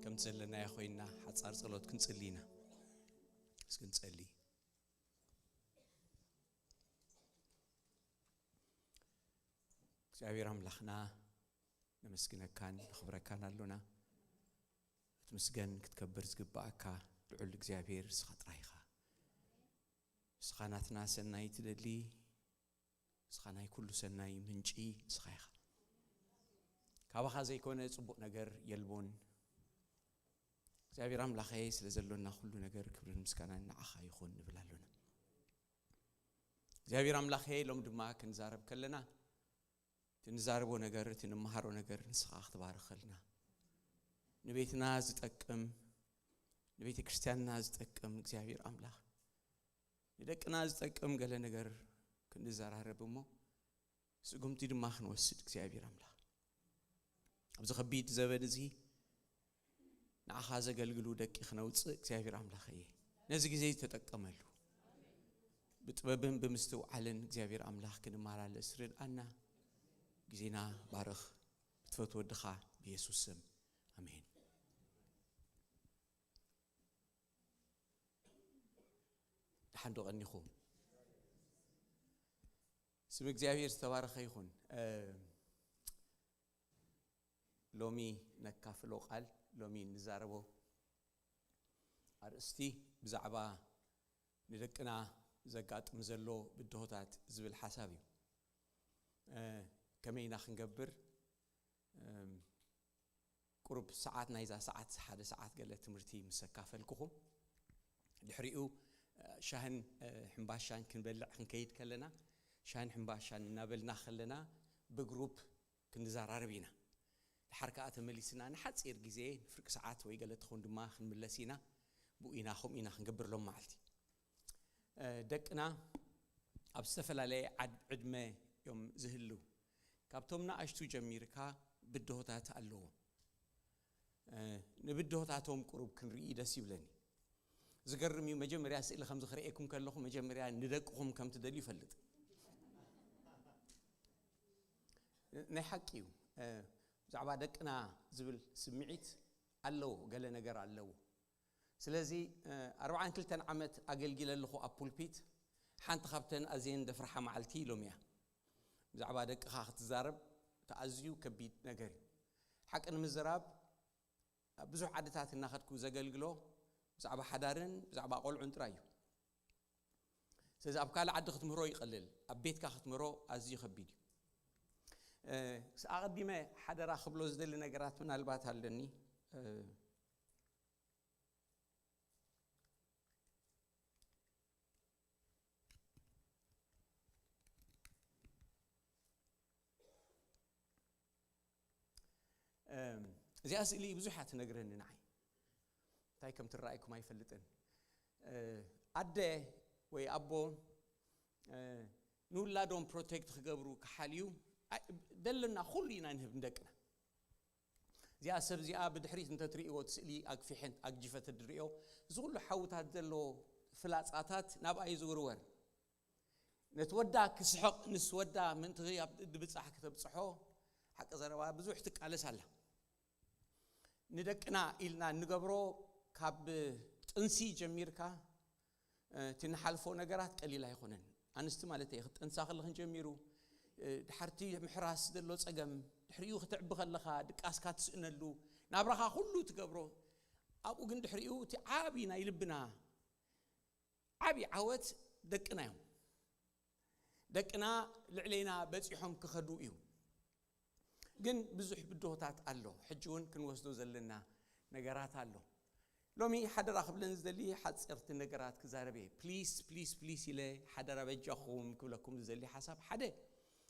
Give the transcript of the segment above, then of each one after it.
ከምቲ ዘለናዮ ኮይንና ሓጻር ጸሎት ክንጽሊ ኢና። እስኪ ንጸሊ። እግዚኣብሔር ኣምላኽና፣ ነመስግነካን ነኽብረካን ኣሎና። ክትምስገን ክትከብር ዝግባኣካ ልዑል እግዚኣብሔር ንስኻ ጥራይ ኢኻ። ንስኻ ናትና ሰናይ ትደሊ፣ ንስኻ ናይ ኩሉ ሰናይ ምንጪ ንስኻ ኢኻ። ካባኻ ዘይኮነ ጽቡቕ ነገር የልቦን። እግዚኣብሔር ኣምላኸይ፣ ስለ ዘሎና ኩሉ ነገር ክብርን ምስጋናን ንዓኻ ይኹን ንብል ኣሎና። እግዚኣብሔር ኣምላኸይ፣ ሎም ድማ ክንዛረብ ከለና፣ እቲ ንዛረቦ ነገር፣ እቲ ንመሃሮ ነገር ንስኻ ክትባርኸልና፣ ንቤትና ዝጠቅም፣ ንቤተ ክርስቲያንና ዝጠቅም እግዚኣብሔር ኣምላኽ፣ ንደቅና ዝጠቅም ገለ ነገር ክንዘራረብ እሞ፣ ስጉምቲ ድማ ክንወስድ እግዚኣብሔር ኣምላኽ፣ ኣብዚ ከቢድ ዘበን እዚ ንዓኻ ዘገልግሉ ደቂ ክነውጽእ እግዚኣብሔር ኣምላኽ እየ። ነዚ ግዜ ተጠቀመሉ። ብጥበብን ብምስትውዓልን እግዚኣብሔር ኣምላኽ ክንመላለስ ርድኣና። ግዜና ባርኽ። ብትፈትዎ ወድኻ ብየሱስ ስም። ኣሜን። ደሓን ዶ ቀኒኹም? ስም እግዚኣብሔር ዝተባረኸ ይኹን። እ፣ ሎሚ ነካፍሎ ቃል፣ ሎሚ ንዛረቦ ኣርእስቲ ብዛዕባ ንደቅና ዘጋጥም ዘሎ ብድሆታት ዝብል ሓሳብ እዩ። እ፣ ከመይ ኢና ክንገብር? እም፣ ቁሩብ ሰዓት፣ ናይዛ ሰዓት፣ ሓደ ሰዓት ገለ ትምህርቲ ምስ ኣካፈልኩኹም፣ ድሕሪኡ፣ እ፣ ሻህን፣ እ፣ ሕምባሻን ክንበልዕ ክንከይድ ከለና፣ ሻህን ሕምባሻን እናበልና ከለና ብግሩፕ ክንዘራረብ ኢና። ድሓር ከኣ ተመሊስና ንሓጺር ግዜ፣ ንፍርቂ ሰዓት ወይ ገለ ትኸውን ድማ ክንምለስ ኢና። ብኡ ኢና፣ ከምኡ ኢና ክንገብር ሎም መዓልቲ። እ፣ ደቅና ኣብ ዝተፈላለየ ዓድ-፣ ዕድመ እዮም ዝህልው። ካብቶም ንኣሽቱ ጀሚርካ ብድሆታት ኣለዎም። እ፣ ንብድሆታቶም ቁሩብ ክንርኢ ደስ ይብለኒ። ዝገርም እዩ፣ መጀመርያ ስእሊ ከምዚ ክርእየኩም ከለኹ፣ መጀመርያ ንደቅኹም ከም ትደልዩ ይፈልጥ። ናይ ሓቂ እዩ። እ፣ ብዛዕባ ደቅና ዝብል ስምዒት ኣለዎ፣ ገለ ነገር ኣለዎ። ስለዚ፣ እ፣ ኣርብዓን ክልተን ዓመት ኣገልጊለ ኣለኹ ኣብ ፑልፒት። ሓንቲ ካብተን ኣዝየን ደፍርሓ መዓልቲ ኢሎም እያ። ብዛዕባ ደቅኻ ክትዛረብ፣ እቲ ኣዝዩ ከቢድ ነገር እዩ። ሓቂ ንምዝራብ፣ ኣብ ብዙሕ ዓድታት እናኸድኩ ዘገልግሎ ብዛዕባ ሓዳርን ብዛዕባ ቆልዑን ጥራይ እዩ። ስለዚ ኣብ ካልእ ዓዲ ክትምህሮ ይቐልል፣ ኣብ ቤትካ ክትምህሮ ኣዝዩ ከቢድ እዩ። እ፣ ኣቐዲመ ሓደራ ክብሎ ዝደሊ ነገራት ምናልባት ኣለኒ። እ፣ እም፣ እዚኣ ስእሊ ብዙሕ እያ ትነግረኒ ንዓይ። እንታይ ከም ትረኣይኩም ኣይፈልጥን። እ፣ ኣደ ወይ ኣቦ፣ እ፣ ንውላዶም ፕሮቴክት ክገብሩ ክሓልዩ፣ ኣይ፣ ደለና ኩሉ ኢና ንህብ ንደቅና። እዚኣ ሰብ እዚኣ ብድሕሪት እንተትርእይዎ፣ እቲ ስእሊ ኣግፊሐን ኣግጂፈ ተድርእዮ፣ እዚ ኩሉ ሓውታት ዘለዎ ፍላጻታት ናብኣ እዩ ዝውርወር። ነቲ ወዳ ክስሕቕ፣ ምስ ወዳ ምእንቲ ኣብ ድብጻሕ ከተብጽሖ፣ ሓቂ ዘረባ ብዙሕ ትቃለስ ኣላ። ንደቅና ኢልና እንገብሮ፣ ካብ ጥንሲ ጀሚርካ፣ እ፣ እቲ ንሓልፎ ነገራት ቀሊል ኣይኮነን። ኣንስቲ ማለት እየ፣ ክትጠንሳ ከለኽን ጀሚሩ፣ እ፣ ድሓርቲ ምሕራስ ዘሎ ጸገም፣ ድሕሪኡ ክትዕቢ ከለኻ ድቃስካ ትስእነሉ፣ ናብራኻ ኩሉ ትገብሮ። ኣብኡ ግን ድሕሪኡ እቲ ዓቢ ናይ ልብና ዓቢ ዓወት ደቅና እዮም። ደቅና ልዕሌና በጺሖም ክኸዱ እዩ። ግን ብዙሕ ብድሆታት ኣሎ። ሕጂ እውን ክንወስዶ ዘለና ነገራት ኣሎ። ሎሚ ሓደራ ክብለን ዝደሊ ሓጸርቲ ነገራት ክዛረብ እየ። ፕሊስ፣ ፕሊስ፣ ፕሊስ ኢለ ሓደራ በጃኹም ክብለኩም ዝደሊ ሓሳብ ሓደ፣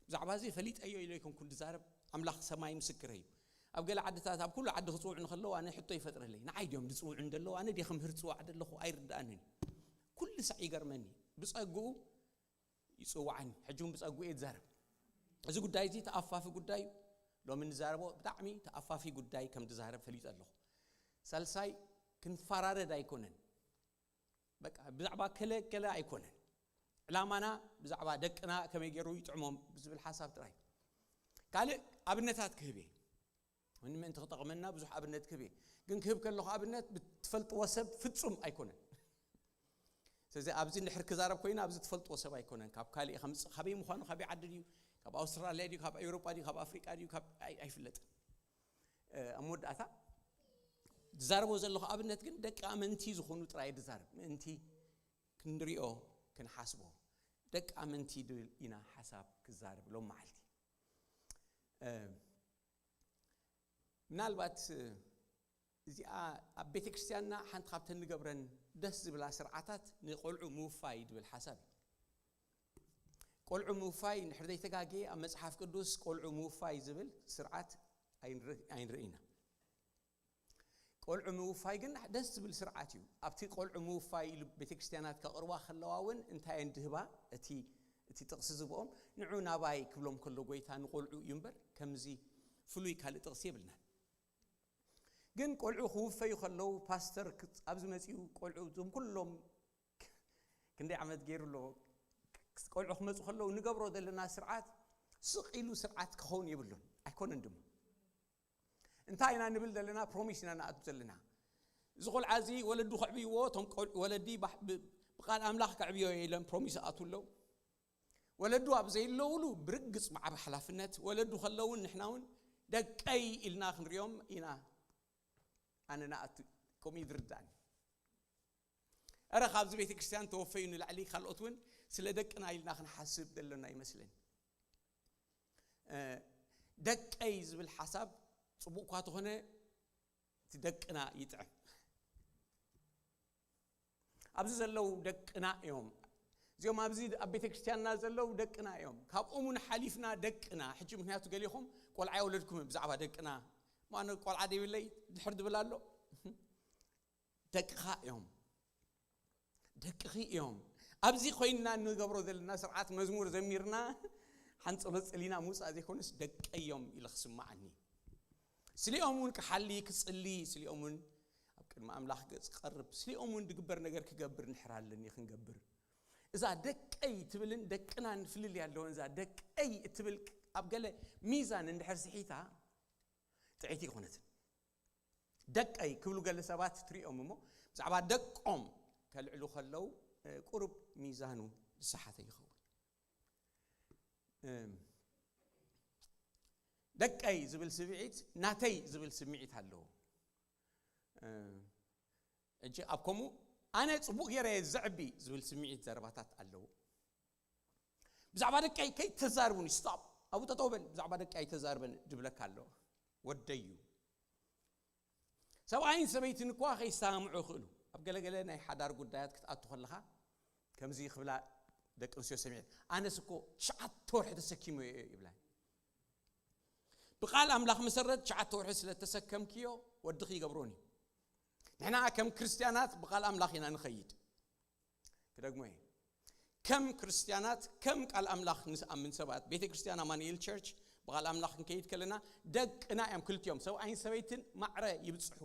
ብዛዕባ እዚ ፈሊጠዮ ኢለ ኣይኮንኩን ዝዛረብ፣ ኣምላኽ ሰማይ ምስክረይ እዩ። ኣብ ገለ ዓድታት፣ ኣብ ኩሉ ዓዲ ክጽውዑ እንከለዉ ኣነ ሕቶ ይፈጥረለይ። ንዓይ ድዮም ዝጽውዑ እንደለዉ፣ ኣነ ድየ ክምህር ዝጽዋዕ ዘለኹ ኣይርድኣንን። ኩሉ ሳዕ ይገርመኒ። ብጸግኡ ይጽውዓኒ። ሕጂ እውን ብጸግኡ እየ ዝዛረብ። እዚ ጉዳይ እዚ ተኣፋፊ ጉዳይ እዩ። ሎሚ ንዛረቦ ብጣዕሚ ተኣፋፊ ጉዳይ ከም ዝዛረብ ፈሊጠ ኣለኹ። ሳልሳይ፣ ክንፈራረድ ኣይኮነን። በቃ ብዛዕባ ከለ ከለ ኣይኮነን። ዕላማና ብዛዕባ ደቅና ከመይ ገይሩ ይጥዕሞም ብዝብል ሓሳብ ጥራይ። ካልእ ኣብነታት ክህብ እየ። ንምእንቲ ክጠቕመና ብዙሕ ኣብነት ክህብ እየ። ግን ክህብ ከለኹ ኣብነት ብትፈልጥዎ ሰብ ፍጹም ኣይኮነን። ስለዚ ኣብዚ እንድሕር ክዛረብ ኮይና ኣብዚ ትፈልጥዎ ሰብ ኣይኮነን። ካብ ካልእ ከምጽእ ካበይ ምዃኑ፣ ካበይ ዓዲ ድዩ፣ ካብ ኣውስትራልያ ድዩ፣ ካብ ኤውሮጳ ድዩ፣ ካብ ኣፍሪቃ ድዩ፣ ካብ ኣይ- ኣይፍለጥን። ኣብ መወዳእታ ዝዛረቦ ዘለኹ ኣብነት ግን ደቂ ኣመንቲ ዝኾኑ ጥራይ ዝዛረብ ምእንቲ ክንሪኦ ክንሓስቦ። ደቂ ኣመንቲ ድብል ኢና ሓሳብ ክዛረብ ሎም መዓልቲ። ምናልባት እዚኣ ኣብ ቤተ ክርስቲያንና ሓንቲ ካብተን ንገብረን ደስ ዝብላ ስርዓታት ንቆልዑ ምውፋይ ድብል ሓሳብ እዩ። ቆልዑ ምውፋይ እንድሕር ዘይተጋጌ ኣብ መጽሓፍ ቅዱስ ቆልዑ ምውፋይ ዝብል ስርዓት ኣይንርኢ ኢና። ቆልዑ ምውፋይ ግን ደስ ዝብል ስርዓት እዩ። ኣብቲ ቆልዑ ምውፋይ ኢሉ ቤተ ክርስቲያናት ከቕርባ ከለዋ እውን እንታይ እየን ድህባ? እቲ እቲ ጥቕሲ ዝብኦም ንዑ ናባይ ክብሎም ከሎ ጎይታ ንቆልዑ እዩ እምበር ከምዚ ፍሉይ ካልእ ጥቕሲ የብልናን። ግን ቆልዑ ክውፈዩ ከለዉ ፓስተር ክጽ- ኣብዚ መጺኡ ቆልዑ እዞም ኩሎም ክንደይ ዓመት ገይሩ ኣሎ ቆልዑ ክመጹ ከለዉ ንገብሮ ዘለና ስርዓት ስቕ ኢሉ ስርዓት ክኸውን የብሉን ኣይኮነን ድማ። እንታይ ኢና ንብል ዘለና? ፕሮሚስ ኢና ንኣቱ ዘለና። እዚ ቆልዓ እዚ ወለዱ ከዕብይዎ እቶም ቆል- ወለዲ ባሕ- ብ- ብቃል ኣምላኽ ከዕብዮ እየ ኢሎም ፕሮሚስ ኣቱ ኣለዉ። ወለዱ ኣብ ዘይለውሉ ብርግጽ ብዓቢ ሓላፍነት ወለዱ ከለውን ንሕና እውን ደቀይ ኢልና ክንሪኦም ኢና። ኣነ ንኣቱ ከምኡ ይድርዳእኒ። እረ ካብዚ ቤተ ክርስቲያን ተወፈዩ ንላዕሊ ካልኦት እውን ስለ ደቅና ኢልና ክንሓስብ ዘለና ይመስለኒ። ደቀይ ዝብል ሓሳብ ጽቡቕ እኳ ተኾነ እቲ ደቅና ይጥዕም። ኣብዚ ዘለዉ ደቅና እዮም። እዚኦም ኣብዚ ኣብ ቤተ ክርስቲያንና ዘለዉ ደቅና እዮም። ካብኦም እውን ሓሊፍና ደቅና ሕጂ ምክንያቱ ገሊኹም ቆልዓ የወለድኩም ብዛዕባ ደቅና ማነ ቆልዓ ደይብለይ ድሕር ድብል ኣሎ። ደቅኻ እዮም፣ ደቅኺ እዮም። ኣብዚ ኮይንና እንገብሮ ዘለና ስርዓት መዝሙር ዘሚርና ሓንፀሎ ፀሊና ምውፃእ ዘይኮነስ ደቀዮም ኢለ ክስማዓኒ። ስሊኦም እውን ክሓሊ ክፅሊ ስሊኦም እውን ኣብ ቅድሚ ኣምላኽ ገፅ ክቐርብ ስሊኦም እውን ድግበር ነገር ክገብር ንሕር ኣለኒ ክንገብር። እዛ ደቀይ ትብልን ደቅናን ፍልልይ ኣለወን። እዛ ደቀይ እትብል ኣብ ገለ ሚዛን እንድሕር ስሒታ ጥዕይቲ ይኮነትን። ደቀይ ክብሉ ገለ ሰባት ትሪኦም እሞ ብዛዕባ ደቆም ከልዕሉ ከለዉ ቁሩብ ሚዛኑ ዝሰሓተ ይኸውን። ደቀይ ዝብል ስምዒት ናተይ ዝብል ስምዒት ኣለዎ። እጂ ኣብ ከምኡ ኣነ ፅቡቅ ገይረ ዘዕቢ ዝብል ስምዒት ዘረባታት ኣለዎ። ብዛዕባ ደቀይ ከይተዛርቡኒ ስታፕ ኣብኡ ጠጠው በል ብዛዕባ ደቀይ ኣይተዛርበን ድብለካ ኣሎ። ወደዩ ሰብኣይን ሰበይትን እኳ ከይሰማምዑ ይኽእሉ። ኣብ ገለገለ ናይ ሓዳር ጉዳያት ክትኣቱ ከለኻ ከምዚ ክብላ ደቂ ኣንስትዮ ሰሚዐ ኣነስ እኮ ትሽዓተ ወርሒ ተሰኪሙ እየ ይብላ። ብቃል ኣምላኽ መሰረት ትሽዓተ ወርሒ ስለ ተሰከምክዮ ወድኺ ይገብሮን እዩ። ንሕና ከም ክርስትያናት ብቃል ኣምላኽ ኢና ንኸይድ። ክደግሞ እየ። ከም ክርስትያናት ከም ቃል ኣምላኽ ንኣምን ሰባት ቤተ ክርስትያን ኣማኑኤል ቸርች ብቃል ኣምላኽ ክንከይድ ከለና ደቅና እዮም ክልቲኦም ሰብኣይን ሰበይትን ማዕረ ይብፅሑ።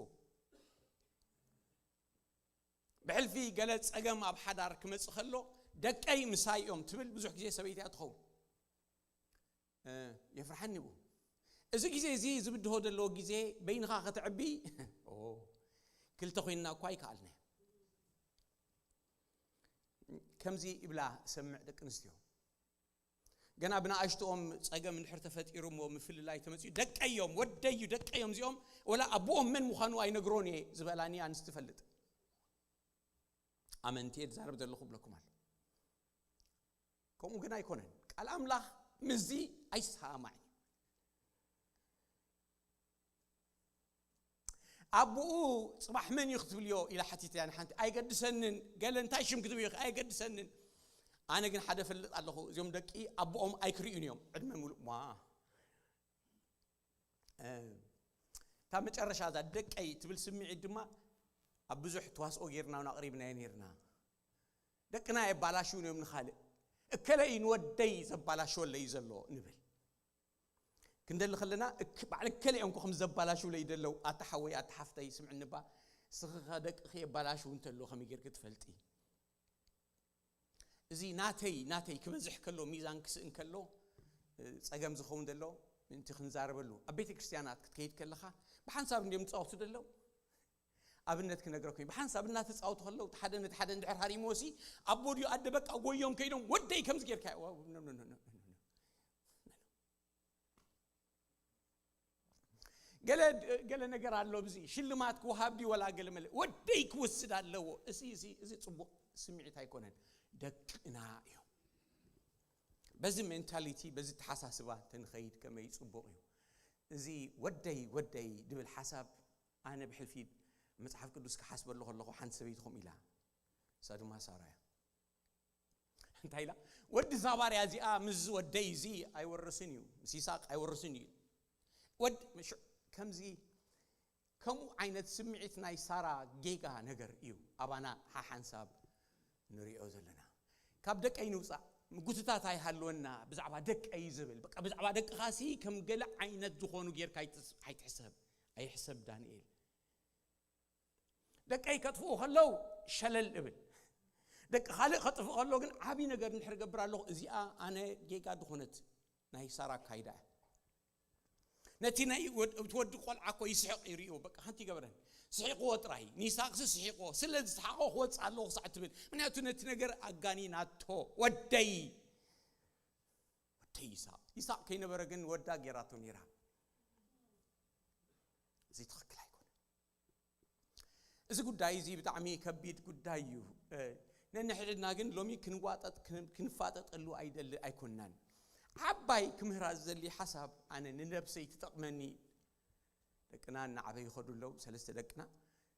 ብሕልፊ ገለ ፀገም ኣብ ሓዳር ክመፅእ ከሎ ደቀይ ምሳይ እዮም ትብል ብዙሕ ግዜ ሰበይቲ እያ ትኸውን። የፍርሓኒ ብኡ። እዚ ግዜ እዚ ዝብድሆ ዘለዎ ግዜ በይንኻ ከተዕቢ ክልተ ኮይንና እኳ ኣይከኣልናዮ። ከምዚ ይብላ እሰምዕ ደቂ ኣንስትዮ ገና ብንኣሽትኦም ፀገም እንድሕር ተፈጢሩ እሞ ምፍልላይ ተመፅኡ ደቀዮም ወደዩ ደቀዮም እዚኦም ወላ ኣቦኦም መን ምዃኑ ኣይነግሮን እየ ዝበላኒ ኣንስቲ ፈልጥ ኣመንቲ እየ ዝዛረብ ዘለኹ ብለኩም ኣሎ። ከምኡ ግን ኣይኮነን። ቃል ኣምላኽ ምስዚ ኣይሰማማዕን እዩ። ኣቦኡ ፅባሕ መን እዩ ክትብልዮ ኢላ ሓቲተያ ንሓንቲ ኣይገድሰንን ገለ እንታይ ሽም ክትብዮ ኣይገድሰንን። ኣነ ግን ሓደ ፈልጥ ኣለኹ እዚኦም ደቂ ኣቦኦም ኣይክርእዩን እዮም ዕድመ ሙሉእ ማ እታ መጨረሻ እዛ ደቀይ ትብል ስምዒት ድማ ኣብ ብዙሕ ተዋስኦ ጌርና እውን ኣቕሪብናዮ ኔርና። ደቅና የባላሽውን እዮም ንኻልእ እከለይ ንወደይ ዘባላሽወለይ ዘሎ ንብል ክንደሊ ከለና ባዕል እከለይ እዮም ከም ዘባላሽውለይ ደለው ኣታ ሓወይ ኣታ ሓፍተይ ስምዕንባ ስኽኸ ደቅኺ የባላሽው እንተሎ ከመይ ጌርክ ትፈልጢ? እዚ ናተይ ናተይ ክበዝሕ ከሎ ሚዛን ክስእን ከሎ ጸገም ዝኸውን ዘሎ ምእንቲ ክንዛረበሉ። ኣብ ቤተ ክርስቲያናት ክትከይድ ከለኻ ብሓንሳብ እንዲዮም ዝጻወቱ ዘለዉ። ኣብነት ክነግረኩም እዩ። ብሓንሳብ እናተጻወቱ ከለዉ፣ እቲ ሓደ ነቲ ሓደ እንድሕር ሃሪምዎ ሲ፣ ኣቦ ድዩ ኣደ፣ በቃ ጎዮም ከይዶም፣ "ወደይ ከምዚ ጌርካ"፣ ዋው፣ ኖ፣ ኖ፣ ኖ፣ ኖ፣ ኖ፣ ኖ። ገለ፣ ገለ ነገር ኣሎ፣ ብዚ ሽልማት ክወሃብ ድዩ ወላ ገለ መለ፣ "ወደይ ክወስድ ኣለዎ"። እዚ፣ እዚ፣ እዚ ጽቡቕ ስምዒት ኣይኮነን። ደቅና እዮም። በዚ ሜንታሊቲ፣ በዚ ተሓሳስባ ተንኸይድ ከመይ ጽቡቕ እዩ። እዚ "ወደይ፣ ወደይ" ድብል ሓሳብ፣ ኣነ ብሕልፊ መጽሓፍ ቅዱስ ክሓስበሉ ከለኹ፣ ሓንቲ ሰበይቲ ከምኡ ኢላ፣ እሳ ድማ ሳራ እያ። እንታይ ኢላ? "ወዲ እዛ ባርያ እዚኣ ምስ ወደይ እዚ ኣይወርስን እዩ፣ ምስ ይስሐቅ ኣይወርስን እዩ." ወድ-፣ ምሽ-፣ ከምዚ፣ ከምኡ ዓይነት ስምዒት ናይ ሳራ ጌጋ ነገር እዩ ኣባና ሓሓንሳብ ንሪኦ ዘለና። "ካብ ደቀይ ንውፃእ፣ ምጉትታት ኣይሃልወና፣ ብዛዕባ ደቀይ" ዝብል፣ በቃ ብዛዕባ ደቅኻሲ ከም ገለ ዓይነት ዝኾኑ ጌርካ ኣይትስ-፣ ኣይትሕሰብ፣ ኣይሕሰብ ዳንኤል። "ደቀይ ከጥፍኡ ከለዉ ሸለል እብል፣ ደቂ ካልእ ከጥፍእ ከሎ ግን ዓብዪ ነገር እንድሕር እገብር ኣለኹ፣ እዚኣ ኣነ ጌጋ ዝኾነት ናይ ሳራ ኣካይዳ እያ። ነቲ ናይ ወድ-፣ እቲ ወዲ ቆልዓ እኮ ይስሕቕ ይርእዮ፣ በቃ ሓንቲ ይገበረን፣ ስሒቕዎ ጥራይ፣ ንይስሐቅሲ ስሒቕዎ፣ ስለ ዝሰሓቖ ክወፅእ ኣለዎ ክሳዕ ትብል፣ ምክንያቱ ነቲ ነገር ኣጋኒናቶ። ወደይ፣ ወደይ ይስሐቅ፣ ይስሐቅ ከይነበረ ግን ወዳ ጌራቶ ነይራ። እዚ ትኽክል ኣይኮነን። እዚ ጉዳይ እዚ ብጣዕሚ ከቢድ ጉዳይ እዩ። እ፣ ነንሕድና ግን ሎሚ ክንዋጠጥ፣ ክን-፣ ክንፋጠጠሉ ኣይደሊ ኣይኮንናን። ዓባይ ክምህራ ዝደሊ ሓሳብ፣ ኣነ ንነብሰይ ትጠቕመኒ፣ ደቅና እናዓበዩ ይኸዱ ኣለዉ፣ ሰለስተ ደቅና።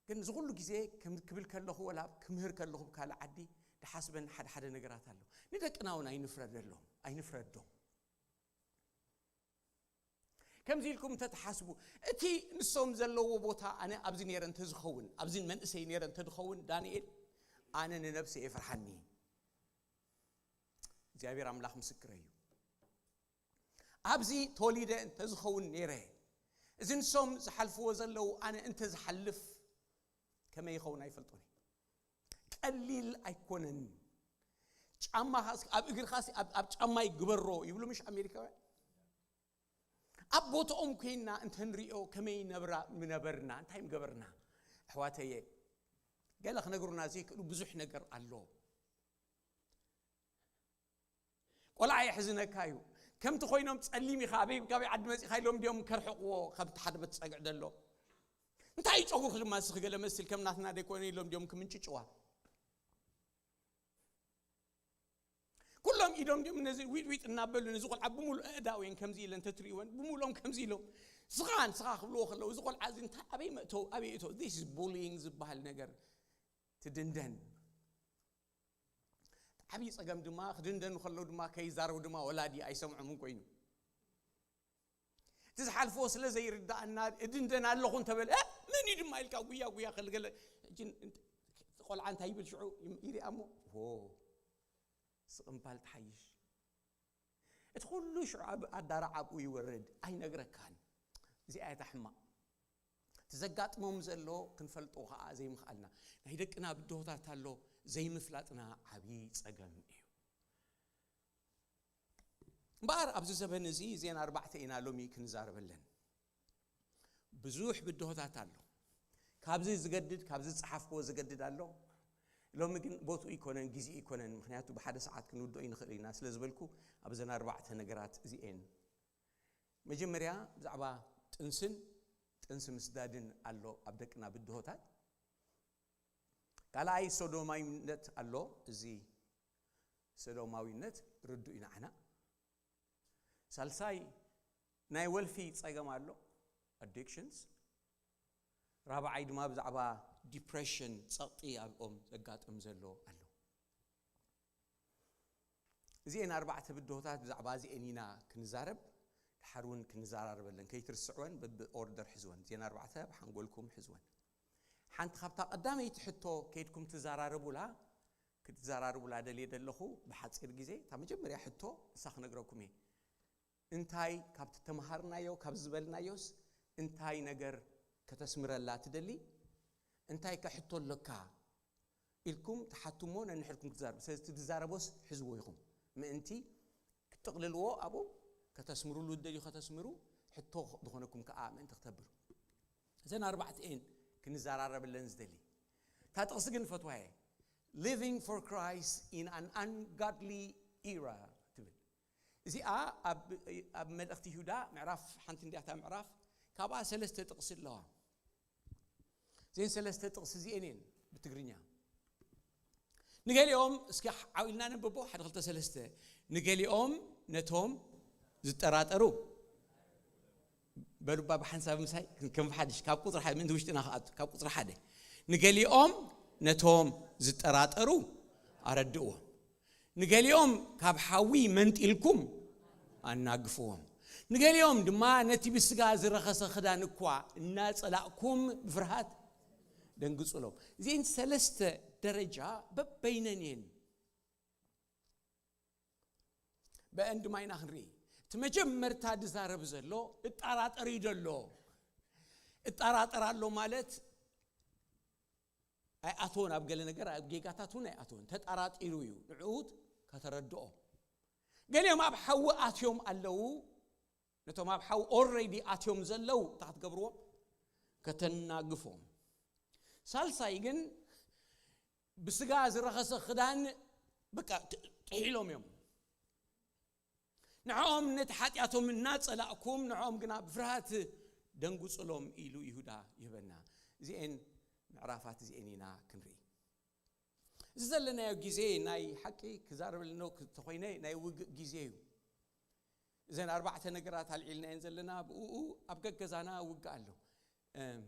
ግን እዚ ኩሉ ግዜ ከም ክብል ከለኹ፣ ወላ ክምህር ከለኹ ብካልእ ዓዲ፣ ድሓስበን ሓደ ሓደ ነገራት ኣሎ። ንደቅና እውን ኣይንፍረደሎም፣ ኣይንፍረዶም። ከምዚ ኢልኩም እንተትሓስቡ፣ እቲ ንሶም ዘለዎ ቦታ ኣነ ኣብዚ ነይረ እንተዝኸውን፣ ኣብዚ መንእሰይ ነይረ እንተዝኸውን፣ ዳንኤል፣ ኣነ ንነብሰይ የፍርሓኒ። እግዚኣብሔር ኣምላኽ ምስክረይ እዩ። ኣብዚ ተወሊደ እንተዝኸውን ነይረ፣ እዚ ንሶም ዝሓልፍዎ ዘለዉ ኣነ እንተዝሓልፍ፣ ከመይ ይኸውን ኣይፈልጦን እየ። ቀሊል ኣይኮነን። ጫማኻ እስኪ፣ ኣብ እግርኻ እስኪ፣ ኣብ፣ ኣብ ጫማይ ግበሮ ይብሉ ምሽ ኣሜሪካውያን? ኣብ ቦታኦም ኮይንና እንተንሪኦ ከመይ ነብራ ምነበርና፣ እንታይ ምገበርና? ኣሕዋተየ፣ ገለ ክነግሩና ዘይክእሉ ብዙሕ ነገር ኣሎ። ቆልዓ የሕዝነካ እዩ። ከምቲ ኮይኖም ጸሊም ኢኻ፣ ኣበይ፣ ካበይ ዓዲ መጺኻ ኢሎም ድዮም ከርሕቕዎ፣ ካብቲ ሓደ በት ጸግዕ ዘሎ? እንታይ ጨጉርኺ ድማ እስኺ ገለ መስል ከም ናትና ደይኮነ ኢሎም ድዮም ክምንጭጭዋ? ኩሎም ኢዶም ድዮም ነዚ ዊጥ ዊጥ እናበሉ፣ ነዚ ቆልዓ ብምሉእ ኣእዳወን ከምዚ ኢለን ተትርእወን፣ ብምሉኦም ከምዚ ኢሎም፣ "ስኻ፣ ንስኻ" ክብልዎ ከለዉ፣ እዚ ቆልዓ እዚ እንታይ፣ ኣበይ መእተው፣ ኣበይ እቶ? This is bullying ዝበሃል ነገር ትድንደን። ዓብዪ ጸገም ድማ፣ ክድንደኑ ከለዉ ድማ፣ ከይዛረቡ ድማ ወላዲ ኣይሰምዖምን ኮይኑ። እቲ ዝሓልፍዎ ስለ ዘይርድኣና፣ "እድንደን ኣለኹ" እንተበለ፣ "እ፣ መን እዩ ድማ?" ኢልካ ጉያ ጉያ ከልገለ። ሕጂ ን-፣ ን-፣ ቆልዓ እንታይ ይብል ሽዑ? ይም-፣ ይሪኣ እሞ፣ "ዎ፣ ስቕምባል ትሓይሽ." እቲ ኩሉ ሽዑ ኣብ ኣዳራዕ ኣብኡ ይወርድ፣ ኣይነግረካን። እዚኣ እያ እታ ሕማቕ። እቲ ዘጋጥሞም ዘሎ ክንፈልጦ ኸዓ ዘይምኽኣልና። ናይ ደቅና ብድሆታት ኣሎ፣ ዘይምፍላጥና ዓብዪ ጸገም እዩ። እምበኣር ኣብዚ ዘበን እዚ እዘን ኣርባዕተ ኢና ሎሚ ክንዛረበለን። ብዙሕ ብድሆታት ኣሎ። ካብዚ ዝገድድ፣ ካብዚ ዝጸሓፍክዎ ዝገድድ ኣሎ። ሎሚ ግን ቦትኡ ኣይኮነን፣ ግዜኡ ኣይኮነን። ምኽንያቱ ብሓደ ሰዓት ክንውድኦ ኣይንኽእል ኢና ስለ ዝበልኩ፣ ኣብዘን ኣርባዕተ ነገራት እዚኤን። መጀመርያ ብዛዕባ ጥንስን ጥንሲ ምስዳድን ኣሎ ኣብ ደቅና ብድሆታት። ካልኣይ ሶዶማዊነት ኣሎ። እዚ ሶዶማዊነት ርዱእ እዩ ንዓና። ሳልሳይ ናይ ወልፊ ጸገም ኣሎ፣ ኣዲክሽንስ። ራብዓይ ድማ ብዛዕባ ዲፕሬሽን፣ ጸቕጢ ኣብኦም ዘጋጥም ዘሎ ኣሎ። እዚኤን ኣርባዕተ ብድሆታት፣ ብዛዕባ እዚኤን ኢና ክንዛረብ፣ ድሓር እውን ክንዘራረበለን። ከይትርስዕወን፣ በብኦርደር ሕዝወን። እዚኤን ኣርባዕተ ብሓንጎልኩም ሕዝወን። ሓንቲ ካብታ ቀዳመይቲ ሕቶ ከይድኩም ትዘራረቡላ፣ ክትዘራረቡላ ደልየ ዘለኹ ብሓጺር ግዜ፣ እታ መጀመርያ ሕቶ ንሳ ክነግረኩም እየ። እንታይ ካብቲ ተምሃርናዮ፣ ካብ ዝበልናዮስ እንታይ ነገር ከተስምረላ ትደሊ? እንታይ ከ ሕቶ ኣሎካ ኢልኩም ትሓቱ እሞ ነንሕድኩም ክትዛረቡ። ስለዚ እቲ ዝዛረቦስ ሕዝዎ ኢኹም። ምእንቲ ክትጥቕልልዎ ኣብኡ ከተስምሩሉ ትደልዩ ከተስምሩ፣ ሕቶ ዝኾነኩም ከዓ ምእንቲ ክተብሉ። እዘን ኣርባዕተ እየን ክንዘራረብለን ዝደሊ። እታ ጥቕሲ ግን ፈትዋየ፣ living for Christ in an ungodly era ትብል። እዚኣ ኣብ ኣብ መልእኽቲ ይሁዳ ምዕራፍ ሓንቲ እንዲያታ ምዕራፍ፣ ካብኣ ሰለስተ ጥቕሲ ኣለዋ። እዘን ሰለስተ ጥቕሲ እዚኤን እየን ብትግርኛ። ንገሊኦም እስኪ ዓው ኢልና ነንብቦ፣ ሓደ ክልተ ሰለስተ። ንገሊኦም ነቶም ዝጠራጠሩ፣ በሉባ ብሓንሳብ ምሳይ፣ ከም ሓድሽ ካብ ቁፅሪ ሓደ ምእንቲ ውሽጥና ክኣቱ፣ ካብ ቁፅሪ ሓደ። ንገሊኦም ነቶም ዝጠራጠሩ ኣረድእዎም፣ ንገሊኦም ካብ ሓዊ መንጢልኩም ኣናግፍዎም፣ ንገሊኦም ድማ ነቲ ብስጋ ዝረኸሰ ክዳን እኳ እናጸላእኩም ብፍርሃት ደንግጹሎም። እዚኤን ሰለስተ ደረጃ በበይነን እየን። በአን ድማ ኢና ክንርኢ። እቲ መጀመርታ ዝዛረብ ዘሎ እጠራጠር እዩ ዘሎ። እጠራጠር ኣሎ ማለት ኣይኣትዎን፣ ኣብ ገለ ነገር ኣብ ጌጋታት እውን ኣይኣትዎን። ተጠራጢሩ እዩ ንዕኡ ከተረድኦ። ገሊኦም ኣብ ሓዊ ኣትዮም ኣለዉ። ነቶም ኣብ ሓዊ ኦልሬዲ ኣትዮም ዘለዉ እንታይ ክትገብርዎም? ከተናግፎም። ሳልሳይ ግን ብስጋ ዝረኸሰ ክዳን በቃ ጥ- ጥሒሎም እዮም። ንዕኦም ነቲ ሓጢኣቶም እናጸላእኩም ንዕኦም ግና ብፍርሃት ደንጉጽሎም ኢሉ ይሁዳ ይህበና። እዚኤን ምዕራፋት እዚኤን ኢና ክንርኢ። እዚ ዘለናዮ ግዜ ናይ ሓቂ ክዛረበልና ተኾይነ ናይ ውግእ ግዜ እዩ። እዘን ኣርባዕተ ነገራት ኣልዒልናየን ዘለና ብኡ ኣብ ገገዛና ውግእ ኣሎ። እም፣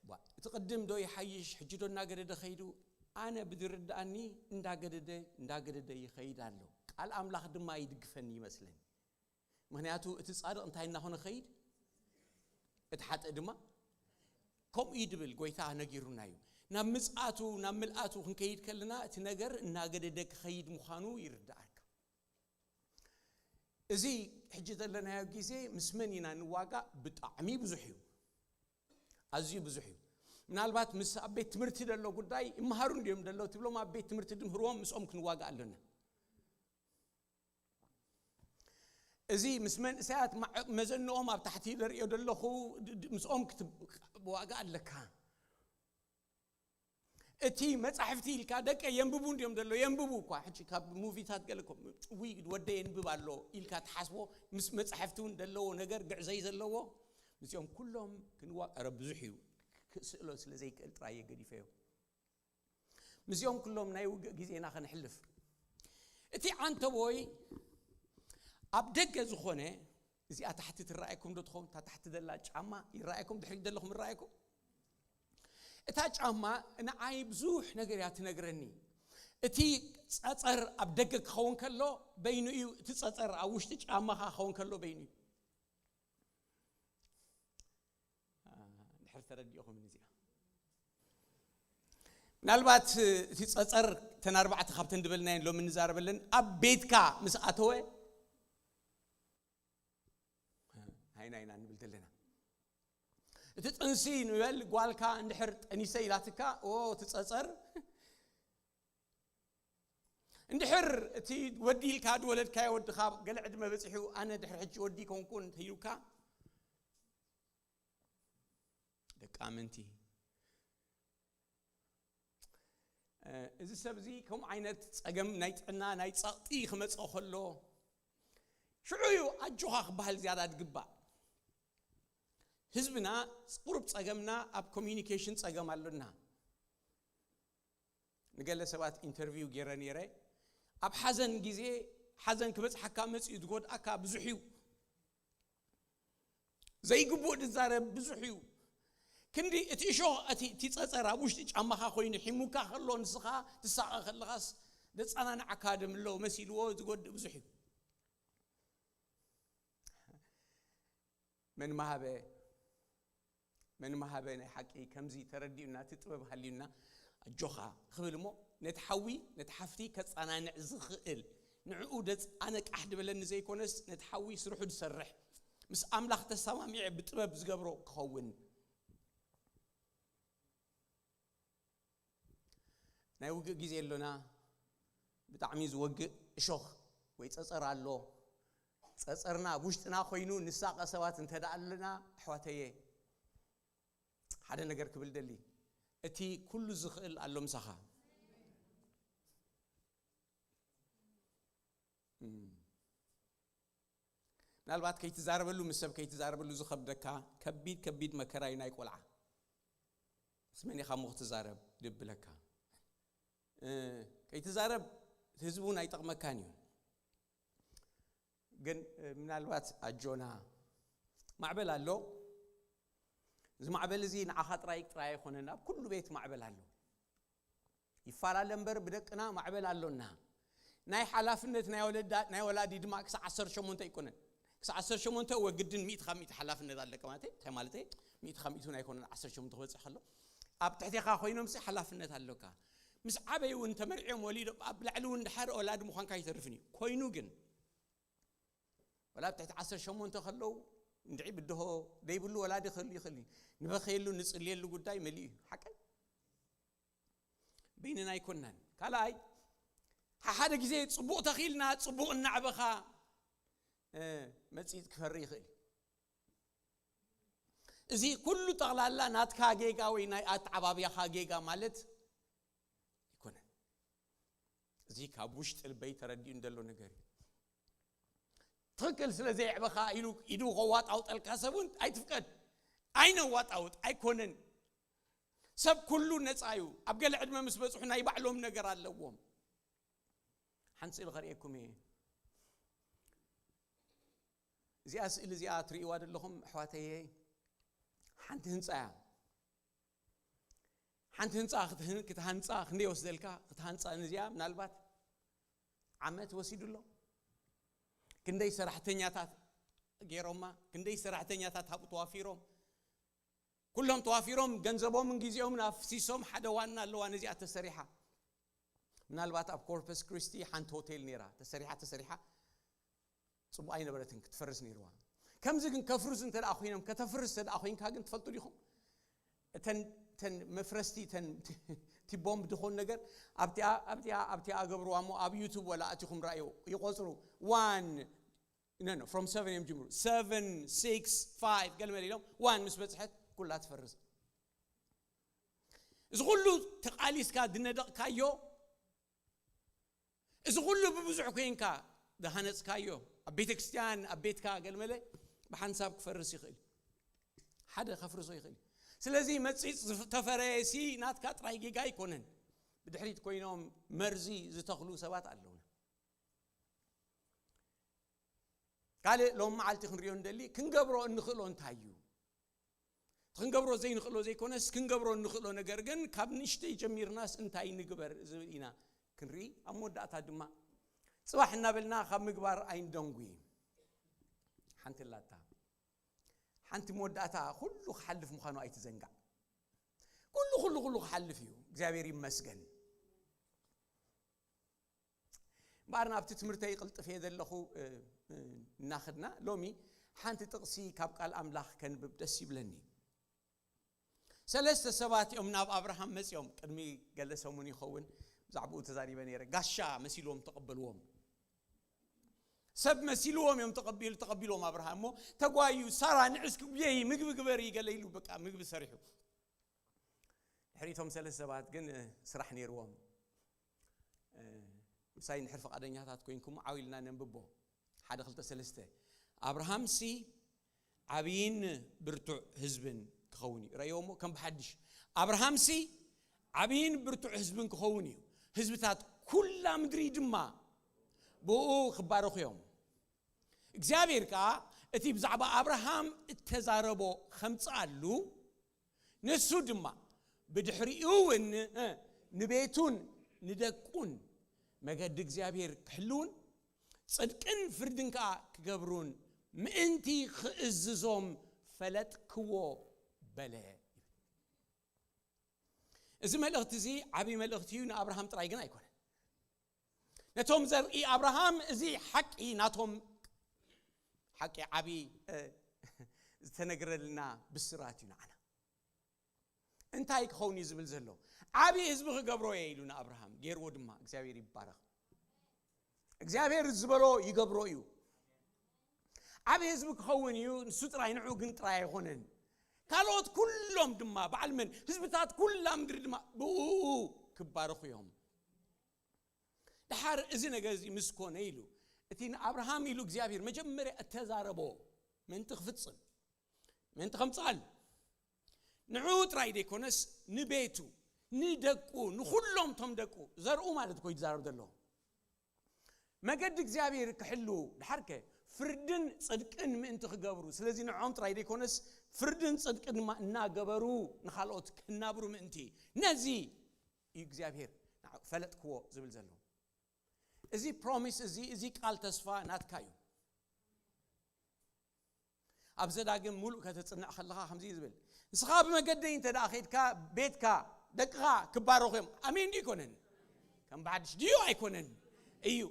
ዋ፣ እቲ ቅድም ዶ ይሓይሽ ሕጂ ዶ እናገደደ ኸይዱ? ኣነ ብዝርድኣኒ እንዳገደደ እንዳገደደ ይኸይድ ኣሎ። ቃል ኣምላኽ ድማ ይድግፈኒ ይመስለኒ። ምክንያቱ እቲ ጻድቕ እንታይ እናኾነ ኸይድ፣ እቲ ሓጥእ ድማ ከምኡ እዩ ድብል ጎይታ ነጊሩና እዩ። ናብ ምጽኣቱ ናብ ምልኣቱ ክንከይድ ከለና እቲ ነገር እናገደደ ክኸይድ ምዃኑ ይርድኣካ። እዚ ሕጂ ዘለናዮ ግዜ ምስ መን ኢና ንዋጋእ? ብጣዕሚ ብዙሕ እዩ፣ ኣዝዩ ብዙሕ እዩ። ምናልባት ምስ ኣብ ቤት ትምህርቲ ዘሎ ጉዳይ ይመሃሩ እንዲዮም ዘለዉ ትብሎም፣ ኣብ ቤት ትምህርቲ ድምህርዎም ምስኦም ክንዋጋእ ኣለና። እዚ ምስ መንእሰያት ማዕ- መዘንኦም ኣብ ታሕቲ ዘርእዮ ዘለኹ ድ- ድ- ምስኦም ክትዋጋእ ኣለካ። እቲ መጻሕፍቲ ኢልካ ደቀ የንብቡ እንዲዮም ዘሎ የንብቡ እኳ ሕጂ ካብ ሙቪታት ገለ ኮ- ውይ ወደ የንብብ ኣሎ ኢልካ ትሓስቦ፣ ምስ መጻሕፍቲ እውን ዘለዎ ነገር ግዕዘይ ዘለዎ ምስኦም ኩሎም ክንዋቀረ ብዙሕ እዩ። ክስእሎ ስለ ዘይክእል ጥራይ እየ ገዲፈዮ። ምስኦም ኩሎም ናይ ውግእ ግዜና ከነሕልፍ። እቲ ዓንተቦይ ኣብ ደገ ዝኾነ እዚኣ ታሕቲ ትረኣየኩም ዶ ትኸውን? እታ ታሕቲ ዘላ ጫማ ይረኣየኩም? ድሕሪት ዘለኹም ይረኣየኩም? እታ ጫማ ንዓይ ብዙሕ ነገር እያ ትነግረኒ። እቲ ጸጸር ኣብ ደገ ክኸውን ከሎ በይኑ እዩ፣ እቲ ጸጸር ኣብ ውሽጢ ጫማኻ ክኸውን ከሎ በይኑ እዩ። ድሕር ተረዲእኹም እዚኣ ምናልባት እቲ ጸጸር ተን ኣርባዕተ ካብተን ዝበልናየን ሎሚ እንዛረበለን ኣብ ቤትካ ምስ ኣተወ ሃይና ኢና ንብል ዘለና። እቲ ጥንሲ ንበል ጓልካ እንድሕር ጠኒሰ ኢላትካ ኦ እቲ ጸጸር እንድሕር እቲ ወዲ ኢልካ ዝወለድካዮ ወድኻ ገለ ዕድመ በፂሑ ኣነ ድሕሪ ሕጂ ወዲ ኮንኩ እንተይሉካ ደቂ ኣመንቲ እዚ ሰብ እዚ ከምኡ ዓይነት ፀገም ናይ ጥዕና ናይ ፀቕጢ ክመፅኦ ከሎ ሽዑ እዩ ኣጆኻ ክበሃል ዝያዳ ዝግባእ። ህዝብና ቁሩብ ፀገምና ኣብ ኮሚኒኬሽን ፀገም ኣሎና። ንገለ ሰባት ኢንተርቪው ገይረ ነይረ። ኣብ ሓዘን ግዜ ሓዘን ክበፅሓካ መፅኡ ዝጎድኣካ ብዙሕ እዩ። ዘይግቡእ ዝዛረብ ብዙሕ እዩ። ክንዲ እቲ እሾኽ እቲ እቲ ፀፀር ኣብ ውሽጢ ጫማኻ ኮይኑ ሒሙካ ከሎ ንስኻ ትሳቐ ከለኻስ ዘፀናንዓካ ደምሎ መሲልዎ ዝጎድእ ብዙሕ እዩ። መን መሃበ መን መሃበ ናይ ሓቂ ከምዚ ተረዲኡና እቲ ጥበብ ሃልዩና ኣጆኻ ክብል እሞ ነቲ ሓዊ ነቲ ሓፍቲ ከፃናንዕ ዝኽእል ንዕኡ ደፃነ ቃሕ ድበለኒ ዘይኮነስ ነቲ ሓዊ ስርሑ ዝሰርሕ ምስ ኣምላኽ ተሰማሚዐ ብጥበብ ዝገብሮ ክኸውን ናይ ውግእ ግዜ ኣሎና። ብጣዕሚ ዝወግእ እሾኽ ወይ ፀፀር ኣሎ። ጸጸርና ኣብ ውሽጥና ኮይኑ ንሳቐ ሰባት እንተ ደኣ ኣለና፣ ኣሕዋተየ፣ ሓደ ነገር ክብል ደሊ፣ እቲ ኩሉ ዝኽእል ኣሎ ምሳኻ። እም። ምናልባት ከይትዛረበሉ፣ ምስ ሰብ ከይትዛረበሉ ዝኸብደካ ከቢድ ከቢድ መከራ እዩ ናይ ቆልዓ። ምስ መን ኢኻ እሞ ክትዛረብ ድብለካ? እ፣ ከይትዛረብ ህዝቢ እውን ኣይጠቕመካን እዩ። ግን፣ እ፣ ምናልባት ኣጆና ማዕበል ኣሎ። እዚ ማዕበል እዚ ንዓኻ ጥራይ ጥራይ ኣይኮነን፣ ኣብ ኩሉ ቤት ማዕበል ኣሎ። ይፈላለ እምበር ብደቅና ማዕበል ኣሎና። ናይ ሓላፍነት ናይ ወለዳ-፣ ናይ ወላዲ ድማ ክሳዕ ዓሰርተ ሸሞንተ ኣይኮነን። ክሳዕ ዓሰርተ ሸሞንተ ወግድን ሚእቲ ካብ ሚእቲ ሓላፍነት ኣለካ ማለት እዩ። እንታይ ማለት እዩ? ሚእቲ ካብ ሚእቲ እውን ኣይኮነን፣ ዓሰርተ ሸሞንተ ክበጽሕ ከሎ። ኣብ ትሕቴኻ ኮይኖምሲ ሓላፍነት ኣሎካ። ምስ ዓበዩ እውን ተመርዕዮም ወሊዶም ኣብ ላዕሊ እውን ድሓር ወላዲ ምዃንካ ኣይተርፍን እዩ። ኮይኑ ግን ወላ ኣብ ትሕቲ ዓሰርተ ሸሞንተ ከለዉ እንድዒ ብድሆ ደይብሉ ወላዲ ክህሉ ይኽእል እዩ። ንበኸየሉ ንጽልየሉ ጉዳይ መሊኡ እዩ። ሓቀይ? በይንና ኣይኮንናን። ካልኣይ፣ ሓሓደ ግዜ ጽቡቕ ተኺልና፣ ጽቡቕ እናዕበኻ፣ እ፣ መጺጽ ክፈሪ ይኽእል እዩ። እዚ ኩሉ ጠቕላላ ናትካ ጌጋ ወይ ናይ ኣተዓባብያኻ ጌጋ ማለት ኣይኮነን። እዚ ካብ ውሽጢ ልበይ ተረዲኡ እንደሎ ነገር እዩ። ትኽክል ስለ ዘየዕበኻ ኢሉ ኢዱ ከዋጣውጠልካ ሰብ እውን ኣይትፍቀድ። ኣይነዋጣውጥ፣ ኣይኮነን። ሰብ ኩሉ ነጻ እዩ። ኣብ ገለ ዕድመ ምስ በጽሑ ናይ ባዕሎም ነገር ኣለዎም። ሓንቲ ስእሊ ከርእየኩም እየ። እዚኣ ስእሊ እዚኣ ትርእይዋ ዘለኹም ኣሕዋተየ፣ ሓንቲ ህንጻ እያ። ሓንቲ ህንጻ ክትህን-፣ ክትሃንጻ ክንደይ ይወስደልካ? ክትሃንጻ ንዚኣ ምናልባት ዓመት ወሲዱ ኣሎ። ክንደይ ሰራሕተኛታት ገይሮማ፣ ክንደይ ሰራሕተኛታት ኣብኡ ተዋፊሮም፣ ኩሎም ተዋፊሮም ገንዘቦምን ግዜኦምን ኣፍሲሶም ሓደ ዋና ኣለዋ ነዚኣ ተሰሪሓ። ምናልባት ኣብ ኮርፐስ ክሪስቲ ሓንቲ ሆቴል ነይራ፣ ተሰሪሓ፣ ተሰሪሓ፣ ጽቡቕ ኣይነበረትን፣ ክትፈርስ ነይርዋ። ከምዚ ግን ከፍርስ እንተ ደኣ ኮይኖም፣ ከተፍርስ እንተ ደኣ ኮይንካ ግን ትፈልጡ ዲኹም? እተን፣ እተን መፍረስቲ፣ እተን ቲ ቦምብ ድኾን ነገር ኣብቲኣ፣ ኣብቲኣ፣ ኣብቲኣ ገብርዋ እሞ ኣብ ዩቱብ ወላ ኣቲኹም ረኣዩ፣ ይቆጽሩ። ዋን፣ ኖ፣ ኖ፣ from seven እዮም ጅምሩ። Seven፣ six፣ five ገለ መለ ኢሎም፣ ዋን ምስ በጽሐት ኩላ ትፈርስ። እዚ ኩሉ ተቓሊስካ ድነደቕካዮ፣ እዚ ኩሉ ብብዙሕ ኮይንካ ዝሃነጽካዮ፣ ኣብ ቤተ ክርስቲያን፣ ኣብ ቤትካ፣ ገለ መለ ብሓንሳብ ክፈርስ ይኽእል። ሓደ ከፍርሶ ይኽእል። ስለዚ መጺጽ ዝተፈረየሲ ናትካ ጥራይ ጌጋ ኣይኮነን። ብድሕሪት ኮይኖም መርዚ ዝተኽሉ ሰባት ኣለውና። ካልእ ሎም መዓልቲ ክንሪኦ እንደሊ፣ ክንገብሮ እንኽእሎ እንታይ እዩ? እቲ ክንገብሮ ዘይንኽእሎ ዘይኮነስ፣ ክንገብሮ እንኽእሎ ነገር ግን ካብ ንእሽተይ ጀሚርናስ እንታይ ንግበር ዝብል ኢና ክንርኢ። ኣብ መወዳእታ ድማ ጽባሕ እናበልና ካብ ምግባር ኣይንደንጉ። ሓንቲ ኣላታ። ሓንቲ መወዳእታ ኩሉ ክሓልፍ ምዃኑ ኣይትዘንጋዕ። ኩሉ፣ ኩሉ፣ ኩሉ ክሓልፍ እዩ። እግዚኣብሔር ይመስገን። እምበኣር ናብቲ ትምህርተይ ይቕልጥፍ እየ ዘለኹ፣ እ፣ እ፣ እናኸድና ሎሚ ሓንቲ ጥቕሲ ካብ ቃል ኣምላኽ ከንብብ ደስ ይብለኒ። ሰለስተ ሰባት እዮም ናብ ኣብርሃም መጺኦም። ቅድሚ ገለ ሰሙን ይኸውን ብዛዕባኡ ተዛሪበ ነይረ። ጋሻ መሲልዎም ተቐበልዎም። ሰብ መሲልዎም እዮም ተቐቢሉ-፣ ተቐቢልዎም ኣብርሃም። እሞ ተጓዩ፣ ሳራ ንዕስኪ ጉየዪ፣ ምግቢ ግበሪ ገለ ኢሉ በቃ ምግቢ ሰሪሑ። ድሕሪቶም ሰለስተ ሰባት ግን፣ እ፣ ስራሕ ነይርዎም። እ፣ ምሳይ እንድሕር ፍቓደኛታት ኮይንኩም ዓው ኢልና ነንብቦ። ሓደ፣ ክልተ፣ ሰለስተ። ኣብርሃምሲ ዓብይን ብርቱዕ ህዝብን ክኸውን እዩ። ረእይዎ እሞ ከም ብሓድሽ። ኣብርሃምሲ ዓብይን ብርቱዕ ህዝብን ክኸውን እዩ። ህዝብታት ኩላ ምድሪ ድማ ብኡ ክባረኹ እዮም። እግዚኣብሔር ከኣ እቲ ብዛዕባ ኣብርሃም እተዛረቦ ኸምጽኣሉ፣ ንሱ ድማ ብድሕሪኡ እውን፣ እ፣ ንቤቱን ንደቁን መገዲ እግዚኣብሔር ክሕልውን ጽድቅን ፍርድን ከኣ ክገብሩን ምእንቲ ክእዝዞም ፈለጥክዎ በለ። እዚ መልእኽቲ እዚ ዓብዪ መልእኽቲ እዩ፣ ንኣብርሃም ጥራይ ግን ኣይኮነን። ነቶም ዘርኢ ኣብርሃም እዚ ሓቂ ናቶም ሓቂ ዓብዪ፣ እ፣ ዝተነግረልና ብስራት እዩ ንዓና። እንታይ ክኸውን እዩ ዝብል ዘሎ? ዓብዪ ህዝቢ ክገብሮ እየ ኢሉ ንኣብርሃም፣ ገይርዎ ድማ። እግዚኣብሔር ይባረኽ። እግዚኣብሔር ዝበሎ ይገብሮ እዩ። ዓብዪ ህዝቢ ክኸውን እዩ፣ ንሱ ጥራይ፣ ንዑ ግን ጥራይ ኣይኮነን። ካልኦት ኩሎም ድማ፣ በዓል መን፣ ህዝብታት ኩላ ምድሪ ድማ ብእኡ ክባረኹ እዮም። ደሓር እዚ ነገር እዚ ምስ ኮነ ኢሉ፣ እቲ ንኣብርሃም ኢሉ እግዚኣብሔር መጀመርያ እተዛረቦ ምእንቲ ክፍጽም፣ ምእንቲ ከምጽኣሉ፣ ንዕኡ ጥራይ ዘይኮነስ ንቤቱ፣ ንደቁ፣ ንኹሎም ቶም ደቁ፣ ዘርኡ ማለት እኮ እዩ ዝዛረብ ዘሎ። መገዲ እግዚኣብሔር ክሕልዉ፣ ደሓርከ ፍርድን ጽድቅን ምእንቲ ክገብሩ፣ ስለዚ ንዕኦም ጥራይ ዘይኮነስ ፍርድን ጽድቅን ድማ እናገበሩ ንኻልኦት ክናብሩ ምእንቲ፣ ነዚ እዩ እግዚኣብሔር ንዓ-፣ ፈለጥክዎ ዝብል ዘሎ። እዚ ፕሮሚስ እዚ፣ እዚ ቃል ተስፋ ናትካ እዩ። ኣብ ዘዳግም ሙሉእ ከተጽንዕ ከለኻ ከምዚ እዩ ዝብል፣ ንስኻ ብመገደይ እንተ ደኣ ኸይድካ፣ ቤትካ፣ ደቅኻ ክባረኹ እዮም። ኣሜን ድዩ ኣይኮነን? ከም ብሓድሽ ድዩ ኣይኮነን? እዩ።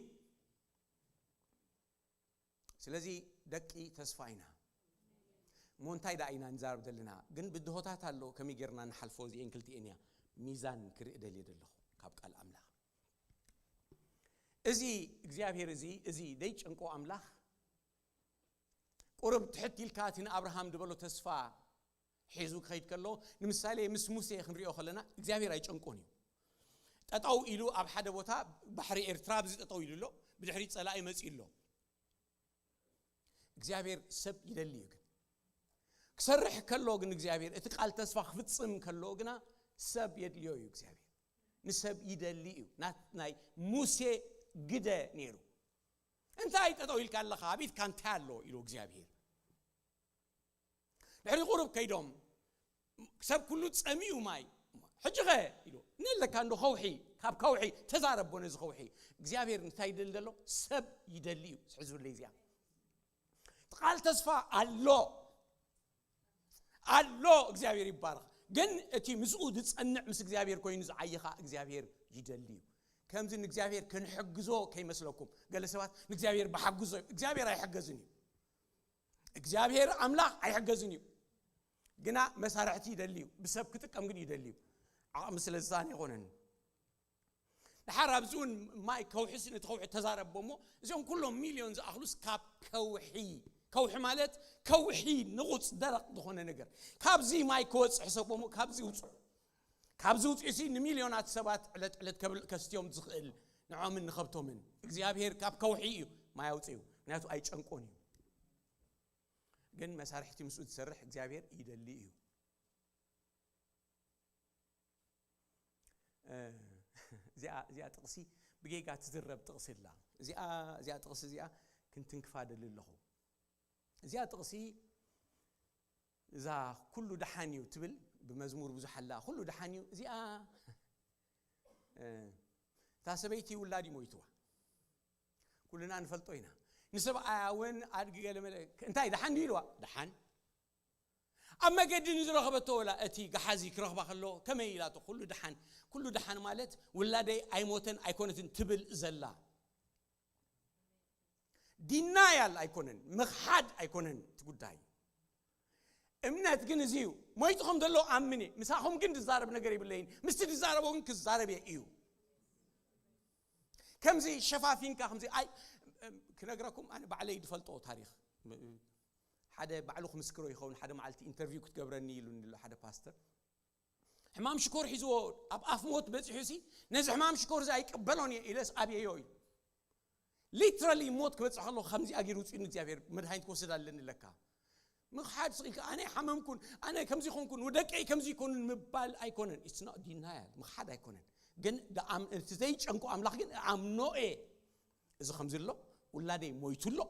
ስለዚ ደቂ ተስፋ ኢና። እሞ እንታይ ደኣ ኢና ንዛረብ ዘለና? ግን ብድሆታት ኣሎ፣ ከመይ ጌርና ንሓልፎ? እዚኤን ክልቲኤን እያ ሚዛን ክርኢ ደልየ ዘለኹ ካብ ቃል ኣምላኽ። እዚ እግዚኣብሔር እዚ፣ እዚ ደይጨንቆ ኣምላኽ፣ ቁሩብ ትሕት ኢልካ እቲ ንኣብርሃም ዝበሎ ተስፋ ሒዙ ክኸይድ ከሎ፣ ንምሳሌ ምስ ሙሴ ክንሪኦ ከለና፣ እግዚኣብሔር ኣይጨንቆን እዩ። ጠጠው ኢሉ ኣብ ሓደ ቦታ ባሕሪ ኤርትራ ኣብዚ ጠጠው ኢሉ ኣሎ፣ ብድሕሪ ጸላኢ መጺኡ ኣሎ። እግዚኣብሔር ሰብ ይደሊ እዩ። ግን ክሰርሕ ከሎ ግን እግዚኣብሔር እቲ ቃል ተስፋ ክፍጽም ከሎ ግና ሰብ የድልዮ እዩ። እግዚኣብሔር ንሰብ ይደሊ እዩ። ናት-፣ ናይ ሙሴ ግደ ነይሩ። "እንታይ ጠጠው ኢልካ ኣለኻ? ኣብ ኢድካ እንታይ ኣሎ?" ኢሉ እግዚኣብሔር። ድሕሪ ቁሩብ ከይዶም፣ "ሰብ ኩሉ ጸሚኡ ማይ፣ ሕጂ ኸ?" ኢሉ። "ነለካ እንዶ ከውሒ፣ ካብ ከውሒ ተዛረቦ ነዚ ከውሒ።" እግዚኣብሔር እንታይ ይደሊ ዘሎ? ሰብ ይደሊ እዩ። ሕዝብለይ እዚኣ ቃል ተስፋ ኣሎ፣ ኣሎ። እግዚኣብሔር ይባረኽ። ግን እቲ ምስኡ ዝጸንዕ፣ ምስ እግዚኣብሔር ኮይኑ ዝዓይኻ እግዚኣብሔር ይደሊ እዩ። ከምዚ ንእግዚኣብሔር ክንሕግዞ ከይመስለኩም። ገለ ሰባት ንእግዚኣብሔር ብሓግዞ፣ እግዚኣብሔር ኣይሕገዝን እዩ። እግዚኣብሔር ኣምላኽ ኣይሕገዝን እዩ። ግና መሳርሕቲ ይደሊ እዩ። ብሰብ ክጥቀም ግን ይደሊ እዩ። ዓቕሚ ስለ ዝሳነ ኣይኮነን። ድሓር ኣብዚ እውን ማይ ከውሒ፣ ነቲ ከውሒ ተዛረቦ እሞ፣ እዚኦም ኩሎም ሚልዮን ዝኣኽሉስ ካብ ከውሒ፣ ከውሒ ማለት ከውሒ ንቑጽ ደረቕ ዝኾነ ነገር፣ ካብዚ ማይ ክወጽእ ሕሰቦ እሞ፣ ካብዚ ውጹ፣ ካብዚ ውጹ ሲ ንሚልዮናት ሰባት ዕለት ዕለት ከብል-፣ ከስትዮም ዝኽእል ንዖምን ንኸብቶምን። እግዚኣብሔር ካብ ከውሒ እዩ ማይ ኣውፅኡ፣ ምክንያቱ ኣይጨንቆን እዩ። ግን መሳርሕቲ ምስኡ ዝሰርሕ እግዚኣብሔር ይደሊ እዩ። እ፣ እዚኣ፣ እዚኣ ጥቕሲ ብጌጋ ትዝረብ ጥቕሲ ኣላ። እዚኣ፣ እዚኣ ጥቕሲ እዚኣ ክንትንክፋ ደሊ ኣለኹ። እዚኣ ጥቕሲ እዛ ኩሉ ደሓን እዩ ትብል ብመዝሙር ብዙሕ ኣላ። ኩሉ ደሓን እዩ። እዚኣ፣ እ፣ እታ ሰበይቲ ውላድ እዩ ሞይትዋ። ኩልና ንፈልጦ ኢና። ንሰብኣያ እውን ኣድጊ ገለ መለ፣ እንታይ ደሓን ድዩ ኢልዋ? ደሓን። ኣብ መገዲ ንዝረኸበቶ ወላ እቲ ገሓዚ ክረኽባ ከሎ ከመይ ኢላቶ? ኩሉ ደሓን። ኩሉ ደሓን ማለት ውላደይ ኣይሞተን ኣይኮነትን ትብል ዘላ። ዲናያል ኣይኮነን፣ ምኽሓድ ኣይኮነን እቲ ጉዳይ። እምነት ግን እዚ እዩ። ሞይቱ ከም ዘሎ ኣምን እየ። ምሳኹም ግን ዝዛረብ ነገር የብለይን። ምስቲ ዝዛረቦ ግን ክዛረብ እየ እዩ። ከምዚ ሸፋፊንካ ከምዚ ኣይ-፣ ክነግረኩም፣ ኣነ ባዕለይ ዝፈልጦ ታሪኽ። ሓደ ባዕሉ ክምስክሮ ይኸውን። ሓደ መዓልቲ ኢንተርቪው ክትገብረኒ ኢሉኒ ኣሎ ሓደ ፓስተር። ሕማም ሽኮር ሒዝዎ ኣብ ኣፍ ሞት በጺሑ ሲ፣ "ነዚ ሕማም ሽኮር እዚ ኣይቅበሎን እየ" ኢለስ ኣብየዮ ኢሉ። ሊትራሊ ሞት ክበጽሕ ከሎ ከምዚ ኣጊሩ ውፅኡ ንእግዚኣብሔር መድሃኒት ክወስድ ኣለኒ ለካ። ምኽሓድ ስቕ ኢልካ፣ "ኣነ ሓመምኩን፣ ኣነ ከምዚ ኮንኩን፣ ወደቀይ ከምዚ ይኮኑን" ምባል ኣይኮነን። It's not denial፣ ምኽሓድ ኣይኮነን። ግን ደኣም-፣ እቲ ዘይጨንቆ ኣምላኽ ግን እኣምኖ እየ። እዚ ከምዚ ኣሎ፣ ውላደይ ሞይቱ ኣሎ፣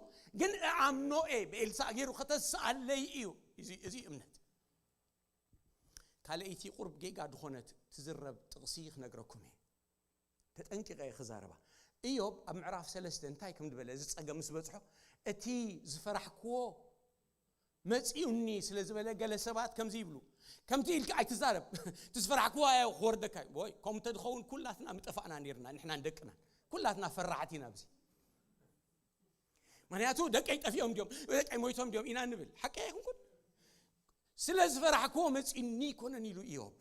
ግን እኣምኖ እየ። ብኤልሳዕ ገይሩ ከተስኣለይ እዩ። እዚ፣ እዚ እምነት። ካልኣይቲ ቁርብ ጌጋ ዝኾነት ትዝረብ ጥቕሲ ክነግረኩም እየ። ተጠንቂቐ እየ ክዛረባ። ኢዮብ ኣብ ምዕራፍ ሰለስተ እንታይ ከም ዝበለ፣ እዚ ጸገም ምስ በጽሖ፣ "እቲ ዝፈራሕክዎ መጺኡኒ" ስለ ዝበለ፣ ገለ ሰባት ከምዚ ይብሉ፣ "ከምቲ ኢልካ ኣይትዛረብ፣ እቲ ዝፈራሕክዎ ኣየ ክወርደካ እዩ." ወይ፣ ከምኡ እንተዝኸውን ኩላትና ምጠፋእና ነይርና፣ ንሕናን ደቅናን። ኩላትና ፈራሕቲ ኢና ኣብዚ። ምክንያቱ፣ "ደቀይ ጠፊኦም ድዮም፣ ደቀይ ሞይቶም ድዮም?" ኢና እንብል። ሓቂ ኣይኮንኩን? "ስለ ዝፈራሕክዎ መጺኡኒ ኣይኮነን" ኢሉ ኢዮብ።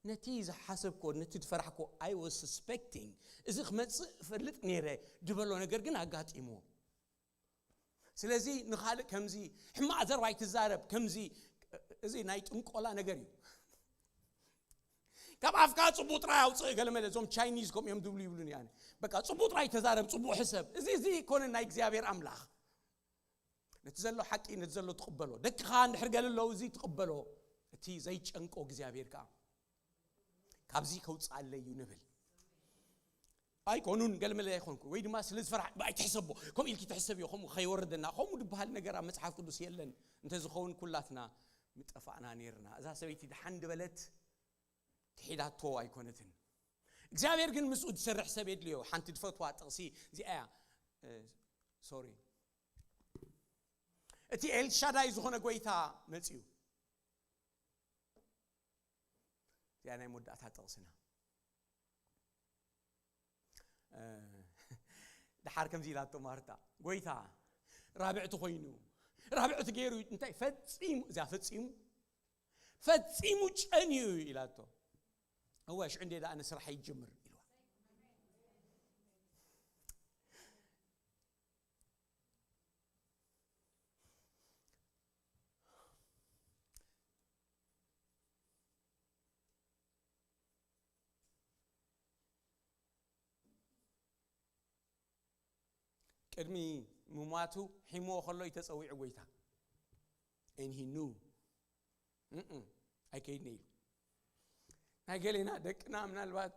ነቲ ዝሓሰብክዎ፣ ነቲ ዝፈራሕክዎ፣ "I was suspecting፣ እዚ ክመጽእ እፈልጥ ነይረ" ዝበሎ ነገር ግን ኣጋጢምዎ። ስለዚ ንኻልእ ከምዚ ሕማቕ ዘረባ ኣይትዛረብ፣ ከምዚ፣ እዚ ናይ ጥንቆላ ነገር እዩ። ካብ ኣፍካ ጽቡቕ ጥራይ ኣውጽእ። ገለመለ እዞም ቻይኒዝ ከምኡ እዮም ዝብሉ ይብሉኒ ኣነ። በቃ ጽቡቕ ጥራይ ተዛረብ፣ ጽቡቕ ሕሰብ። እዚ እዚ ኣይኮነን ናይ እግዚኣብሔር ኣምላኽ። ነቲ ዘሎ ሓቂ፣ ነቲ ዘሎ ትቕበሎ። ደቅኻ እንድሕር ገለ ኣለዉ፣ እዚ ትቕበሎ። እቲ ዘይጨንቆ እግዚኣብሔር ከኣ ካብዚ ከውፅኣለይ እዩ ንብል። ኣይኮኑን፣ ገለመለ ኣይኮንኩ፣ ወይ ድማ ስለ ዝፈራሕ ኣይትሕሰቦ፣ ከምኡ ኢልኪ ትሕሰብዮ፣ ከምኡ ከይወርደና። ከምኡ ዝበሃል ነገር ኣብ መጽሓፍ ቅዱስ የለን። እንተዝኸውን ኩላትና ምጠፋእና ነይርና። እዛ ሰበይቲ ደሓን ድበለት፣ ትሒዳቶ ኣይኮነትን። እግዚኣብሔር ግን ምስኡ ዝሰርሕ ሰብ የድልዮ። ሓንቲ ዝፈትዋ ጥቕሲ እዚኣ እያ። እ፣ ሶሪ። እቲ ኤልሻዳይ ዝኾነ ጎይታ መጺኡ። እዚኣ ናይ መወዳእታ ጥቕስና። እ፣ ደሓር ከምዚ ኢላቶ ማርታ፣ "ጎይታ፣ ራብዕቲ ኮይኑ፣ ራብዕቲ ገይሩ እንታይ ፈጺሙ፣ እዚኣ ፈጺሙ፣ ፈጺሙ ጨንዩ" ኢላቶ። "እወ፣ ሽዑ እንዴ ደኣ ኣነ ስራሕ ይጅምር" ኢልዋ። ቅድሚ ምሟቱ ሒምዎ ከሎ እዩ ተጸዊዑ ጎይታ። And he knew. እም፣ ኣይከይድን ኢሉ። ናይ ገሌና ደቅና ምናልባት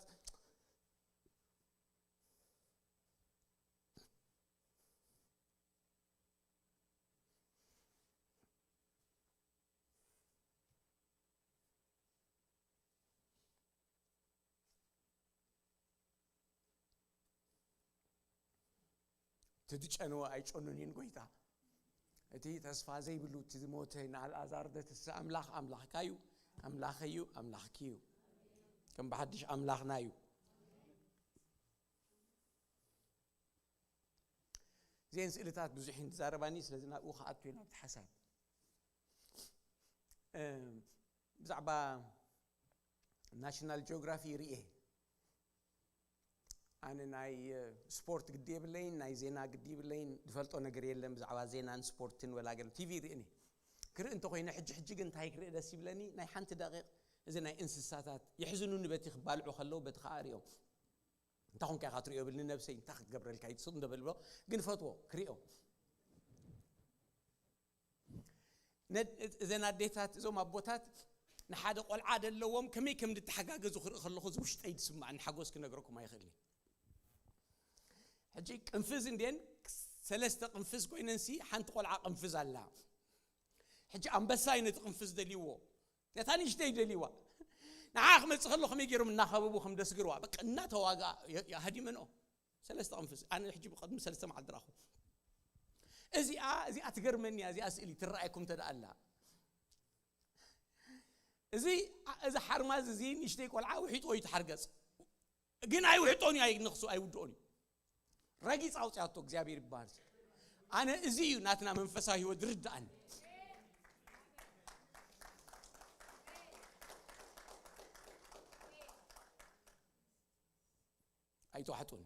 እቲ ዝጨነወ ኣይጨኑን እዩን ጎይታ። እቲ ተስፋ ዘይብሉ፣ እቲ ዝሞተ ንኣልኣዛር ዘትስእ ኣምላኽ ኣምላኽካ እዩ፣ ኣምላኸይ እዩ፣ ኣምላኽኪ እዩ። ከም ብሓድሽ ኣምላኽና እዩ። እዘን ስእልታት ብዙሕ እየን ዝዛረባኒ፣ ስለዚ ናብኡ ክኣቱ እየ ናብቲ ሓሳብ። እም፣ ብዛዕባ ናሽናል ጂኦግራፊ ይርእየ። ኣነ ናይ፣ እ፣ ስፖርት ግዲ የብለይን፣ ናይ ዜና ግዲ የብለይን፣ ዝፈልጦ ነገር የለን ብዛዕባ ዜናን ስፖርትን ወላ ገለ። ቲቪ ይርእን እየ። ክርኢ እንተኾይነ ሕጂ ሕጂ ግን እንታይ ክርኢ ደስ ይብለኒ? ናይ ሓንቲ ደቂቕ እዚ ናይ እንስሳታት የሕዝኑኒ፣ በቲ ክባልዑ ከለዉ በቲ ከኣ እሪኦም። እንታይ ኮንካ ኢኻ ትሪኦ ብል ንነብሰይ፣ እንታይ ክትገብረልካ እዩ ትስቕ እንደ በልብሎ፣ ግን ፈትዎ ክሪኦ። ነ-፣ እዘን ኣዴታት፣ እዞም ኣቦታት ንሓደ ቆልዓ ደለዎም ከመይ ከም ዝተሓጋገዙ ክርኢ ከለኹ እዚ ውሽጠይ ዝስማዕኒ ሓጎስ ክነግረኩም ኣይኽእልን። ሕጂ ቅንፍዝ እንድየን ሰለስተ ቅንፍዝ ኮይነንሲ ሓንቲ ቆልዓ ቅንፍዝ ኣላ። ሕጂ ኣንበሳ እዩ ነቲ ቅንፍዝ ደልይዎ። ነታ ንእሽተይ ደልይዋ። ንዓ ክመጽእ ከሎ ከመይ ገይሮም እናኸበቡ ከም ደስግርዋ። በቃ እናተዋግኣ የ-፣ የ-፣ ሃዲመንኦ። ሰለስተ ቅንፍዝ። ኣነ ሕጂ ብቐድሚ ሰለስተ መዓልቲ ረኣኹ። እዚኣ፣ እዚኣ ትገርመኒ እያ፣ እዚኣ ስእሊ ትረኣየኩም እንተ ደኣ ኣላ። እዚ፣ እዚ ሓርማዝ እዚ ንእሽተይ ቆልዓ ውሒጥዎ እዩ ተሓርገጽ። ግን ኣይውሕጦን እዩ፣ ኣይነኽሶ፣ ኣይውድኦን እዩ። ረጊጽ ኣውጽኣቶ እግዚኣብሔር ይበሃል። ኣነ እዚ እዩ ናትና መንፈሳዊ ህይወት ዝርድኣኒ። ኣይተዋሕጡን።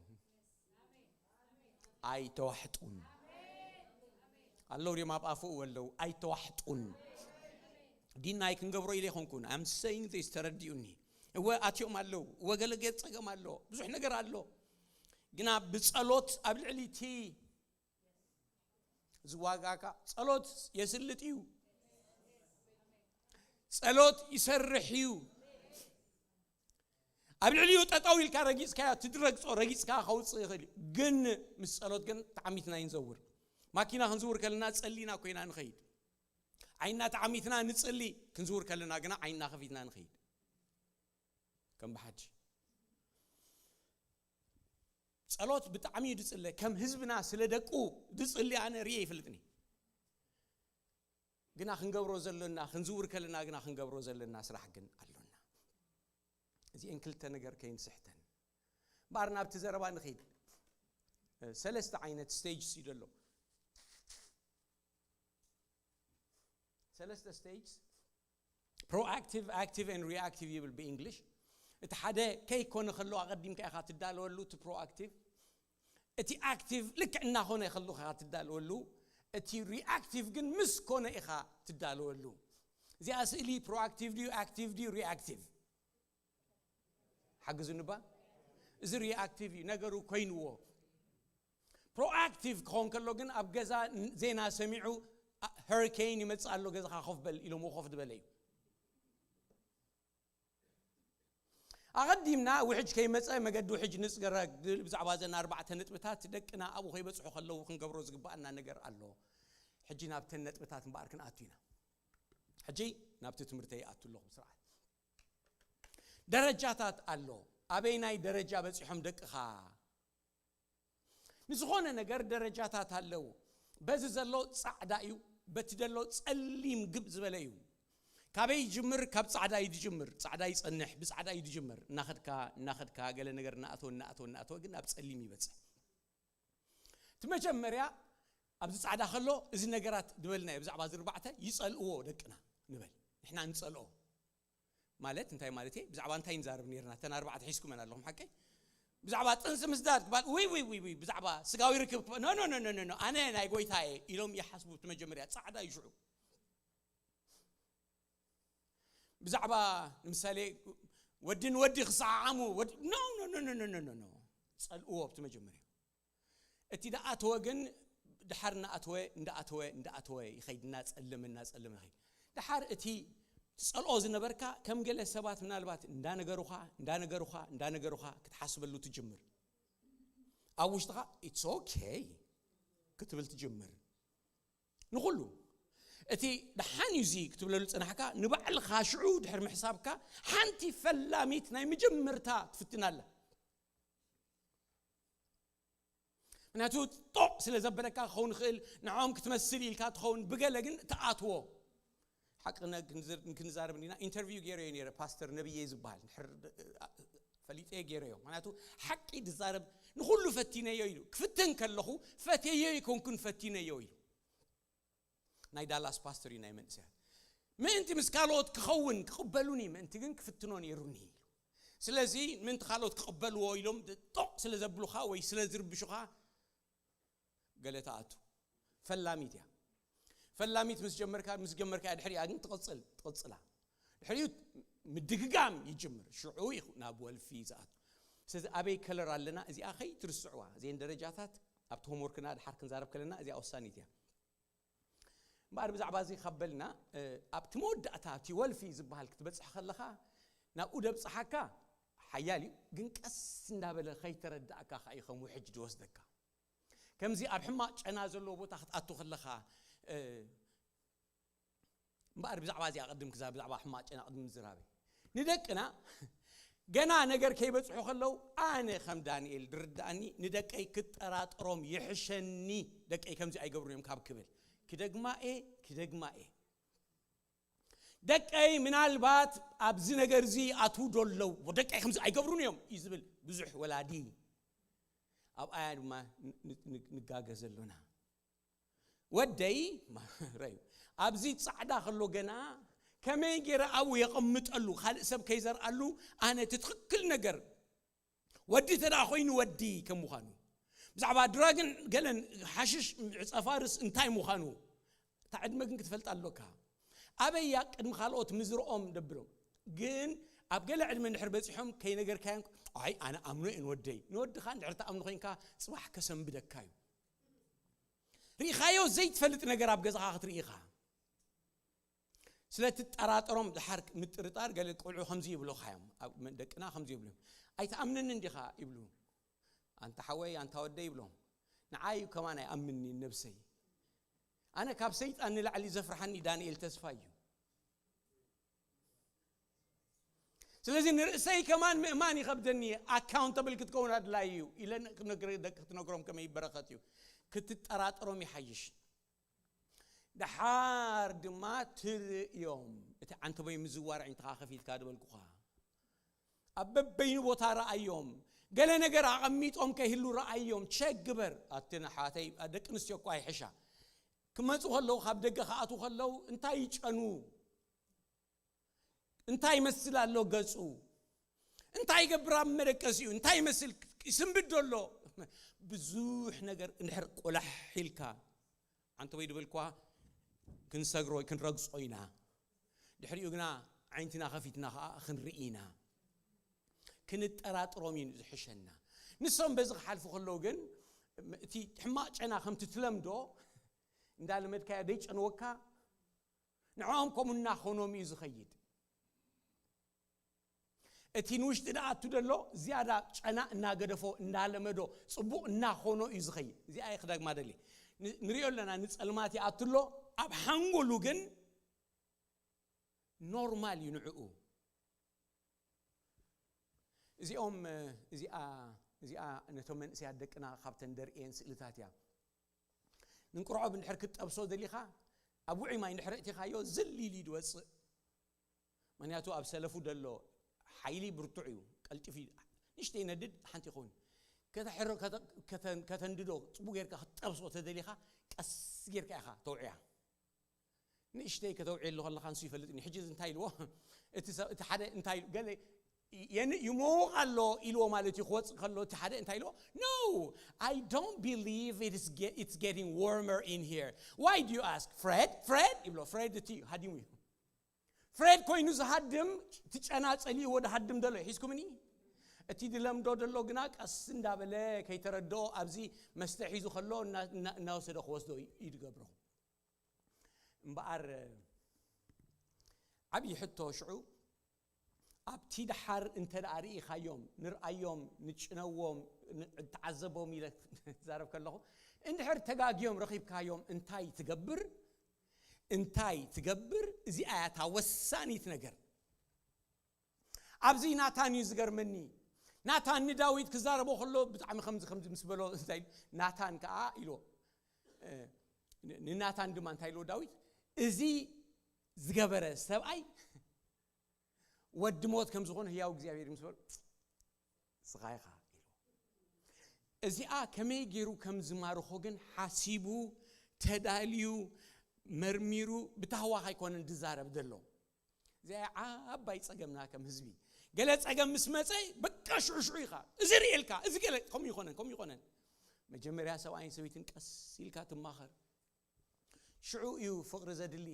ኣይተዋሕጡን። ኣለዉ ድዮም ኣብ ኣፍኡ ኣለዉ? ኣይተዋሕጡን። ዲናይ ክንገብሮ ኢለ ኣይኮንኩን። I'm saying this፣ ተረዲኡኒ። እወ ኣትዮም ኣለዉ። እወ ገለ ገለ ጸገም ኣሎ። ብዙሕ ነገር ኣሎ። ግና ብጸሎት ኣብ ልዕሊ እቲ ዝዋጋካ ጸሎት የስልጥ እዩ። ጸሎት ይሰርሕ እዩ። ኣብ ልዕሊኡ ጠጠው ኢልካ ረጊጽካዮ፣ ትድረግጾ ረጊጽካ ከውጽእ ይኽእል እዩ። ግን ምስ ጸሎት ግን ተዓሚትና ይንዘውር። ማኪና ክንዝውር ከለና ጸሊና ኮይና ንኸይድ። ዓይና ተዓሚትና ንጽሊ፣ ክንዝውር ከለና ግና ዓይና ከፊትና ንኸይድ። ከም ብሓድሽ። ጸሎት ብጣዕሚ እዩ ዝጽለ። ከም ህዝብና ስለ ደቁ ዝጽሊ ኣነ ርእየ ይፈልጥኒ። ግና ክንገብሮ ዘለና፣ ክንዝውር ከለና ግና ክንገብሮ ዘለና ስራሕ ግን ኣሎና። እዚኤን ክልተ ነገር ከይንስሕተን። እምበኣር ናብቲ ዘረባ ንኸይድ። እ፣ ሰለስተ ዓይነት ስቴጅስ እዩ ዘሎ። ሰለስተ ስቴጅስ፣ ፕሮኣክቲቭ፣ ኣክቲቭ ኤንድ ሪኣክቲቭ ይብል ብእንግሊሽ። እቲ ሓደ ከይኮነ ከሎ ኣቐዲምካ ኢኻ ትዳለወሉ፣ እቲ ፕሮኣክቲቭ። እቲ ኣክቲቭ ልክዕ እናኾነ ከሎ ኢኻ ትዳለወሉ፣ እቲ reactive ግን ምስ ኮነ ኢኻ ትዳለወሉ። እዚኣ ስእሊ proactive ድዩ፣ active ድዩ፣ reactive? ሓግዙኒ እባ። እዚ reactive እዩ፣ ነገሩ ኮይንዎ። Proactive ክኸውን ከሎ ግን ኣብ ገዛ ዜና ሰሚዑ፣ "ኣ፣ hurricane ይመጽእ ኣሎ፣ ገዛኻ ኮፍ በል" ኢሎምዎ ኮፍ ዝበለ እዩ። ኣቐዲምና ውሕጅ ከይመጸ መገዲ ውሕጅ ንጽገረ። ብዛዕባ እዘን ኣርባዕተ ነጥብታት፣ ደቅና ኣብኡ ከይበጽሑ ከለዉ ክንገብሮ ዝግባኣና ነገር ኣሎ። ሕጂ ናብተን ነጥብታት እምበኣር ክንኣቱ ኢና። ሕጂ ናብቲ ትምህርተይ ይኣቱ ኣለኹ ብስርዓት። ደረጃታት ኣሎ። ኣበይናይ ደረጃ በጺሖም ደቅኻ? ንዝኾነ ነገር ደረጃታት ኣለዉ። በዚ ዘሎ ጻዕዳ እዩ፣ በቲ ዘሎ ጸሊም ግብ ዝበለ እዩ። ካበይ ይጅምር? ካብ ጻዕዳ እዩ ዝጅምር። ጻዕዳ ይጸንሕ፣ ብጻዕዳ እዩ ዝጅምር። እናኸድካ፣ እናኸድካ፣ ገለ ነገር እናኣተወ፣ እናኣተወ፣ እናኣተወ ግን ናብ ጸሊም ይበጽሕ። እቲ መጀመርያ ኣብዚ ጻዕዳ ከሎ፣ እዚ ነገራት ዝበልናዮ ብዛዕባ እዚ ኣርባዕተ ይጸልእዎ ደቅና ንበል። ንሕና ንጸልኦ። ማለት እንታይ ማለት እየ? ብዛዕባ እንታይ ንዛረብ ነይርና? እተን ኣርባዕተ ሒዝኩመን ኣለኹም ሓቀይ? ብዛዕባ ጥንሲ ምስዳድ ክባል፣ ውይ፣ ውይ፣ ውይ፣ ውይ፣ ብዛዕባ ስጋዊ ርክብ ክባል፣ ኖ፣ ኖ፣ ኖ፣ ኖ፣ ኖ፣ ኖ፣ ኣነ ናይ ጎይታ እየ ኢሎም ይሓስቡ። እቲ መጀመርያ ጻዕዳ እዩ ሽዑ። ብዛዕባ፣ ንምሳሌ፣ ወዲ ንወዲ ክሰዓዓሙ፣ ወዲ፣ ኖ፣ ኖ፣ ኖ፣ ኖ፣ ኖ፣ ኖ፣ ኖ፣ ኖ። ጸልእዎ ኣብቲ መጀመርያ። እቲ ደኣተወ ግን ድሓር እናኣተወ፣ እንዳኣተወ፣ እንዳኣተወ ይኸይድ፣ እናጸለመ፣ እናጸለመ ይኸይድ። ድሓር እቲ ትጸልኦ ዝነበርካ ከም ገለ ሰባት ምናልባት እንዳነገሩኻ፣ እንዳነገሩኻ፣ እንዳነገሩኻ ክትሓስበሉ ትጅምር። ኣብ ውሽጥኻ፣ "It's okay" ክትብል ትጅምር። ንኹሉ እቲ ደሓን እዩ እዚ ክትብለሉ ጽናሕካ፣ ንባዕልኻ ሽዑ ድሕሪ ምሕሳብካ ሓንቲ ፈላሚት ናይ መጀመርታ ትፍትን ኣላ። ምክንያቱ ጦቕ ስለ ዘበለካ ክኸውን ይኽእል፣ ንዕኦም ክትመስል ኢልካ ትኸውን፣ ብገለ ግን ትኣትዎ። ሓቂ ነ-፣ ክንዝር-፣ ክንዛረብ እንዲና፣ ኢንተርቪው ገይረዮ ነይረ፣ ፓስተር ነብዬ ዝበሃል፣ ድሕር-፣ ፈሊጠዮ ገይረዮ። ምክንያቱ ሓቂ ዝዛረብ ንኹሉ ፈቲነዮ ኢሉ። ክፍትን ከለኹ ፈትየዮ ኣይኮንኩን፣ ፈቲነዮ ኢሉ። ናይ ዳላስ ፓስተር እዩ፣ ናይ መንእሰያት። ምእንቲ ምስ ካልኦት ክኸውን ክቕበሉኒ፣ ምእንቲ ግን ክፍትኖ ነይሩኒ ኢሉ። ስለዚ ምእንቲ ካልኦት ክቕበልዎ ኢሎም ጦቕ ስለ ዘብሉኻ ወይ ስለ ዝርብሹኻ ገለ ትኣቱ። ፈላሚት እያ። ፈላሚት ምስ ጀመርካ፣ ምስ ጀመርካ እያ፣ ድሕሪኣ ግን ትቕጽል፣ ትቕጽላ። ድሕሪኡ ምድግጋም ይጅምር። ሽዑ እዩ ናብ ወልፊ ዝኣቱ። ስለዚ ኣበይ ከለር ኣለና? እዚኣ ከይትርስዕዋ። እዘን ደረጃታት ኣብቲ ሆምወርክና ድሓር ክንዛረብ ከለና እዚኣ ወሳኒት እያ። እምበኣር ብዛዕባ እዚ ካብ በልና፣ እ፣ ኣብቲ መወዳእታ እቲ ወልፊ ዝበሃል ክትበጽሕ ከለኻ ናብኡ ደብጽሓካ ሓያል እዩ፣ ግን ቀስ እንዳበለ ከይተረዳእካ ከኣ እዩ ከም ውሕጅ ዝወስደካ። ከምዚ ኣብ ሕማቕ ጨና ዘለዎ ቦታ ክትኣቱ ከለኻ፣ እ፣ እምበኣር ብዛዕባ እዚ ኣቐድም ክዛረብ፣ ብዛዕባ ሕማቕ ጨና ቅድሚ ምዝራበይ። ንደቅና ገና ነገር ከይበጽሑ ከለዉ፣ ኣነ ከም ዳንኤል ዝርድኣኒ፣ ንደቀይ ክጠራጠሮም ይሕሸኒ፣ ደቀይ ከምዚ ኣይገብሩን እዮም ካብ ክብል፣ ክደግማ እየ፣ ክደግማ እየ። ደቀይ ምናልባት ኣብዚ ነገር እዚ ኣትዉ ዶ ኣለዉ፣ ደቀይ ከምዚ ኣይገብሩን እዮም እዩ ዝብል ብዙሕ ወላዲ። ኣብኣያ ድማ ን-፣ ን-፣ ን-፣ ንጋገ ዘሎና። ወደይ፣ ማረዩ፣ ኣብዚ ጻዕዳ ከሎ ገና ከመይ ገይረ ኣብኡ የቐምጠሉ፣ ካልእ ሰብ ከይዘርኣሉ፣ ኣነ እቲ ትኽክል ነገር፣ ወዲ ተደኣ ኮይኑ ወዲ ከም ምዃኑ፣ ብዛዕባ ድራግን ገለን ሓሽሽ ዕጸፋርስ እንታይ ምዃኑ፣ እታ ዕድመ ግን ክትፈልጥ ኣሎካ። ኣበያ ቅድሚ ካልኦት ምዝርኦም ደብሎም። ግን ኣብ ገለ ዕድመ እንድሕር በጺሖም ከይነገርካዮም፣ ኣይ፣ ኣነ ኣምኖ እየ ንወደይ። ንወድኻ እንድሕር ትኣምኖ ኮይንካ፣ ጽባሕ ከሰንብደካ እዩ። ርኢኻዮ ዘይትፈልጥ ነገር ኣብ ገዛኻ ክትርኢ ኢኻ። ስለ ትጠራጠሮም ድሓር ምጥርጣር፣ ገለ ቆልዑ ከምዚ ይብሉኻ እዮም። ኣብ መ-፣ ደቅና ከምዚ ይብሉ እዮም። "ኣይትኣምነንን ዲኻ?" ይብሉ። "ኣንታ ሓወይ፣ ኣንታ ወደይ" ይብሎም። ንዓይ ከማን ኣይኣምንኒ ነብሰይ። ኣነ ካብ ሰይጣን ንላዕሊ ዘፍርሓኒ ዳንኤል ተስፋይ እዩ። ስለዚ ንርእሰይ ከማን ምእማን ይኸብደኒ፣ ኣካውንተብል ክትከውን ኣድላዪ እዩ ኢለ ክነግር-፣ ደቂ ክትነግሮም ከመይ ይበረኸት እዩ። ክትጠራጠሮም ይሓይሽ። ደሓር ድማ ትርእዮም። እቲ ዓንተቦይ ምዝዋር ኣዒንትኻ ከፊትካ ዝበልኩኻ። ኣብ በበይኑ ቦታ ረኣዮም። ገለ ነገር ኣቐሚጦም ከይህሉ ረኣዮም። ቸክ ግበር። ኣቲ ኣሕዋተይ፣ ደቂ ኣንስትዮ እኳ ይሕሻ። ክመጹ ከለዉ፣ ካብ ደገ ክኣትዉ ከለዉ እንታይ ይጨኑ? እንታይ ይመስል ኣሎ ገጹ? እንታይ ይገብር ኣብ መደቀሲኡ? እንታይ ይመስል? ይስንብድ ዶ ኣሎ? ብዙሕ ነገር እንድሕር ቆላሕ ኢልካ፣ ዓንተቦይ ድብል እኳ ክንሰግሮ ወይ ክንረግጾ ኢና። ድሕሪኡ ግና ዓይንትና ከፊትና ከዓ ክንርኢ ኢና። ክንጠራጥሮም እዩ ዝሕሸና። ንሶም በዚ ክሓልፉ ከለዉ ግን እቲ ሕማቕ ጨና ከምቲ ትለምዶ እንዳለመድካዮ ደይጨንወካ ንዕኦም ከምኡ እናኾኖም እዩ ዝኸይድ። እቲ ንውሽጢ ደኣቱ ደሎ ዝያዳ ጨና እናገደፎ እናለመዶ ጽቡቕ እናኾኖ እዩ ዝኸይድ። እዚኣ እየ ክደግማ ደሊ። ን- ንሪኦ ኣለና፣ ንጸልማት ይኣቱ ኣሎ፣ ኣብ ሓንጎሉ ግን ኖርማል እዩ ንዕኡ። እዚኦም እዚኣ እዚኣ ነቶም መንእሰያት ደቅና ካብተን ደርእየን ስእልታት እያ። ንንቁርዖብ እንድሕር ክትጠብሶ ደሊኻ ኣብ ውዑይ ማይ እንድሕር እቲኻዮ ዝል ኢሉ እዩ ድወፅእ። ምክንያቱ ኣብ ሰለፉ ደሎ ሓይሊ ብርቱዕ እዩ፣ ቀልጢፉ እዩ። ንእሽተይ ነድድ ሓንቲ ይኸውን። ከተሕሮ- ከተ- ከተ- ከተንድዶ ጽቡቅ ጌርካ ክትጠብሶ ተደሊኻ ቀስ ጌርካ ኢኻ ተውዕያ። ንእሽተይ ከተውዕየሉ ከለኻ ንሱ ይፈልጥ እዩ። ሕጂ እዚ እንታይ ኢልዎ? እቲ ሰብ- እቲ ሓደ እንታይ ኢሉ? ገለ የን- ይመውቕ ኣሎ ኢልዎ ማለት እዩ። ክወፅእ ከሎ እቲ ሓደ እንታይ ኢልዎ? No, I don't believe it is get, it's getting warmer in here. Why do you ask? Fred? Fred? ይብሎ። ፍሬድ እቲ ሃዲሙ እዩ። ፍሬድ ኮይኑ ዝሃድም፣ እቲ ጨና ጸሊእዎ ዝሃድም ዘሎ ሒዝኩምኒ። እቲ ድለምዶ ዘሎ ግና ቀስ እንዳበለ ከይተረድኦ ኣብዚ መስተ ሒዙ ከሎ እና- እና- እናወሰደ ክወስዶ እዩ ድገብሮ። እምበኣር ዓብዪ ሕቶ ሽዑ ኣብቲ ደሓር እንተ ደኣ ርኢኻዮም፣ ንርኣዮም፣ ንጭነዎም፣ ንተዓዘቦም ኢለ ክዛረብ ከለኹ፣ እንድሕር ተጋግዮም ረኺብካዮም እንታይ ትገብር? እንታይ ትገብር? እዚኣ እያ እታ ወሳኒት ነገር። ኣብዚ ናታን እዩ ዝገርመኒ። ናታን ንዳዊት ክዛረቦ ከሎ ብጣዕሚ ከምዚ ከምዚ ምስ በሎ እንታይ ኢሉ? ናታን ከኣ ኢልዎ፣ እ፣ ን- ንናታን ድማ እንታይ ኢልዎ ዳዊት? እዚ ዝገበረ ሰብኣይ ወዲ ሞት ከም ዝኾነ ህያው እግዚኣብሔር ምስ በሎ፣ ስኻ ኢኻ ኢልዎ። እዚኣ ከመይ ገይሩ ከም ዝማርኾ ግን ሓሲቡ፣ ተዳልዩ፣ መርሚሩ፣ ብታህዋኽ ኣይኮነን ዝዛረብ ዘሎ። እዚኣ ዓባይ ጸገምና ከም ህዝቢ። ገለ ጸገም ምስ መጸ በቃ ሽዑ ሽዑ ኢኻ። እዚ ርእየልካ፣ እዚ ገለ ከምኡ ይኾነን፣ ከምኡ ይኾነን። መጀመርያ ሰብኣይን ሰበይትን ቀስ ኢልካ ትማኸር። ሽዑ እዩ ፍቕሪ ዘድሊ።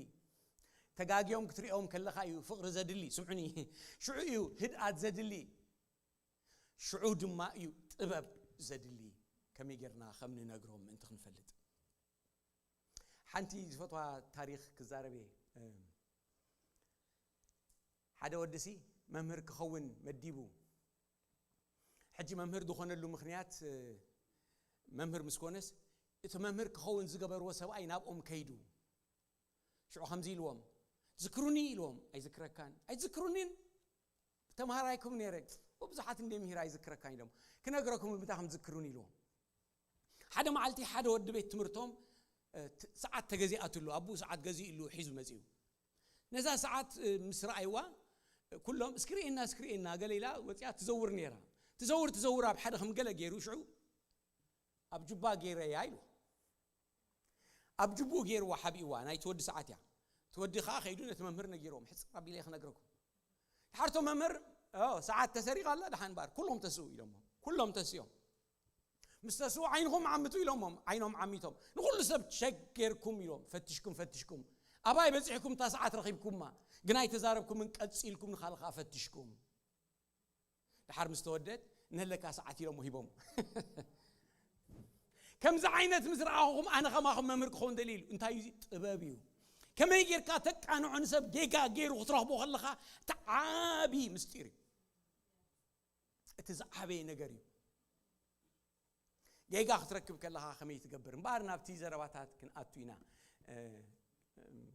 ተጋግዮም ክትሪኦም ከለኻ እዩ ፍቕሪ ዘድሊ። ስምዑኒ፣ ሽዑ እዩ ህድኣት ዘድሊ። ሽዑ ድማ እዩ ጥበብ ዘድሊ። ከመይ ጌርና ከም ንነግሮም ምእንቲ ክንፈልጥ። ሓንቲ ዝፈትዋ ታሪኽ ክዛረብ እየ። እም፣ ሓደ ወዲ ሲ መምህር ክኸውን መዲቡ። ሕጂ መምህር ዝኾነሉ ምኽንያት፣ እ፣ መምህር ምስ ኮነስ፣ እቲ መምህር ክኸውን ዝገበርዎ ሰብኣይ ናብኦም ከይዱ። ሽዑ ከምዚ ኢልዎም፣ "ዝክሩኒ" ኢልዎም። "ኣይዝክረካን?" "ኣይዝክሩኒን? ተምሃራይኩም ነይረ። ብብዙሓት እንደ ምሂር ኣይዝክረካን" ኢሎም። "ክነግረኩም ብምንታይ ከም ዝክሩኒ?" ኢልዎም። ሓደ መዓልቲ ሓደ ወዲ ቤት ትምህርቶም፣ እ፣ ት- ሰዓት ተገዚኣትሉ፣ ኣቦኡ ሰዓት ገዚእሉ ሒዙ መጺኡ። ነዛ ሰዓት፣ እ፣ ምስ ረኣይዋ፣ እ፣ ኩሎም፣ "እስኪ ርእየና፣ እስኪ ርእየና" ገለ ኢላ ወጺኣ ትዘውር ነይራ። ትዘውር፣ ትዘውር፣ ኣብ ሓደ ከም ገለ ገይሩ ሽዑ፣ "ኣብ ጁባ ገይረያ" ኢሉ። ኣብ ጅቡኡ ገይርዋ ሓቢእዋ፣ ናይቲ ወዲ ሰዓት እያ። እቲ ወዲ ኸዓ ከይዱ ነቲ መምህር ነጊሮም፣ "ሕጽር ኣቢለ እየ ክነግረኩም። ድሓር እቶም መምህር፣ ኦ፣ ሰዓት ተሰሪቓ ኣላ፣ ደሓን እምበኣር፣ ኩሎም ተስኡ" ኢሎሞ። ኩሎም ተስዮም። ምስ ተስኡ፣ "ዓይንኹም ዓምቱ" ኢሎሞም፣ ዓይኖም ዓሚቶም። "ንኹሉ ሰብ ቸክ ጌርኩም" ኢሎም፣ "ፈትሽኩም፣ ፈትሽኩም። ኣባይ በጺሕኩም እታ ሰዓት ረኺብኩማ፣ ግን ኣይተዛረብኩምን፣ ቀጺልኩም ንኻልእ ኸዓ ፈትሽኩም። ድሓር ምስ ተወደት፣ ነለካ ሰዓት" ኢሎም ወሂቦም። ከምዚ ዓይነት ምስ ረኣኹም፣ ኣነ ከማኹም መምህር ክኸውን ደልየ ኢሉ። እንታይ እዩ እዚ? ጥበብ እዩ። ከመይ ጌርካ ተቃንዖ ንሰብ ጌጋ ገይሩ ክትረኽቦ ከለኻ፣ እቲ ዓቢ ምስጢር እዩ። እቲ ዝዓበየ ነገር እዩ። ጌጋ ክትረክብ ከለኻ ከመይ ትገብር? እምበኣር ናብቲ ዘረባታት ክንኣቱ ኢና። እ፣ እም፣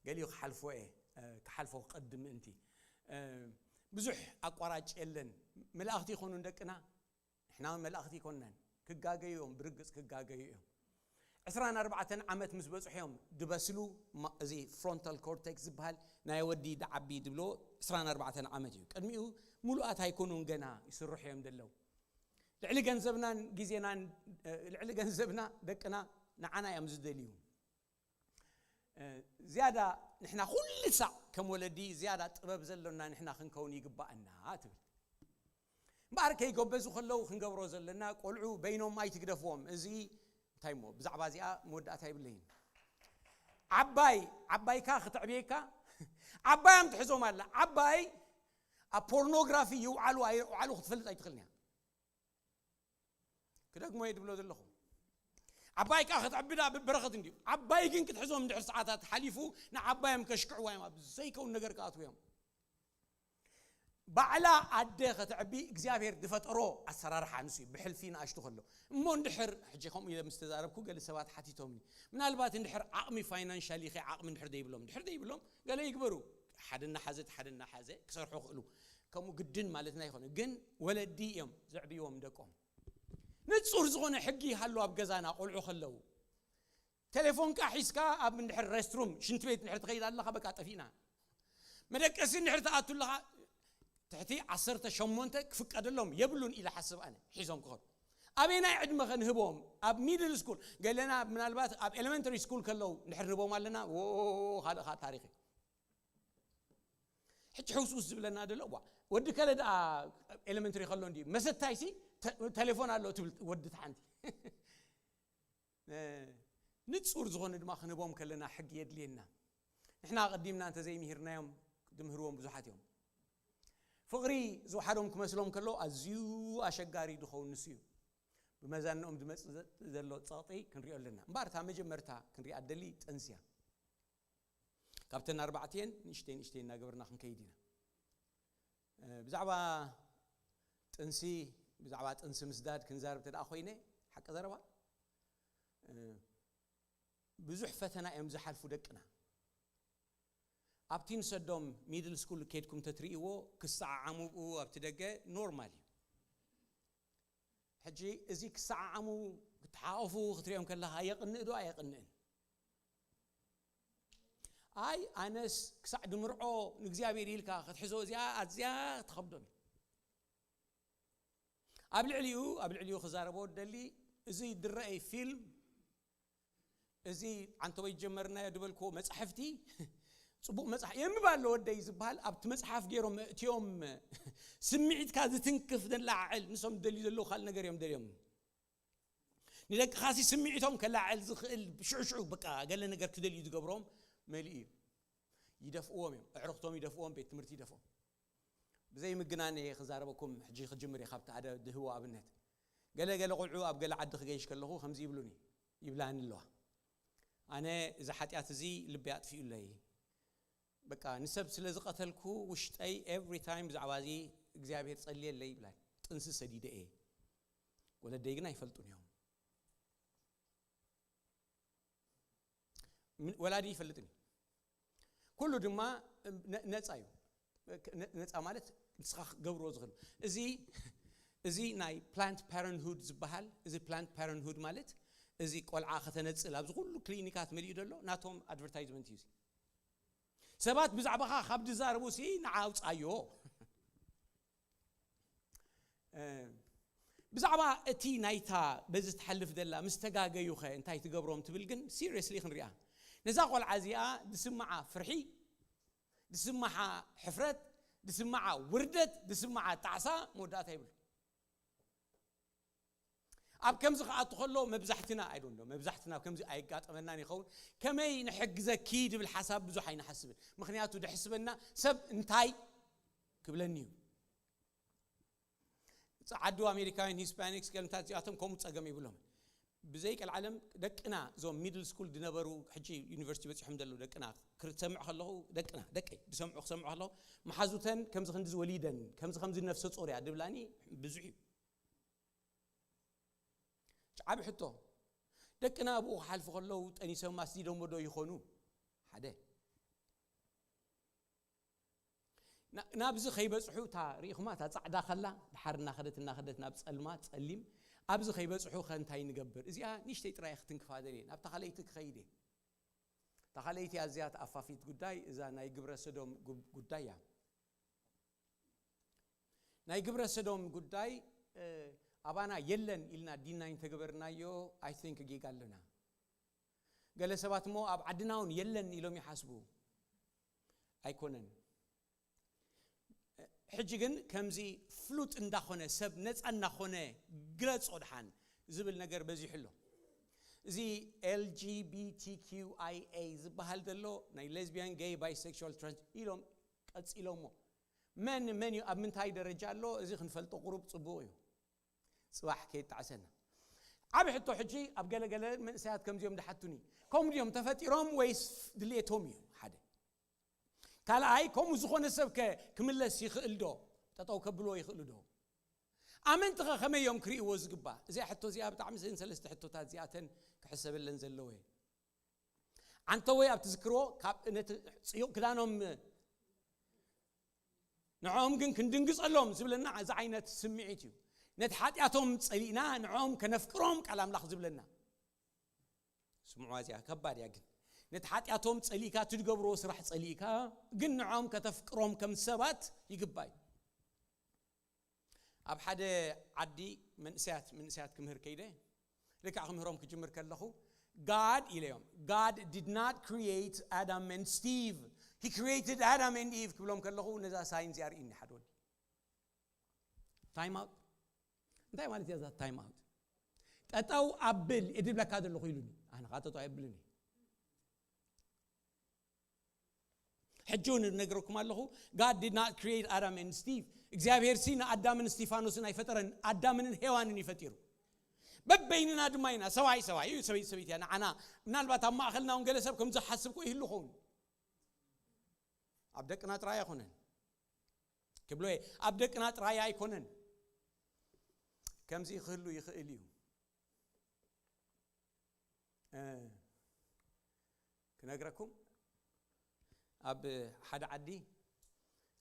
ገሊኡ ክሓልፎ እየ፣ እ፣ ክሓልፎ ክቐድም ምእንቲ። እ፣ ብዙሕ ኣቋራጭ የለን። መላእኽቲ ይኾኑ ደቅና፣ ንሕና እውን መላእኽቲ ይኮንናን። ክጋገዩ እዮም፣ ብርግጽ ክጋገዩ እዮም። ዕስራን ኣርባዕተን ዓመት ምስ በጽሑ እዮም ድበስሉ። ማ-፣ እዚ ፍሮንታል ኮርቴክስ ዝበሃል ናይ ወዲ ድዓቢ ድብሎ ዕስራን ኣርባዕተን ዓመት እዩ። ቅድሚኡ ምሉኣት ኣይኮኑን፣ ገና ይስርሑ እዮም ደለዉ። ልዕሊ ገንዘብናን ግዜናን፣ እ፣ ልዕሊ ገንዘብና ደቅና ንዓና እዮም ዝደልዩ። እ፣ ዝያዳ ንሕና ኩሉ ሳዕ ከም ወለዲ ዝያዳ ጥበብ ዘሎና ንሕና ክንከውን ይግባኣና ትብል። እምበኣር ከይጎበዙ ከለዉ ክንገብሮ ዘለና፣ ቆልዑ በይኖም ኣይትግደፍዎም። እዚ እንታይ እሞ ብዛዕባ እዚኣ መወዳእታ ይብለይን። ዓባይ ዓባይካ ክተዕብየካ ዓባይ እዮም ትሕዞም ኣላ። ዓባይ ኣብ ፖርኖግራፊ ይውዓሉ ኣይውዓሉ ክትፈልጥ ኣይትኽእልን እያ። ክደግሞ እየ ድብሎ ዘለኹ። ዓባይ ከኣ ክትዕብዳ ብበረኸት እንድዩ። ዓባይ ግን ክትሕዞም እንድሕር ሰዓታት ሓሊፉ ንዓባዮም ከሽክዕዋ እዮም፣ ኣብ ዘይከውን ነገር ክኣትዉ እዮም። ባዕላ ኣደ ከተዕቢ እግዚኣብሔር ዝፈጠሮ ኣሰራርሓ ንሱ እዩ፣ ብሕልፊ ንኣሽቱ ከሎ። እሞ እንድሕር፣ ሕጂ ከምኡ ኢለ ምስ ተዛረብኩ ገለ ሰባት ሓቲቶምኒ፣ ምናልባት እንድሕር ዓቕሚ ፋይናንሻሊ ከ ዓቕሚ እንድሕር ዘይብሎም፣ እንድሕር ዘይብሎም ገለ ይግበሩ። ሓደ እናሓዘ እቲ ሓደ እናሓዘ ክሰርሑ ክእሉ፣ ከምኡ ግድን ማለትና ኣይኮነ። ግን ወለዲ እዮም ዘዕብይዎም ደቆም። ንጹር ዝኾነ ሕጊ ይሃሉ ኣብ ገዛና ቆልዑ ከለዉ። ቴሌፎንካ ሒዝካ ኣብ እንድሕር ሬስትሩም ሽንት ቤት እንድሕር ትኸይድ ኣለኻ በቃ ጠፊእና። መደቀሲ እንድሕር ትኣቱ ኣለኻ ትሕቲ ዓሰርተ ሸሞንተ ክፍቀደሎም የብሉን ኢለ ሓስብ ኣነ ሒዞም ክኸዱ። ኣበየናይ ዕድመ ከ ንህቦም? ኣብ ሚድል ስኩል ገለና ምናልባት ኣብ ኤሌመንተሪ ስኩል ከለዉ እንድሕር ንህቦም ኣለና ዎ ካልእ ኻ ታሪኽ እዩ። ሕጂ ሕውስውስ ዝብለና ደሎ እዋ ወዲ ከለ ደኣ ኤሌመንተሪ ከሎ እንዲ መሰታይሲ ተ- ቴሌፎን ኣሎ ትብል ወዲ ተሓንቲ ንጹር ዝኾነ ድማ ክንህቦም ከለና ሕጊ የድልየና። ንሕና ኣቐዲምና እንተዘይምሂርናዮም ድምህርዎም ብዙሓት እዮም። ፍቕሪ ዝወሓዶም ክመስሎም ከሎ ኣዝዩ ኣሸጋሪ ድኸውን ንሱ እዩ። ብመዛንኦም ዝመጽእ ዘ- ዘሎ ጸቕጢ ክንሪኦ ኣለና። እምበኣር እታ መጀመርታ ክንሪኣ ደሊ ጥንሲ እያ። ካብተን ኣርባዕቲኤን ንእሽተይ ንእሽተይ እናገበርና ክንከይድ ኢና። እ፣ ብዛዕባ ጥንሲ ብዛዕባ ጥንሲ ምስዳድ ክንዛረብ እንተ ደኣ ኮይነ ሓቂ ዘረባ እ፣ ብዙሕ ፈተና እዮም ዝሓልፉ ደቅና። ኣብቲ ንሰዶም ሚድል ስኩል ከይድኩም ተትርእይዎ ክሰዓዓሙ ኣብኡ ኣብቲ ደገ ኖርማል እዩ። ሕጂ እዚ ክሰዓዓሙ ክትሓቆፉ ክትሪኦም ከለኻ የቕንእ ዶ ኣየቕንእን? ኣይ ኣነስ ክሳዕ ድምርዖ ንእግዚኣብሔር ኢልካ ክትሕዞ እዚኣ ኣዝያ ትኸብዶም። ኣብ ልዕሊኡ ኣብ ልዕሊኡ ክዛረቦ ደሊ እዚ ድረአይ ፊልም እዚ ዓንተቦይ ጀመርናዮ ድበልክዎ መጻሕፍቲ ጽቡቕ መጽሓፍ የንብብ ኣሎ ወደይ ዝበሃል ኣብቲ መጽሓፍ ገይሮም እእትዮም ስምዒትካ ዝትንክፍ ዘላዓዕል ንሶም ደልዩ ዘለዉ ካልእ ነገር እዮም ደልዮም። ንደቅኻሲ ስምዒቶም ከላዕል ዝኽእል ሽዑ ሽዑ በቃ ገለ ነገር ክደልዩ ዝገብሮም መሊኡ እዩ። ይደፍእዎም እዮም፣ ኣዕሩኽቶም ይደፍእዎም፣ ቤት ትምህርቲ ይደፍኦም። ብዘይ ምግናን እየ ክዛረበኩም ሕጂ ክጅምር እየ ካብቲ ሓደ ድህቦ ኣብነት። ገለ ገለ ቆልዑ ኣብ ገለ ዓዲ ክገይሽ ከለኹ ከምዚ ይብሉኒ ይብላኒ ኣለዋ። ኣነ እዚ ሓጢኣት እዚ ልቢ ኣጥፊኡለይ። በቃ ንሰብ ስለ ዝቐተልኩ ውሽጠይ ኤቭሪ ታይም ብዛዕባ እዚ እግዚኣብሔር ጸልየለይ ይብላኒ። ጥንሲ ሰዲደ እየ። ወለደይ ግን ኣይፈልጡን እዮም። ምን- ወላዲ ይፈልጥን እዩ። ኩሉ ድማ ነ- ነፃ እዩ። ነ- ነፃ ማለት ንስኻ ክገብርዎ ዝኽእል እዚ እዚ ናይ ፕላንት ፓረንትሁድ ዝበሃል እዚ ፕላንት ፓረንትሁድ ማለት እዚ ቆልዓ ከተነፅል ኣብዚ ኩሉ ክሊኒካት መሊኡ ዘሎ ናቶም ኣድቨርታይዝመንት እዩ። ሰባት ብዛዕባኻ ካብ ዝዛረቡ ሲ ንዓ ኣውፃዮ። ብዛዕባ እቲ ናይታ በዚ ትሓልፍ ዘላ ምስ ተጋገዩኸ እንታይ ትገብሮም ትብል ግን ሲሪየስሊ ክንሪኣ። ነዛ ቆልዓ እዚኣ ዝስምዓ ፍርሒ፣ ዝስምዓ ሕፍረት፣ ዝስምዓ ውርደት፣ ዝስምዓ ጣዕሳ መወዳእታ ይብሉ። ኣብ ከምዚ ክኣቱ ከሎ መብዛሕትና ኣይዶንዶ መብዛሕትና ከምዚ ኣይጋጠመናን ይኸውን። ከመይ ንሕግዘኪ ድብል ሓሳብ ብዙሕ ኣይንሓስብን። ምክንያቱ ድሕስበና ሰብ እንታይ ክብለኒ እዩ። ጸዓዱ ኣሜሪካውያን ሂስፓኒክስ ገልምታት እዚኣቶም ከምኡ ጸገም ይብሎም። ብዘይ ቀልዓለም ደቅና እዞም ሚድል ስኩል ዝነበሩ ሕጂ ዩኒቨርሲቲ በፂሖም ዘለዉ ደቅና ክትሰምዕ ከለኹ ደቅና ደቀይ ዝሰምዑ ክሰምዑ ከለኹ መሓዙተን ከምዚ ክንዲ ዝወሊደን ከምዚ ከምዚ ነፍሰ ጾር እያ ድብላኒ ብዙሕ እዩ። ዓብ ሕቶ ደቅና ኣብኡ ክሓልፉ ከለዉ ጠኒሶም ኣስዲዶሞ ዶ ይኾኑ? ሓደ ናብዚ ከይበፅሑ እታ ርኢኹማ እታ ፃዕዳ ከላ ድሓር እናኸደት እናኸደት ናብ ፀልማ ፀሊም ኣብዚ ከይበፅሑ ከ እንታይ ንገብር? እዚኣ ንእሽተይ ጥራይ ክትንክፋ ደልየ ናብታ ካልኣይቲ ክኸይድ እየ። እታ ካልኣይቲ ኣዝያ ተኣፋፊት ጉዳይ እዛ ናይ ግብረ ሰዶም ጉዳይ እያ። ናይ ግብረ ሰዶም ጉዳይ ኣባና የለን ኢልና ዲናይ እንተገበርናዮ ኣይ ቲንክ ጌጋ ኣለና። ገለ ሰባት እሞ ኣብ ዓድና እውን የለን ኢሎም ይሓስቡ። ኣይኮነን። ሕጂ ግን ከምዚ ፍሉጥ እንዳኾነ ሰብ ነፃ እናኾነ ግለጾ ድሓን ዝብል ነገር በዚሑ ኣሎ። እዚ L G B T Q I A ዝበሃል ዘሎ ናይ lesbian, gay, bisexual, trans ኢሎም ቀፂሎሞ። መን መን እዩ፣ ኣብ ምንታይ ደረጃ ኣሎ? እዚ ክንፈልጦ ቁሩብ ፅቡቕ እዩ፣ ፅባሕ ከየጣዕሰና። ዓብ ሕቶ ሕጂ ኣብ ገለገለ መንእሰያት ከምዚኦም ድሓቱኒ፣ ከምኡ ድዮም ተፈጢሮም ወይስ ድሌቶም እዩ? ሓደ ካልኣይ፣ ከምኡ ዝኾነ ሰብ ከ ክምለስ ይኽእል ዶ? ጠጠው ከብልዎ ይኽእሉ ዶ? ኣመንቲ ኸ ከመይ እዮም ክርእይዎ ዝግባእ? እዚኣ ሕቶ እዚኣ ብጣዕሚ፣ እዘን ሰለስተ ሕቶታት እዚኣተን ክሕሰበለን ዘለዎ እየ። ዓንተወይ ኣብ ትዝክርዎ፣ ካብ ነቲ ጽዩቕ ክዳኖም ንዕኦም ግን ክንድንግጸሎም ዝብለና እዚ ዓይነት ስምዒት እዩ። ነቲ ሓጢኣቶም ጸሊእና ንዕኦም ከነፍቅሮም ቃል ኣምላኽ ዝብለና። ስምዕዋ፣ እዚኣ ከባድ እያ። ግን ነቲ ሓጢኣቶም ጸሊእካ፣ እቲ ዝገብርዎ ስራሕ ጸሊእካ፣ ግን ንዕኦም ከተፍቅሮም ከም ሰባት ይግባእ እዩ። ኣብ ሓደ ዓዲ መንእሰያት መንእሰያት ክምህር ከይደ፣ ልክዕ ክምህሮም ክጅምር ከለኹ፣ God ኢለዮም። God did not create Adam and Steve. He created Adam and Eve ክብሎም ከለኹ፣ ነዛ ሳይን እዚኣ ርእይኒ ሓደ ወዲ። ታይም ኣውት። እንታይ ማለት እያ እዛ ታይም ኣውት? ጠጠው ኣብል እየ ዝብለካ ዘለኹ ኢሉኒ። ኣነ ኸዓ ጠጠው ኣይብልን እየ። ሕጂ እውን እነግረኩም ኣለኹ፣ God did not create Adam and Steve። እግዚኣብሔር ሲ ንኣዳምን እስቲፋኖስን ኣይፈጠረን፣ ኣዳምንን ሄዋንን እዩ ፈጢሩ። በበይንና ድማ ኢና፣ ሰብኣይ ሰብኣይ እዩ፣ ሰበይቲ ሰበይቲ እያ። ንዓና ምናልባት ኣብ ማእኸልና እውን ገለ ሰብ ከም ዝሓስብ እኮ ይህሉ ኸውን። ኣብ ደቅና ጥራይ ኣይኮነን ክብሎ እየ፣ ኣብ ደቅና ጥራይ ኣይኮነን። ከምዚ ክህሉ ይኽእል እዩ። እ፣ ክነግረኩም፣ ኣብ ሓደ ዓዲ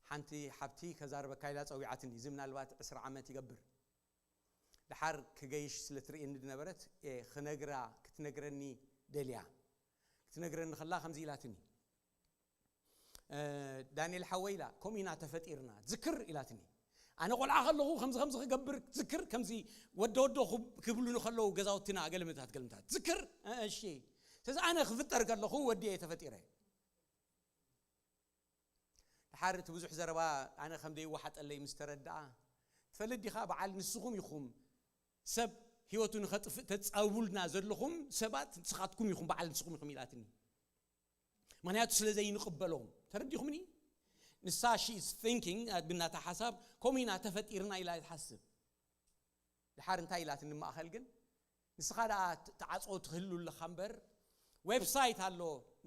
ሓንቲ ሓብቲ ከዛርበካ ኢላ ጸዊዓትኒ። እዚ ምናልባት ዕስራ ዓመት ይገብር። ደሓር ክገይሽ ስለ ትርእየኒ ዝነበረት፣ እየ ክነግራ፣ ክትነግረኒ ደልያ። ክትነግረኒ ከላ ከምዚ ኢላትኒ፣ "እ፣ ዳንኤል ሓወይ" ኢላ፣ "ከምኡ ኢና ተፈጢርና። ዝክር?" ኢላትኒ። ኣነ ቆልዓ ከለኹ ከምዚ ከምዚ ክገብር ዝክር፣ ከምዚ ወደ ወደ ክብ-፣ ክብሉኒ ከለዉ ገዛውትና ገልምታት ገልምታት። ዝክር? እ፣ እሺ። ስለዚ ኣነ ክፍጠር ከለኹ ወዲ እየ ተፈጢረ። ድሓር እቲ ብዙሕ ዘረባ ኣነ ከም ዘይወሓጠለይ ምስ ተረድኣ፣ "ትፈልጥ ዲኻ በዓል ንስኹም ኢኹም ሰብ ህይወቱ ንኸጥፍእ ተጻውቡልና ዘለኹም ሰባት ንስኻትኩም ኢኹም፣ በዓል ንስኹም ኢኹም" ኢላትኒ። ምኽንያቱ ስለ ዘይንቕበሎም። ተረዲኹምኒ? ንሳ she is thinking፣ ብናታ ሓሳብ፣ "ከምኡ ኢና ተፈጢርና" ኢላ እያ ትሓስብ። ድሓር እንታይ ኢላትኒ ማእኸል ግን፣ "ንስኻ ደኣ ት-፣ ተዓጾ ትህሉ ኣለኻ እምበር፣ ዌብሳይት ኣሎ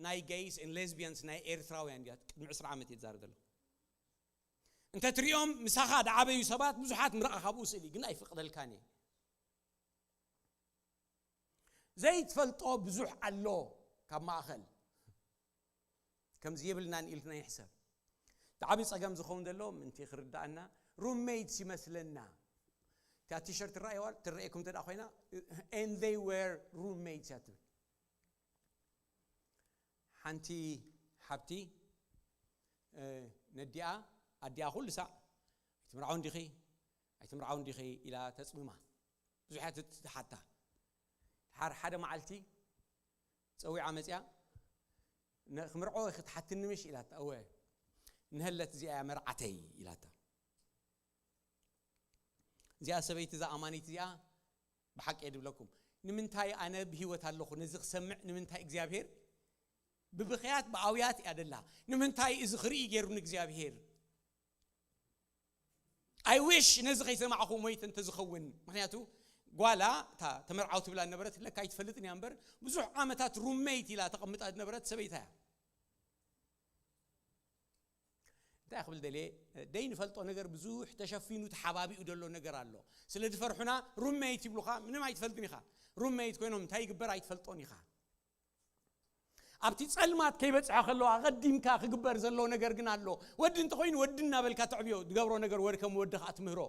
ናይ gays and lesbians ናይ ኤርትራውያን" እያ። ቅድሚ ዕስራ ዓመት እየ ዝዛረብ ዘለኹ። "እንተ ትሪኦም ምሳኻ ዝዓበዩ ሰባት ብዙሓት ምረቓ ካብኡ ስእሊ፣ ግን ኣይፍቕደልካን እየ። ዘይትፈልጦ ብዙሕ ኣሎ ካብ ማእኸል። ከምዚ የብልናን ኢልና ይሕሰብ። እቲ ዓብዪ ጸገም ዝኸውን ዘሎ ምእንቲ ክርዳኣና፣ ሩሜይትስ ይመስለና። እታ ቲሸርት ትረኣየዋ፣ ትረኣየኩም እንተ ደኣ ኮይና፣ and they were roommates እያ ትብል። ሓንቲ ሓብቲ፣ እ፣ ነዲኣ፣ ኣዲኣ ኩሉ ሳዕ፣ "ኣይትምርዓውን ዲኺ? ኣይትምርዓውን ዲኺ?" ኢላ ተጽምማ። ብዙሕ እያ ትት-፣ ትሓታ። ድሓር ሓደ መዓልቲ ጸዊዓ መጺኣ፣ "ነ-፣ ክምርዖ ክትሓትኒ ምሽ?" ኢላታ። "እወ፣ ንሀለት እዚኣ እያ መርዓተይ" ኢላታ። እዚኣ ሰበይቲ፣ እዛ ኣማኒት እዚኣ፣ ብሓቂ እየ ድብለኩም፣ ንምንታይ ኣነ ብህይወት ኣለኹ ነዚ ክሰምዕ? ንምንታይ እግዚኣብሔር ብብኽያት ብኣውያት እያ ደላ? ንምንታይ እዚ ክርኢ ገይሩኒ እግዚኣብሔር? I wish ነዚ ከይሰማዕኹ ሞይተ እንተዝኸውን። ምኽንያቱ ጓላ እታ ተመርዓው ትብላ ነበረት፣ ለካ ኣይትፈልጥን እያ እምበር፣ ብዙሕ ዓመታት ሩሜይት ኢላ ተቐምጣ ዝነበረት ሰበይታ እያ። እንታይ ክብል ደልየ? ደይንፈልጦ ነገር ብዙሕ ተሸፊኑ ተሓባቢኡ ዘሎ ነገር ኣሎ። ስለ ዝፈርሑና ሩሜይት ይብሉኻ፣ ምንም ኣይትፈልጥን ኢኻ። ሩሜይት ኮይኖም እንታይ ይግበር ኣይትፈልጦን ኢኻ። ኣብቲ ጸልማት ከይበጽሐ ከለዋ ኣቐዲምካ ክግበር ዘለዎ ነገር ግን ኣሎ። ወዲ እንተኾይኑ ወዲ እናበልካ ተዕብዮ፣ ዝገብሮ ነገር ወዲ ከም ወዲ ከኣ ትምህሮ።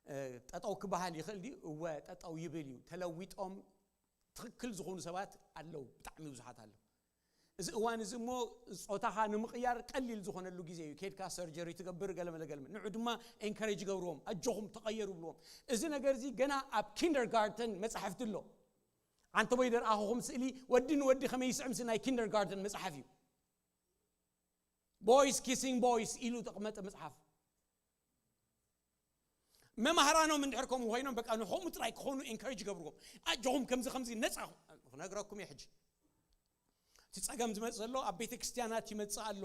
እ፣ ጠጠው ክበሃል ይኽእል ድዩ? እወ፣ ጠጠው ይብል እዩ። ተለዊጦም ትኽክል ዝኾኑ ሰባት ኣለዉ፣ ብጣዕሚ ብዙሓት ኣለዉ። እዚ እዋን እዚ እሞ ጾታኻ ንምቕያር ቀሊል ዝኾነሉ ግዜ እዩ። ኬድካ ሰርጀሪ ትገብር፣ ገለመለ ገለመለ። ንዑ ድማ ኤንከሬጅ ይገብርዎም፣ ኣጆኹም ተቐየሩ ብልዎም። እዚ ነገር እዚ ገና ኣብ ኪንደርጋርተን መጻሕፍቲ ኣሎ። ዓንተቦይ ደርኣኹኹም ስእሊ፣ ወዲ ንወዲ ከመይ ይስዕምሲ ናይ ኪንደርጋርተን መጽሓፍ እዩ። ቦይስ ኪሲንግ ቦይስ ኢሉ ተቐመጠ መጽሓፍ። መማህራኖም እንድሕር ከምኡ ኮይኖም፣ በቃ ንኸምኡ ጥራይ ክኾኑ ኤንካሬጅ ገብርዎም። ኣጆኹም፣ ከምዚ ከምዚ ነፃ፣ ክነግረኩም እየ ሕጂ። እቲ ጸገም ዝመጽእ ዘሎ ኣብ ቤተ ክርስቲያናት ይመጽእ ኣሎ።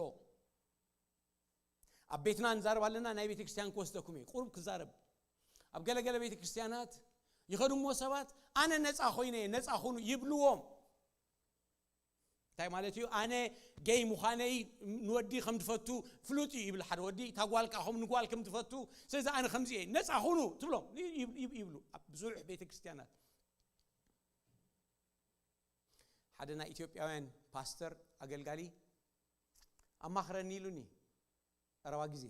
ኣብ ቤትና ንዛረብ ኣለና፣ ናይ ቤተ ክርስቲያን ክወስደኩም እየ፣ ቁሩብ ክዛረብ። ኣብ ገለገለ ቤተ ክርስቲያናት ይኸዱ እሞ ሰባት፣ ኣነ ነፃ ኮይነ እየ፣ ነፃ ኩኑ ይብልዎም። እንታይ ማለት እዩ? ኣነ ጌይ ምዃነይ ንወዲ ከም ትፈቱ ፍሉጥ እዩ ይብል ሓደ ወዲ፣ እታ ጓል ከዓ ከም ንጓል ከም ትፈቱ፣ ስለዚ ኣነ ከምዚ እየ፣ ነፃ ኩኑ ትብሎም፣ ይብ- ይብ- ይብሉ ኣብ ብዙሕ ቤተ ክርስቲያናት። ሓደ ናይ ኢትዮጵያውያን ፓስተር ኣገልጋሊ ኣማኽረኒ ኢሉኒ። ቀረባ ግዜ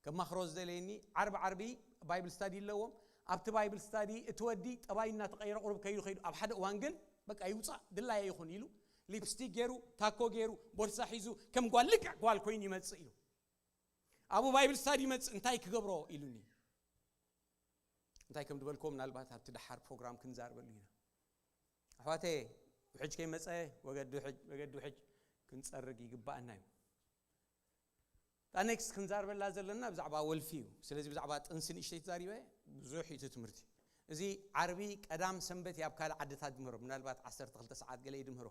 ከማኽሮ ዝደለየኒ፣ ዓርቢ ዓርቢ ባይብል ስታዲ ኣለዎም። ኣብቲ ባይብል ስታዲ እቲ ወዲ ጠባይ እናተቐየረ ቁሩብ ከይዱ ከይዱ፣ ኣብ ሓደ እዋን ግን በቃ ይውፃእ ድላየ ይኹን ኢሉ፣ ሊፕስቲክ ገይሩ፣ ታኮ ገይሩ፣ ቦርሳ ሒዙ፣ ከም ጓል ልክዕ ጓል ኮይኑ ይመፅእ ኢሉ። ኣብኡ ባይብል ስታዲ ይመፅእ፣ እንታይ ክገብሮ ኢሉኒ። እንታይ ከም ዝበልክዎ ምናልባት ኣብቲ ደሓር ፕሮግራም ክንዛረበሉ ኢና። ኣሕዋተየ፣ ውሕጅ ከይመፀ ወገዲ ውሕጅ፣ ወገዲ ውሕጅ ክንፀርግ ይግባኣና እዩ። እታ ኔክስት ክንዛርበላ ዘለና ብዛዕባ ወልፊ እዩ። ስለዚ ብዛዕባ ጥንሲ ንእሽተይ ተዛሪበ፣ ብዙሕ እዩ እቲ ትምህርቲ። እዚ ዓርቢ፣ ቀዳም፣ ሰንበት እዩ ኣብ ካልእ ዓድታት ድምህሮ። ምናልባት ዓሰርተ ክልተ ሰዓት ገለ እዩ ድምህሮ።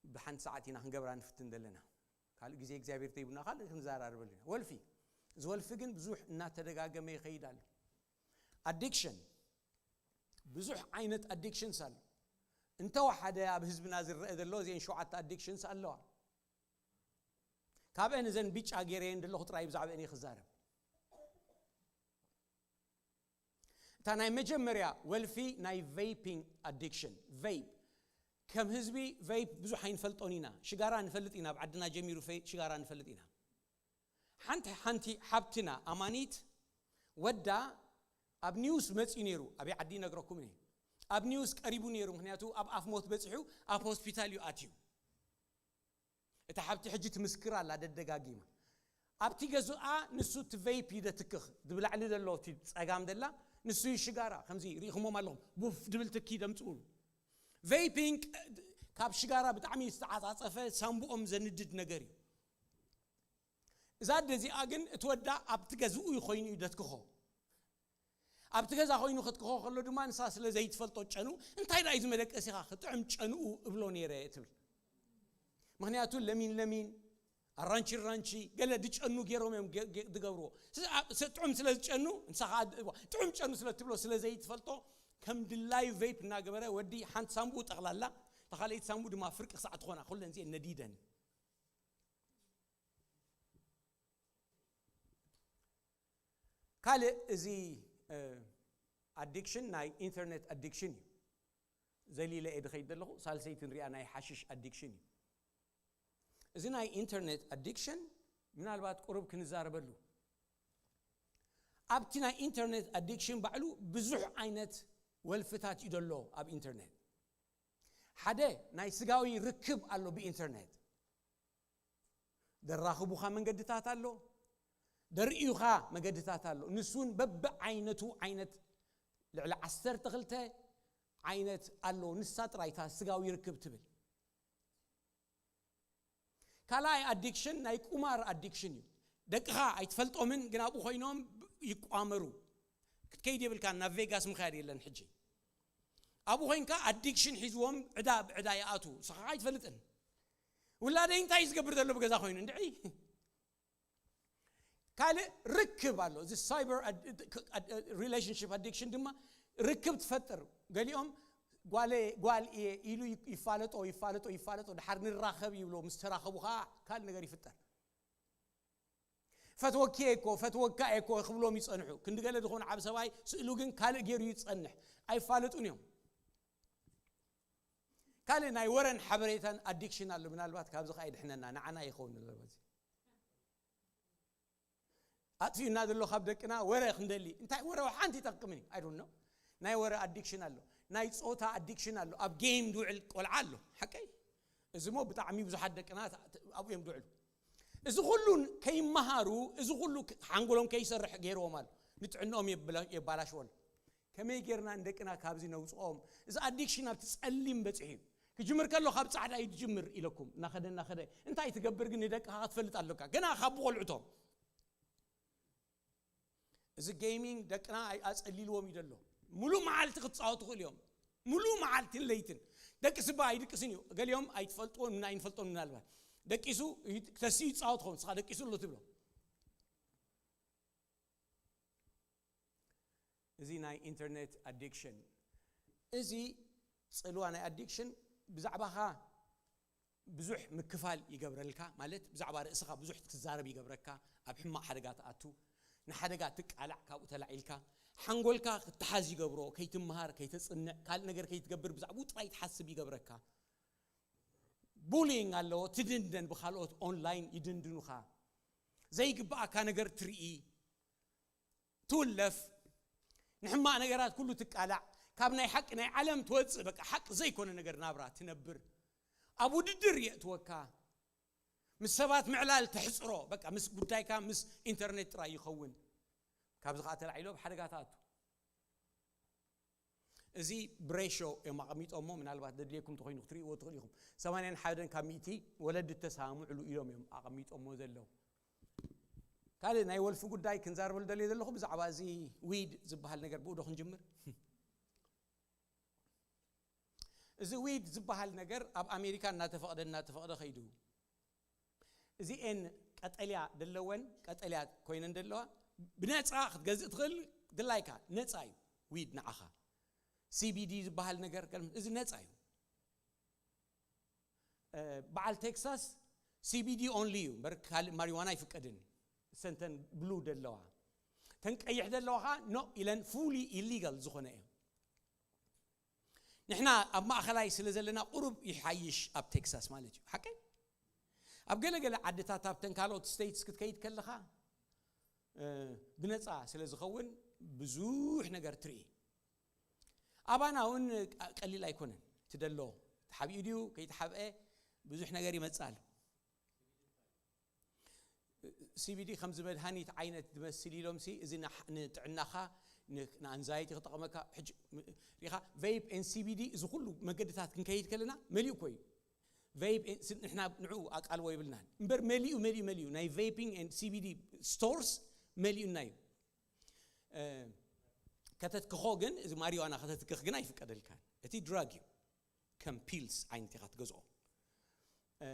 ብሓንቲ ሰዓት ኢና ክንገብራ ንፍትን ዘለና። ካልእ ግዜ እግዚኣብሔር ተይቡና ካልእ ክንዘራረበሉ ኢና። ወልፊ፣ እዚ ወልፊ ግን ብዙሕ እናተደጋገመ ይኸይድ ኣሎ። ኣዲክሽን፣ ብዙሕ ዓይነት ኣዲክሽንስ ኣሎ። እንተወሓደ ኣብ ህዝብና ዝረአ ዘሎ እዚአን ሸውዓተ ኣዲክሽንስ ኣለዋ። ካብአን እዘን ቢጫ ገይረየን ዘለኹ ጥራይ ብዛዕባአን እየ ክዛረብ። እታ ናይ መጀመርያ ወልፊ ናይ ቬይፒንግ ኣዲክሽን። ቬይፕ፣ ከም ህዝቢ ቬይፕ ብዙሕ ኣይንፈልጦን ኢና። ሽጋራ ንፈልጥ ኢና፣ ኣብ ዓድና ጀሚሩ ፈይ- ሽጋራ ንፈልጥ ኢና። ሓንቲ ሓንቲ ሓብትና ኣማኒት ወዳ ኣብ ኒውስ መፂኡ ነይሩ። ኣበይ ዓዲ ይነግረኩም እየ። ኣብ ኒውስ ቀሪቡ ነይሩ፣ ምክንያቱ ኣብ ኣፍ ሞት በፂሑ ኣብ ሆስፒታል እዩ ኣትዩ። እታ ሓብቲ ሕጂ ትምስክር ኣላ ደደጋጊማ። ኣብቲ ገዝኣ ንሱ እቲ ቬይፕ እዩ ደትክኽ፣ ድብላዕሊ ዘሎ እቲ ጸጋም ደላ ንሱ እዩ ሽጋራ። ከምዚ ርኢኹሞም ኣለኹም፣ ቡፍ ድብል ትኪ ደምጽኡሉ። ቬይፒንግ ካብ ሽጋራ ብጣዕሚ ዝተዓጻጸፈ ሳምብኦም ዘንድድ ነገር እዩ። እዛ ኣደ እዚኣ ግን እቲ ወዳ ኣብቲ ገዝኡ ኮይኑ እዩ ደትክኾ። ኣብቲ ገዛ ኮይኑ ክትክኾ ከሎ ድማ ንሳ ስለ ዘይትፈልጦ ጨንኡ፣ እንታይ ደኣ እዩ ዝመደቀሲኻ ክጥዕም ጨንኡ እብሎ ነይረ ትብል። ምክንያቱ ለሚን ለሚን፣ ኣራንቺ ራንቺ፣ ገለ ድጨኑ ገይሮም እዮም ገ- ገ- ዝገብርዎ። ስ- ኣ- ስ- ጥዑም ስለ ዝጨኑ፣ ንሳ ከዓ ድ- ጥዑም ጨኑ ስለ ትብሎ ስለ ዘይትፈልጦ፣ ከም ድላዩ ቬይፕ እናገበረ ወዲ ሓንቲ ሳምቡኡ ጠቕላላ፣ እታ ካልኣይቲ ሳምቡኡ ድማ ፍርቂ ክሳዕ ትኾና ኩለን እዚአን ነዲደን። ካልእ እዚ ኣዲክሽን ናይ ኢንተርኔት ኣዲክሽን እዩ። ዘሊለ እየ ድኸይድ ዘለኹ፣ ሳልሰይቲ ንሪኣ ናይ ሓሽሽ ኣዲክሽን እዩ። እዚ ናይ ኢንተርኔት ኣዲክሽን ምናልባት ቁሩብ ክንዛረበሉ። ኣብቲ ናይ ኢንተርኔት ኣዲክሽን ባዕሉ ብዙሕ ዓይነት ወልፍታት እዩ ዘሎ ኣብ ኢንተርኔት። ሓደ ናይ ስጋዊ ርክብ ኣሎ ብኢንተርኔት። ደራኽቡኻ መንገድታት ኣሎ፣ ደርእዩኻ መገድታት ኣሎ። ንሱን በብዓይነቱ ዓይነት ልዕሊ ዓሰርተ ክልተ ዓይነት ኣሎ። ንሳ ጥራይ እታ ስጋዊ ርክብ ትብል። ካልኣይ ኣዲክሽን ናይ ቁማር ኣዲክሽን እዩ። ደቅኻ ኣይትፈልጦምን፣ ግን ኣብኡ ኮይኖም ይቋመሩ። ክትከይድ የብልካ፣ ናብ ቬጋስ ምኻያድ የለን። ሕጂ ኣብኡ ኮይንካ ኣዲክሽን ሒዝዎም ዕዳ ብዕዳ ይኣቱ፣ ንስኻ ኣይትፈልጥን። ውላደይ እንታይ እዩ ዝገብር ዘሎ ብገዛ ኮይኑ እንድዒ። ካልእ ርክብ ኣሎ። እዚ ሳይበር ሪሌሽንሽፕ ኣዲክሽን ድማ ርክብ ትፈጥር። ገሊኦም ጓለ ጓል እየ ኢሉ ይፋለጦ ይፋለጦ ይፋለጦ፣ ድሓር ንራኸብ ይብሎ፣ ምስ ተራኸቡ ከዓ ካልእ ነገር ይፍጠር። ፈትወኪ እየ እኮ፣ ፈትወካ እየ እኮ ክብሎም ይጸንሑ። ክንዲ ገለ ዝኾነ ዓብ ሰብኣይ ስእሉ ግን ካልእ ገይሩ ይጸንሕ። ኣይፋለጡን እዮም። ካልእ ናይ ወረን ሓበሬታን ኣዲክሽን ኣሎ። ምናልባት ካብዚ ከዓ ይድሕነና፣ ንዓና ይኸውን ዘሎ በዚ። ኣጥፊኡና ዘሎ ካብ ደቅና ወረ ክንደሊ። እንታይ ወረ ሓንቲ ይጠቅምን እዩ? I don't know። ናይ ወረ ኣዲክሽን ኣሎ፣ ናይ ጾታ ኣዲክሽን ኣሎ። ኣብ ጌም ዝውዕል ቆልዓ ኣሎ። ሓቀይ? እዚ ሞ ብጣዕሚ ብዙሓት ደቅና ኣብኡ እዮም ዝውዕሉ። እዚ ኩሉ ከይመሃሩ፣ እዚ ኩሉ ሓንጎሎም ከይሰርሕ ገይርዎም ኣሎ። ንጥዕንኦም የብላ- የባላሽዎ ኣሎ። ከመይ ጌርና ንደቅና ካብዚ ነውፅኦም? እዚ ኣዲክሽን ኣብቲ ጸሊም በፂሑ እዩ። ክጅምር ከሎ ካብ ጻዕዳ እዩ ዝጅምር ኢለኩም። እናኸደ እናኸደ እንታይ ትገብር ግን ንደቅኻ ክትፈልጥ ኣለካ። ገና ካብ ብቆልዕቶም እዚ gaming ደቅና ኣይ- ኣጸሊልዎም እዩ ዘሎ። ሙሉእ መዓልቲ ክትጻወቱ ክእሉ እዮም። ሙሉእ መዓልትን ለይትን። ደቂ ስባ ኣይድቅስን እዩ። ገሊኦም ኣይትፈልጥዎን፣ ኣይንፈልጦን ምናልባት። ደቂሱ ይድ- ተሲኡ ይጻወት ኸውን፣ ንስኻ ደቂሱ ኣሎ ትብሎ። እዚ ናይ ኢንተርኔት ኣዲክሽን፣ እዚ ጽልዋ ናይ ኣዲክሽን ብዛዕባኻ ብዙሕ ምክፋል ይገብረልካ። ማለት ብዛዕባ ርእስኻ ብዙሕ ክትዛረብ ይገብረካ። ኣብ ሕማቕ ሓደጋ ትኣቱ፣ ንሓደጋ ትቃላዕ። ካብኡ ተላዒልካ ሓንጎልካ ክትሓዝ ይገብሮ። ከይትምሃር፣ ከይተጽንዕ፣ ካልእ ነገር ከይትገብር፣ ብዛዕባኡ ጥራይ ትሓስብ ይገብረካ። ቡሊንግ ኣለዎ። ትድንደን፣ ብኻልኦት ኦንላይን ይድንድኑኻ። ዘይግብኣካ ነገር ትርኢ፣ ትውለፍ፣ ንሕማቕ ነገራት ኩሉ ትቃላዕ፣ ካብ ናይ ሓቂ ናይ ዓለም ትወጽእ። በቃ ሓቂ ዘይኮነ ነገር ናብራ ትነብር። ኣብ ውድድር የእትወካ። ምስ ሰባት ምዕላል ተሕጽሮ። በቃ ምስ ጉዳይካ ምስ ኢንተርኔት ጥራይ ይኸውን። ካብዚ ከዓ ተላዒሎ ኣብ ሓደጋ ትኣቱ። እዚ ብሬሾ እዮም ኣቐሚጦሞ። ምናልባት ደድልየኩም እንተኾይኑ ክትርእይዎ ትኽእሉ ኢኹም። ሰማንያን ሓደን ካብ ሚእቲ ወለዲ እተሰማምዕሉ ኢሎም እዮም ኣቐሚጦሞ ዘለዉ። ካልእ ናይ ወልፊ ጉዳይ ክንዛረበሉ ደልየ ዘለኹ ብዛዕባ እዚ ዊድ ዝበሃል ነገር፣ ብኡ ዶ ክንጅምር? እዚ ዊድ ዝበሃል ነገር ኣብ ኣሜሪካ እናተፈቕደ እናተፈቕደ ከይዱ፣ እዚኤን ቀጠልያ ደለወን፣ ቀጠልያ ኮይነን ደለዋ፣ ብነፃ ክትገዝእ ትኽእል። ድላይካ ነፃ እዩ። ዊድ ንዓኻ ሲቢዲ ዝበሃል ነገር ከም እዚ ነፃ እዩ። እ፣ በዓል ቴክሳስ ሲቢዲ ኦንሊ እዩ እምበር ካልእ ማሪዋና ኣይፍቀድን። ሰንተን ብሉ ደለዋ፣ ተን ቀይሕ ደለዋ ኸዓ ኖ ኢለን፣ ፉሊ ኢሊጋል ዝኾነ እዩ። ንሕና ኣብ ማእኸላይ ስለ ዘለና ቁሩብ ይሓይሽ ኣብ ቴክሳስ ማለት እዩ። ሓቀይ? ኣብ ገለገለ ዓድታት፣ ኣብተን ካልኦት ስቴትስ ክትከይድ ከለኻ፣ እ፣ ብነፃ ስለ ዝኸውን ብዙሕ ነገር ትርኢ። ኣባና እውን ቀሊል ኣይኮነን። ትደሎ ተሓቢኡ ድዩ ከይተሓብአ ብዙሕ ነገር ይመፅእ ኣሎ። ሲቢዲ ከምዚ መድሃኒት ዓይነት ዝመስል ኢሎም ሲ፣ እዚ ንሕ- ንጥዕናኻ፣ ን- ንኣንዛይቲ ክጠቕመካ። ሕጂ ም- ሪኻ፣ ቬይፕ ኤን ሲቢዲ፣ እዚ ኩሉ መገድታት ክንከይድ ከለና መሊኡ እኮ እዩ። ቬይፕ ኤን- ስ- ንሕና ንዕኡ ኣቃልቦ ይብልናን እምበር፣ መሊኡ መሊኡ መሊኡ ናይ ቬይፒንግ ኤን ሲቢዲ ስቶርስ መሊኡና እዩ። እ፣ ከተትክኾ ግን፣ እዚ ማሪዋና ከተትክኽ ግን ኣይፍቀደልካን። እቲ ድራግ እዩ። ከም ፒልስ ዓይነት ኢኻ ትገዝኦ። እ፣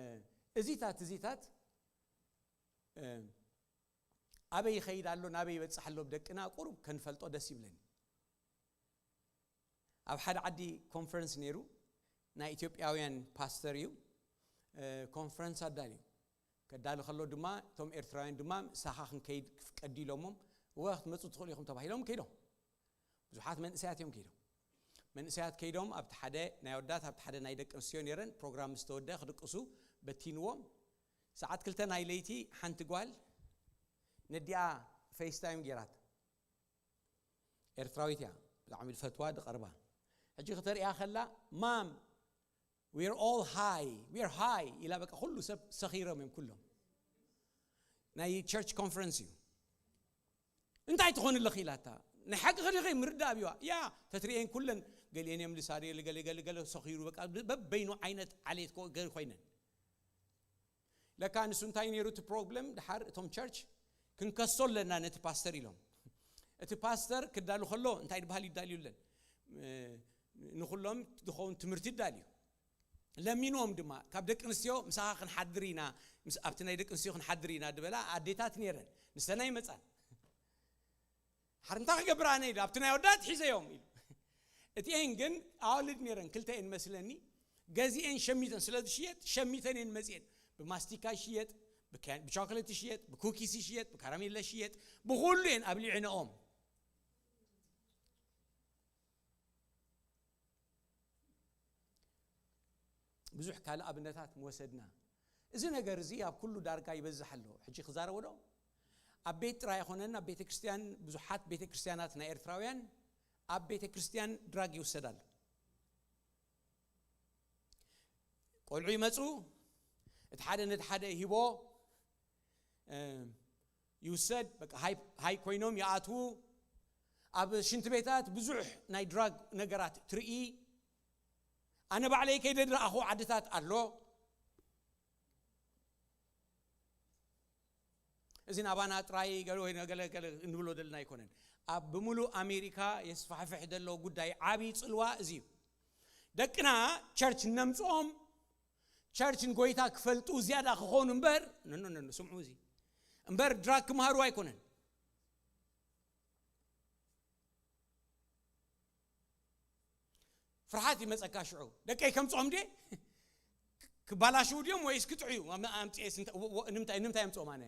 እዚታት እዚታት እ፣ ኣበይ ይኸይድ ኣሎ፣ ናበይ ይበፅሕ ኣሎ፣ ብደቅና ቁሩብ ከንፈልጦ ደስ ይብለኒ። ኣብ ሓደ ዓዲ ኮንፈረንስ ነይሩ። ናይ ኢትዮጵያውያን ፓስተር እዩ። እ፣ ኮንፈረንስ ኣዳልዩ። ከዳሊ ከሎ ድማ እቶም ኤርትራውያን ድማ ምሳኻ ክንከይድ ፍቀድ ኢሎሞም፣ እወ ክትመፁ ትኽእሉ ኢኹም ተባሂሎም ከይዶም። ብዙሓት መንእሰያት እዮም ከይዶም። መንእሰያት ከይዶም ኣብቲ ሓደ ናይ ኣወዳት ኣብቲ ሓደ ናይ ደቂ ኣንስትዮ ነይረን። ፕሮግራም ምስ ተወደአ ክድቅሱ በቲንዎም። ሰዓት ክልተ ናይ ለይቲ ሓንቲ ጓል ነዲኣ ፌስታይም ገይራት። ኤርትራዊት እያ፣ ብጣዕሚ ዝፈትዋ ዝቐርባ። ሕጂ ክተርእያ ከላ፣ ማም፣ we're all high, we're high ኢላ፣ በቃ ኩሉ ሰብ ሰኺሮም እዮም ኩሎም። ናይ ቸርች ኮንፈረንስ እዩ። እንታይ ትኾን ኣለኺ ኢላታ። ናይ ሓቂ ኸዲኸ ምርዳእ ኣብዋ። ያ፣ ተትርእየን ኩለን፣ ገሊኤን እዮም ልሳድ፣ ገለ ገለ ገለ ገለ ሰኺሩ፣ በቃ በበይኑ ዓይነት ዓሌት ኮ- ገ- ኮይነን። ለካ ንሱ እንታይ ነይሩ እቲ ፕሮብለም? ድሓር እቶም ቸርች ክንከሶ ኣለና ነቲ ፓስተር ኢሎም። እቲ ፓስተር ክዳሉ ከሎ እንታይ ድበሃል ይዳልዩ ኣለን። እ፣ ንኹሎም ዝኸውን ትምህርቲ ይዳልዩ። ለሚንዎም ድማ፣ ካብ ደቂ ኣንስትዮ ምሳኻ ክንሓድር ኢና፣ ምስ- ኣብቲ ናይ ደቂ ኣንስትዮ ክንሓድር ኢና ዝበላ ኣዴታት ነይረን። ንሰን ኣይመጻን። ሓር እንታይ ክገብር ኣነ ኢሉ፣ ኣብቲ ናይ ኣወዳት ሒዘዮም ኢሉ። እቲኤን ግን ኣዋልድ ነይረን፣ ክልተኤን መስለኒ፣ ገዚኤን ሸሚተን፣ ስለ ዝሽየጥ ሸሚተን እየን መጺኤን። ብማስቲካ ይሽየጥ፣ ብካ- ብቻኮሌት ይሽየጥ፣ ብኩኪስ ይሽየጥ፣ ብካራሜላ ይሽየጥ፣ ብኹሉ እየን ኣብሊዕነኦም። ብዙሕ ካልእ ኣብነታት ምወሰድና። እዚ ነገር እዚ ኣብ ኩሉ ዳርጋ ይበዝሕ ኣሎ። ሕጂ ክዛረቦ ዶ? ኣብ ቤት ጥራይ ኣይኮነን፣ ኣብ ቤተ ክርስቲያን፣ ብዙሓት ቤተ ክርስቲያናት ናይ ኤርትራውያን ኣብ ቤተ ክርስቲያን ድራግ ይውሰድ ኣሎ። ቆልዑ ይመጹ፣ እቲ ሓደ ነቲ ሓደ ሂቦ፣ እ፣ ይውሰድ፣ በቃ ሃይ ሃይ ኮይኖም ይኣትዉ። ኣብ ሽንቲ ቤታት ብዙሕ ናይ ድራግ ነገራት ትርኢ። ኣነ ባዕለይ ከይደ ዝረኣኹ ዓድታት ኣሎ። እዚ ናባና ጥራይ ገለ ወይ ገለ ገለ እንብሎ ዘለና ኣይኮነን። ኣብ ብምሉእ ኣሜሪካ የስፋሕፍሕ ዘሎ ጉዳይ ዓብዪ ጽልዋ እዚ እዩ። ደቅና ቸርች ነምጽኦም፣ ቸርች ንጎይታ ክፈልጡ ዝያዳ ክኾኑ እምበር፣ ኖ፣ ኖ፣ ኖ፣ ኖ፣ ስምዑ እዚ። እምበር ድራግ ክምሃሩ ኣይኮነን። ፍርሓት ይመጸካ ሽዑ። ደቀይ ከምጽኦም ድየ? ክባላሽው ድዮም ወይስ ክጥዕዩ? ኣም-፣ ኣምጽኤስ እንተ-፣ ወ-፣ ወ-፣ ንምንታይ፣ ንምንታይ ኣምጽኦም ኣነ?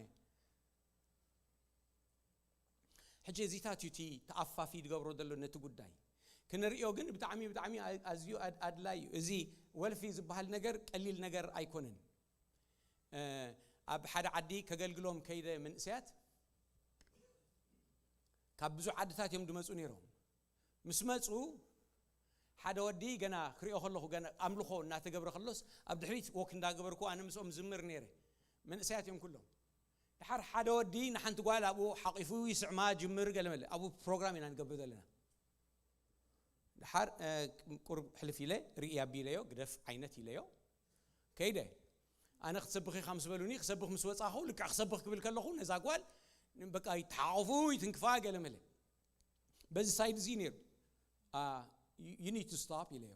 ሕጂ እዚታት እዩ እቲ ተኣፋፊ ዝገብሮ ዘሎ ነቲ ጉዳይ። ክንርእዮ ግን ብጣዕሚ፣ ብጣዕሚ ኣ-፣ ኣዝዩ ኣድ-፣ ኣድላይ እዩ። እዚ ወልፊ ዝበሃል ነገር ቀሊል ነገር ኣይኮነን። እ፣ ኣብ ሓደ ዓዲ ከገልግሎም ከይደ መንእሰያት ካብ ብዙሕ ዓድታት እዮም ዝመጹ ነይሮም። ምስ መጹ ሓደ ወዲ ገና ክሪኦ ከለኹ፣ ገና ኣምልኾ እናተገብረ ከሎስ ኣብ ድሕሪት ወክ እንዳገበርኩ ኣነ ምስኦም ዝምር ነይረ። መንእሰያት እዮም ኩሎም። ድሓር ሓደ ወዲ ንሓንቲ ጓል ኣብኡ ሓቂፉ ይስዕማ ጅምር ገለ መለ። ኣብኡ ፕሮግራም ኢና ንገብር ዘለና። ድሓር፣ እ፣ ቁርብ ሕልፍ ኢለ ርኢ ኣቢለዮ፣ ግደፍ ዓይነት ኢለዮ። ከይደ። ኣነ ክትሰብኽ ኢኻ ምስ በሉኒ፣ ክሰብኽ ምስ ወጻኹ፣ ልክዕ ክሰብኽ ክብል ከለኹ፣ ነዛ ጓል በቃ ይተሓቆፉ፣ ይትንክፋ ገለ መለ። በዚ ሳይድ እዚ ነይሩ። አ፣ you, you need to stop ኢለዮ።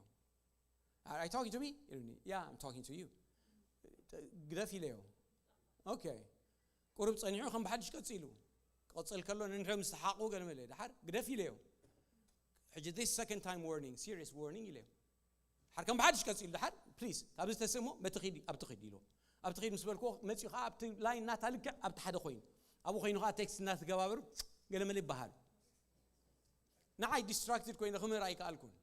Are you talking to me? ኢሉኒ። Yeah, I'm talking to you. ግደፍ ኢለዮ። ኦኬ። ቁሩብ ጸኒሑ ከም ብሓድሽ ቀጺሉ። ቀጽል ከሎ ንንሕም ዝተሓቁ ገለ መለ። ድሓር ግደፍ ኢለዮ። ሕጂ this second time warning, serious warning ኢለዮ። ድሓር ከም ብሓድሽ ቀጺሉ። ድሓር ፕሊዝ ካብዚ ተስእሞ በቲ ኺድ፣ ኣብቲ ኺድ ኢልዎ። ኣብቲ ኺድ ምስ በልክዎ መጺኡ ኸዓ ኣብቲ ላይን ናታ ልክዕ ኣብቲ ሓደ ኮይኑ። ኣብኡ ኮይኑ ኸዓ ቴክስት እናተገባበሩ ገለ መለ ይበሃሉ። ንዓይ ዲስትራክትድ ኮይነ ክምህር ኣይከኣልኩን።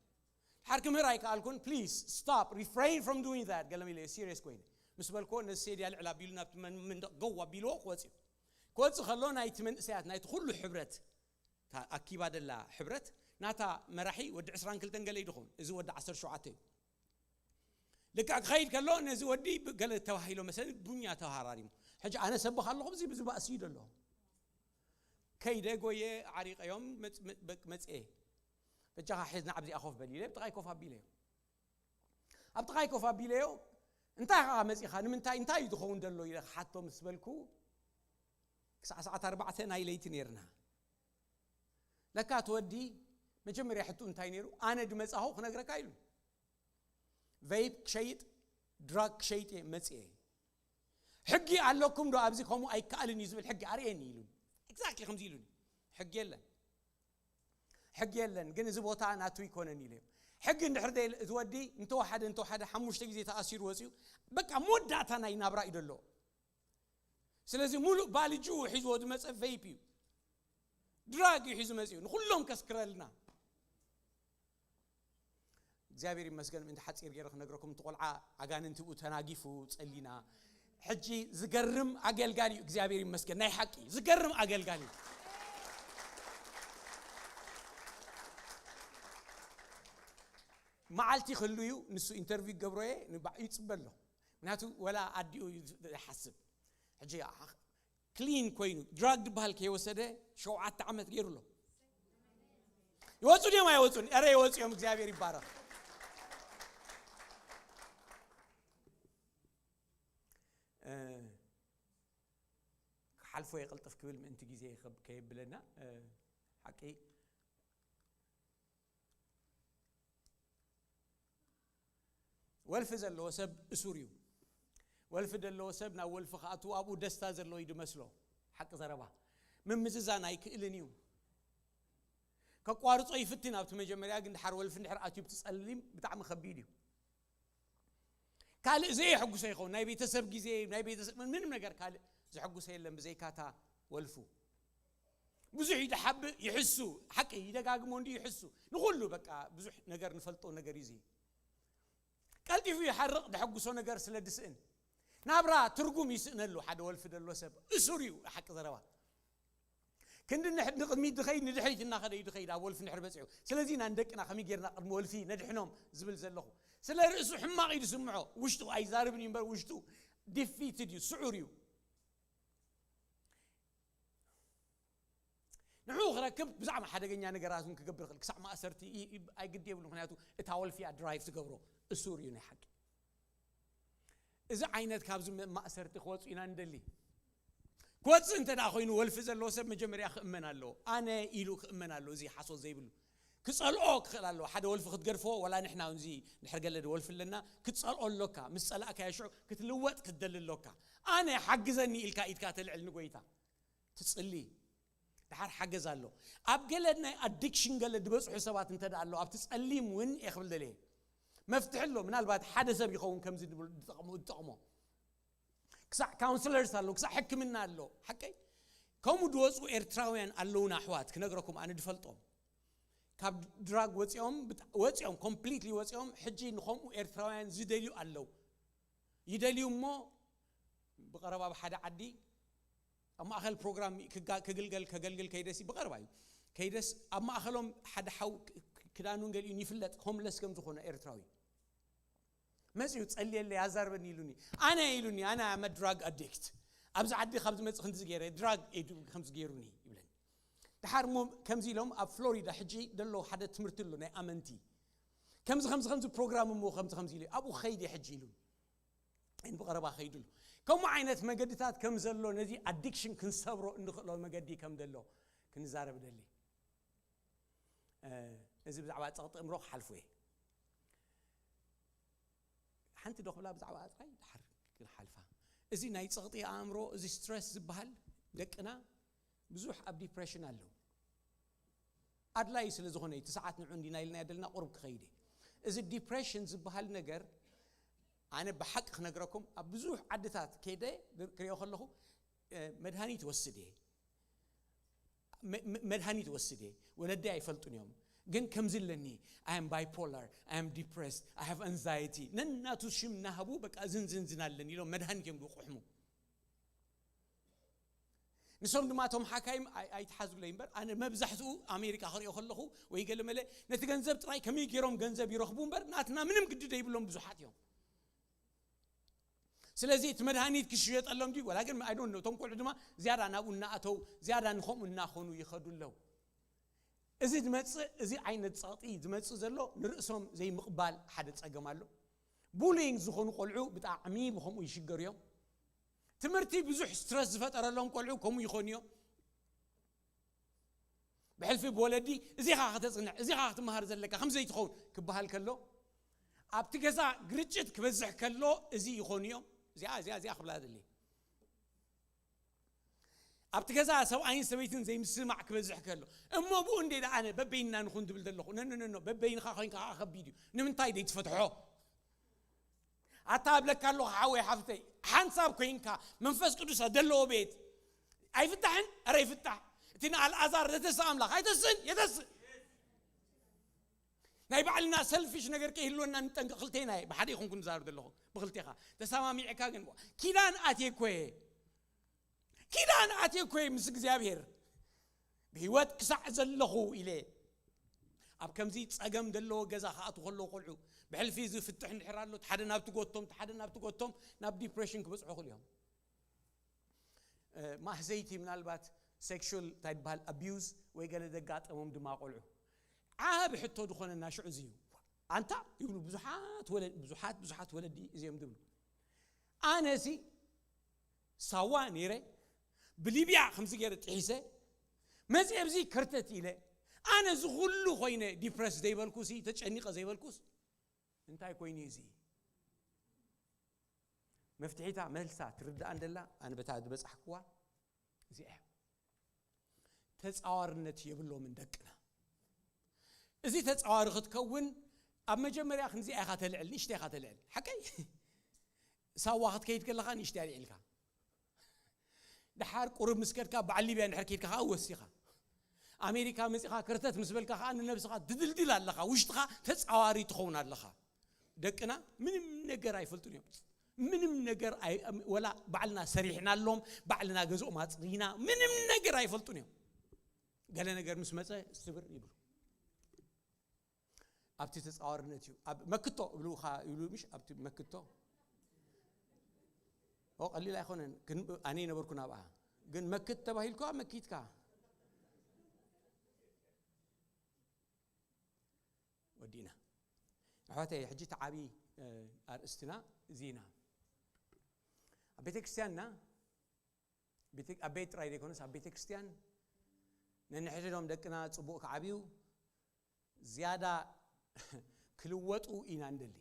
ድሓር ክምህር ኣይከኣልኩን፣ ፕሊዝ ስቶፕ፣ ሪፍሬን ፍሮም ዱዊንግ ዛት ገለ ኢለ ሲሪየስ ኮይነ ምስ በልክዎ፣ ነዚ ሴድያ ልዕል ኣቢሉ ናብቲ መን-፣ መንደቕ ገው ኣቢልዎ ክወጽእ እዩ። ክወጽእ ከሎ ናይቲ መንእሰያት፣ ናይቲ ኩሉ ሕብረት፣ እታ ኣኪባ ደላ ሕብረት፣ ናታ መራሒ ወዲ ዕስራን ክልተን ገለ እዩ ድኸውን፣ እዚ ወዲ ዓሰርተ ሸውዓተ እዩ። ልክዕ ክኸይድ ከሎ ነዚ ወዲ ብ-፣ ገለ ተባሂሎ መሰለኒ ዱኛ ተሃራሪሙ። ሕጂ ኣነ ሰብኽ ኣለኹ፣ እዚ ብዚ ባእሲ እዩ ዘሎ። ከይደ ጎየ ዓሪቀዮም መጽ-፣ መ-፣ በ-፣ መጽኤ። በጃኻ ሒዝና ኣብዚኣ ኮፍ በል ኢለ፣ ኣብ ጥቓይ ኮፍ ኣቢለዮ። ኣብ ጥቓይ ኮፍ ኣቢለዮ፣ "እንታይ ኸዓ መጺኻ? ንምንታይ? እንታይ እዩ ዝኸውን ዘሎ?" ኢለ ክሓቶ ምስ በልኩ፣ ክሳዕ ሰዓት ኣርባዕተ ናይ ለይቲ ነይርና። ለካ እቲ ወዲ መጀመርያ ሕቱ እንታይ ነይሩ? "ኣነ ድመጻኹ ክነግረካ" ኢሉ። ቬይፕ ክሸይጥ፣ ድራግ ክሸይጥ እየ መጽኤ። "ሕጊ ኣለኩም ዶ ኣብዚ? ከምኡ ኣይከኣልን እዩ ዝብል ሕጊ ኣርእየኒ" ኢሉኒ። ኤግዛክትሊ ከምዚ ኢሉኒ። ሕጊ የለን። ሕጊ የለን፣ ግን እዚ ቦታ ናቱ ይኮነን ኢለዮ። ሕጊ እንድሕር ዘየለ፣ እዚ ወዲ እንተወሓደ፣ እንተወሓደ ሓሙሽተ ግዜ ተኣሲሩ ወፂኡ። በቃ መወዳእታ ናይ ናብራ እዩ ዘሎ። ስለዚ ሙሉእ ባልጅኡ ሒዝዎ ዝመፀ ቬይፕ እዩ። ድራግ እዩ ሒዙ መፂኡ። ንኩሎም ከስክረልና። እግዚኣብሔር ይመስገን፣ ምእንቲ ሓፂር ገይረ ክነግረኩም፣ እቲ ቆልዓ ኣጋንንቲ ብኡ ተናጊፉ ጸሊና። ሕጂ ዝገርም ኣገልጋሊ እዩ፣ እግዚኣብሔር ይመስገን፣ ናይ ሓቂ ዝገርም ኣገልጋሊ እዩ። መዓልቲ ክህሉ እዩ፣ ንሱ ኢንተርቪው ክገብሮ እየ፣ ንባዕ-፣ ይጽበ ኣሎ። ምክንያቱ ወላ ኣዲኡ እዩ ዝሓስብ። ሕጂ ክሊን ኮይኑ ድራግ ዝበሃል ከይወሰደ ሸውዓተ ዓመት ገይሩ ኣሎ። ይወፁ ድዮም ኣይወፁን? ኧረ ይወፁ እዮም። እግዚኣብሔር ይባረኽ። እ፣ ክሓልፎ የቕልጥፍ ክብል ምእንቲ ግዜ ከብ-፣ ከየብለና፣ እ፣ ሓቂ ወልፊ ዘለዎ ሰብ እሱር እዩ። ወልፊ ዘለዎ ሰብ ናብ ወልፊ ክኣቱ ኣብኡ ደስታ ዘለዎ እዩ ዝመስሎ። ሓቂ ዘረባ ምምዝዛን ኣይክእልን እዩ። ከቋርጾ ይፍትን ኣብቲ መጀመርያ፣ ግን ድሓር ወልፊ እንድሕር ኣትዩ ብቲ ጸሊም ብጣዕሚ ከቢድ እዩ። ካልእ ዘየሐጉሶ ይኸውን። ናይ ቤተሰብ ግዜ፣ ናይ ቤተሰብ ምንም ነገር ካልእ ዘሐጉሶ የለን ብዘይካታ ወልፉ። ብዙሕ ይደሓብእ፣ ይሕሱ፣ ሓቂ ይደጋግሞ እንዲ ይሕሱ። ንኹሉ በቃ ብዙሕ ነገር ንፈልጦ ነገር እዩ እዚ። ቀልጢፉ ይሓርቕ፣ ደሐጉሶ ነገር ስለ ድስእን። ናብራ ትርጉም ይስእነሉ። ሓደ ወልፊ ደሎ ሰብ እሱር እዩ፣ ሓቂ ዘረባ። ክንዲ ንሕ-፣ ንቕድሚት ድኸይድ፣ ንድሕሪት እናኸደ እዩ ድኸይድ፣ ኣብ ወልፊ እንድሕር በጺሑ። ስለዚ ኢና ንደቅና ከመይ ጌርና ቅድሚ ወልፊ ነድሕኖም ዝብል ዘለኹ። ስለ ርእሱ ሕማቕ እዩ ዝስምዖ፣ ውሽጡ ኣይዛርብን እዩ እምበር፣ ውሽጡ ዲፊትድ እዩ፣ ስዑር እዩ። ንዕኡ ክረክብ ብዛዕባ ሓደገኛ ነገራት እውን ክገብር ይኽእል። ክሳዕ ማእሰርቲ ይ-፣ ይ-፣ ኣይግድ የብሉ። ምኽንያቱ እታ ወልፊያ ድራይቭ ትገብሮ፣ እሱር እዩ ናይ ሓቂ። እዚ ዓይነት ካብዚ መ-፣ ማእሰርቲ ክወፁ ኢና ንደሊ። ክወፅእ እንተ ደኣ ኮይኑ ወልፊ ዘለዎ ሰብ መጀመርያ ክእመን ኣለዎ። ኣነ ኢሉ ክእመን ኣለዎ። እዚ ሓሶት ዘይብሉ ክጸልኦ ክኽእል ኣለዎ። ሓደ ወልፊ ክትገድፎ፣ ወላ ንሕና እውን እዚ ድሕር ገለ ወልፊ ኣለና፣ ክትጸልኦ ኣሎካ። ምስ ጸላእካዮ ሽዑ ክትልወጥ ክትደሊ ኣሎካ። ኣነ ሓግዘኒ ኢልካ ኢድካ ተልዕል ንጎይታ ትጽሊ። ድሓር ሓገዝ ኣሎ። ኣብ ገለ ናይ ኣዲክሽን ገለ ዝበጽሑ ሰባት እንተ ደኣ ኣሎ ኣብቲ ጸሊም እውን እየ ክብል ደልየ። መፍትሒ ኣሎ። ምናልባት ሓደ ሰብ ይኸውን ከምዚ ዝብል ዝጠቕሞ ዝጠቕሞ። ክሳዕ ካውንስለርስ ኣሎ፣ ክሳዕ ሕክምና ኣሎ። ሓቀይ? ከምኡ ዝወፁ ኤርትራውያን ኣለውና ኣሕዋት፣ ክነግረኩም ኣነ ዝፈልጦም። ካብ ድራግ ወፂኦም ብጣ- ወፂኦም ኮምፕሊትሊ ወፂኦም፣ ሕጂ ንኸምኡ ኤርትራውያን ዝደልዩ ኣለዉ። ይደልዩ እሞ ብቐረባ ኣብ ሓደ ዓዲ ኣብ ማእኸል ፕሮግራም ክጋ- ክግልገል ከገልግል ከይደሲ ብቐረባ እዩ ከይደስ ኣብ ማእኸሎም ሓደ ሓው ክ- ክ- ክዳኑን ገሊኡን ይፍለጥ፣ ሆምለስ ከም ዝኾነ ኤርትራዊ መፅኡ፣ ጸልየለይ ኣዛርበኒ ኢሉኒ። ኣነ ኢሉኒ፣ ኣነ ኣመ ድራግ ኣዲክት፣ ኣብዚ ዓዲ ካብ ዝመፅእ ክንዚ ገይረ ድራግ ኤዱ ከምዚ ገይሩኒ ይብለኒ። ድሓር እሞ ከምዚ ኢሎም ኣብ ፍሎሪዳ ሕጂ ደሎ ሓደ ትምህርቲ ኣሎ ናይ ኣመንቲ፣ ከምዚ ከምዚ ከምዚ ፕሮግራም እሞ ከምዚ ከምዚ ኢሉ ኣብኡ ኸይድ ሕጂ ኢሉ። ብቐረባ ኸይዱ ኣሎ። ከምኡ ዓይነት መገድታት ከም ዘሎ፣ ነዚ ኣዲክሽን ክንሰብሮ እንኽእሎ መገዲ ከም ዘሎ ክንዛረብ ደሊ። እዚ ብዛዕባ ጸቕጢ እምሮ ክሓልፎ እየ። ሓንቲ ዶ ክብላ ብዛዕባ ጥራይ ድሓር ክሓልፋ። እዚ ናይ ጸቕጢ ኣእምሮ፣ እዚ ስትረስ ዝበሃል፣ ደቅና ብዙሕ ኣብ ዲፕሬሽን ኣለዉ። ኣድላይ ስለ ዝኾነ እዩ፣ እቲ ሰዓት ንዑ እንዲና ኢልና ደልና ቁሩብ ክኸይድ እየ። እዚ ዲፕሬሽን ዝበሃል ነገር ኣነ ብሓቂ ክነግረኩም ኣብ ብዙሕ ዓድታት ከይደ ክሪኦ ከለኹ መድሃኒት ወስድ እየ። መድሃኒት ወስድ እየ። ወለዲ ኣይፈልጡን እዮም፣ ግን ከምዚ ኣለኒ፣ I am bipolar, I am depressed, I have anxiety፣ ነናቱ ሽም እናሃቡ በቃ ዝንዝንዝን ኣለኒ ኢሎም መድሃኒት እዮም ዝቁሕሙ። ንሶም ድማ እቶም ሓካይም ኣይትሓዙለይ እምበር፣ ኣነ መብዛሕትኡ ኣሜሪካ ክሪኦ ከለኹ ወይ ገለ መለ ነቲ ገንዘብ ጥራይ ከመይ ገይሮም ገንዘብ ይረኽቡ እምበር ናትና ምንም ግዲ ዘይብሎም ብዙሓት እዮም። ስለዚ እቲ መድሃኒት ክሽየጠሎም ድዩ ወላ ግን I don't know። እቶም ቆልዑ ድማ ዝያዳ ናብኡ እናኣተው ዝያዳ ንኸምኡ እናኾኑ ይኸዱ ኣለዉ። እዚ ዝመፅእ እዚ ዓይነት ፀቕጢ ዝመፅእ ዘሎ ንርእሶም ዘይምቕባል ሓደ ፀገም ኣሎ። ቡሊንግ ዝኾኑ ቆልዑ ብጣዕሚ ብኸምኡ ይሽገሩ እዮም። ትምህርቲ ብዙሕ ስትረስ ዝፈጠረሎም ቆልዑ ከምኡ ይኾኑ እዮም። ብሕልፊ ብወለዲ እዚኻ ከተፅንዕ እዚኻ ክትመሃር ዘለካ ከም ዘይትኸውን ክበሃል ከሎ ኣብቲ ገዛ ግርጭት ክበዝሕ ከሎ እዚ ይኾኑ እዮም። እዚኣ እዚኣ እዚኣ ክብላ ደሊ ኣብቲ ገዛ ሰብኣይን ሰበይትን ዘይምስማዕ ክበዝሕ ከሎ እሞ ብኡ እንደ ኣነ በበይንና ንኹን ትብል ዘለኹ ነንነኖ በበይንኻ ኮይንካ ከዓ ከቢድ እዩ። ንምንታይ ደይ ትፈትሖ? ኣታ ኣብለካ ኣለኹ ሓወይ ሓፍተይ፣ ሓንሳብ ኮይንካ መንፈስ ቅዱስ ዘለዎ ቤት ኣይፍታሕን። ኣረ ይፍታሕ። እቲ ንኣልኣዛር ዘተስእ ኣምላኽ ኣይተስእን፣ የተስእ። ናይ ባዕልና ሰልፊሽ ነገር ከይህልወና ንጠንቀ ክልቴና እየ ብሓደ ይኹንኩ ንዛረብ ዘለኹ ብክልቴኻ ተሰማሚዕካ ግን ኪዳን ኣትየ እኮ እየ ኪዳን ኣትየ እኮ ምስ እግዚኣብሔር ብህይወት ክሳዕ ዘለኹ ኢለ ኣብ ከምዚ ጸገም ዘለዎ ገዛ ክኣትዉ ከለዉ ቆልዑ ብሕልፊ ዝፍትሕ እንድሕር ኣሎ ሓደ ናብ ትጎቶም ሓደ ናብ ትጎቶም ናብ ዲፕሬሽን ክበጽሑ ክሉ እዮም። ማህዘይቲ ምናልባት ሴክሹል እንታይ ዝበሃል ኣቢዩዝ ወይ ገለ ዘጋጠሞም ድማ ቆልዑ ዓብ ሕቶ ዝኾነና ሽዑ እዚ እዩ። ኣንታ ይብሉ ብዙሓት ወለድ ብዙሓት ብዙሓት ወለዲ እዚኦም ዝብሉ ኣነሲ ሳዋ ነይረ ብሊብያ ከምዚ ገይረ ጥሒሰ መፅየ ኣብዚ ከርተት ኢለ ኣነ እዚ ኩሉ ኮይነ ዲፕረስ ዘይበልኩሲ ተጨኒቐ ዘይበልኩስ እንታይ ኮይኑ እዚ መፍትሒታ መልሳ ትርዳእ እንደላ ኣነ በታ ዝበፃሕክዋ እዚኣ ተፃዋርነት የብሎምን ደቅና እዚ ተፃዋሪ ክትከውን ኣብ መጀመርያ ክንዚኣ ኢኻ ተልዕል ንእሽተ ኢኻ ተልዕል ሓቀይ ሳዋ ክትከይድ ከለኻ ንእሽተ ኣልዒልካ ድሓር ቁሩብ ምስ ከድካ በዓል ሊብያ እንድሕር ከይድካ ከዓ ወሲኻ ኣሜሪካ መፂኻ ክርተት ምስ በልካ ከዓ ንነብስኻ ትድልድል ኣለኻ ውሽጥኻ ተፃዋሪ ትኸውን ኣለኻ ደቅና ምንም ነገር ኣይፈልጡን እዮም ምንም ነገር ወላ ባዕልና ሰሪሕናሎም ባዕልና ገዝኦም ኣፅሪና ምንም ነገር ኣይፈልጡን እዮም ገለ ነገር ምስ መፀ ስብር ይብሉ ኣብቲ ተፃዋርነት እዩ ኣብ መክቶ እብልካ ይብሉ ምሽ ኣብቲ መክቶ ቀሊል ኣይኮነን ኣነ ነበርኩ ናብኣ ግን መክት ተባሂልኳ መኪትካ ወዲእና ኣሕዋተይ ሕጂ ተዓቢ ኣርእስትና እዚና ኣብ ቤተክርስትያንና ኣብ ቤት ጥራይ ዘይኮነስ ኣብ ቤተ ክርስቲያን ነንሕድሕዶም ደቅና ጽቡቕ ክዓብዩ ዝያዳ ክልወጡ ኢና እንደሊ።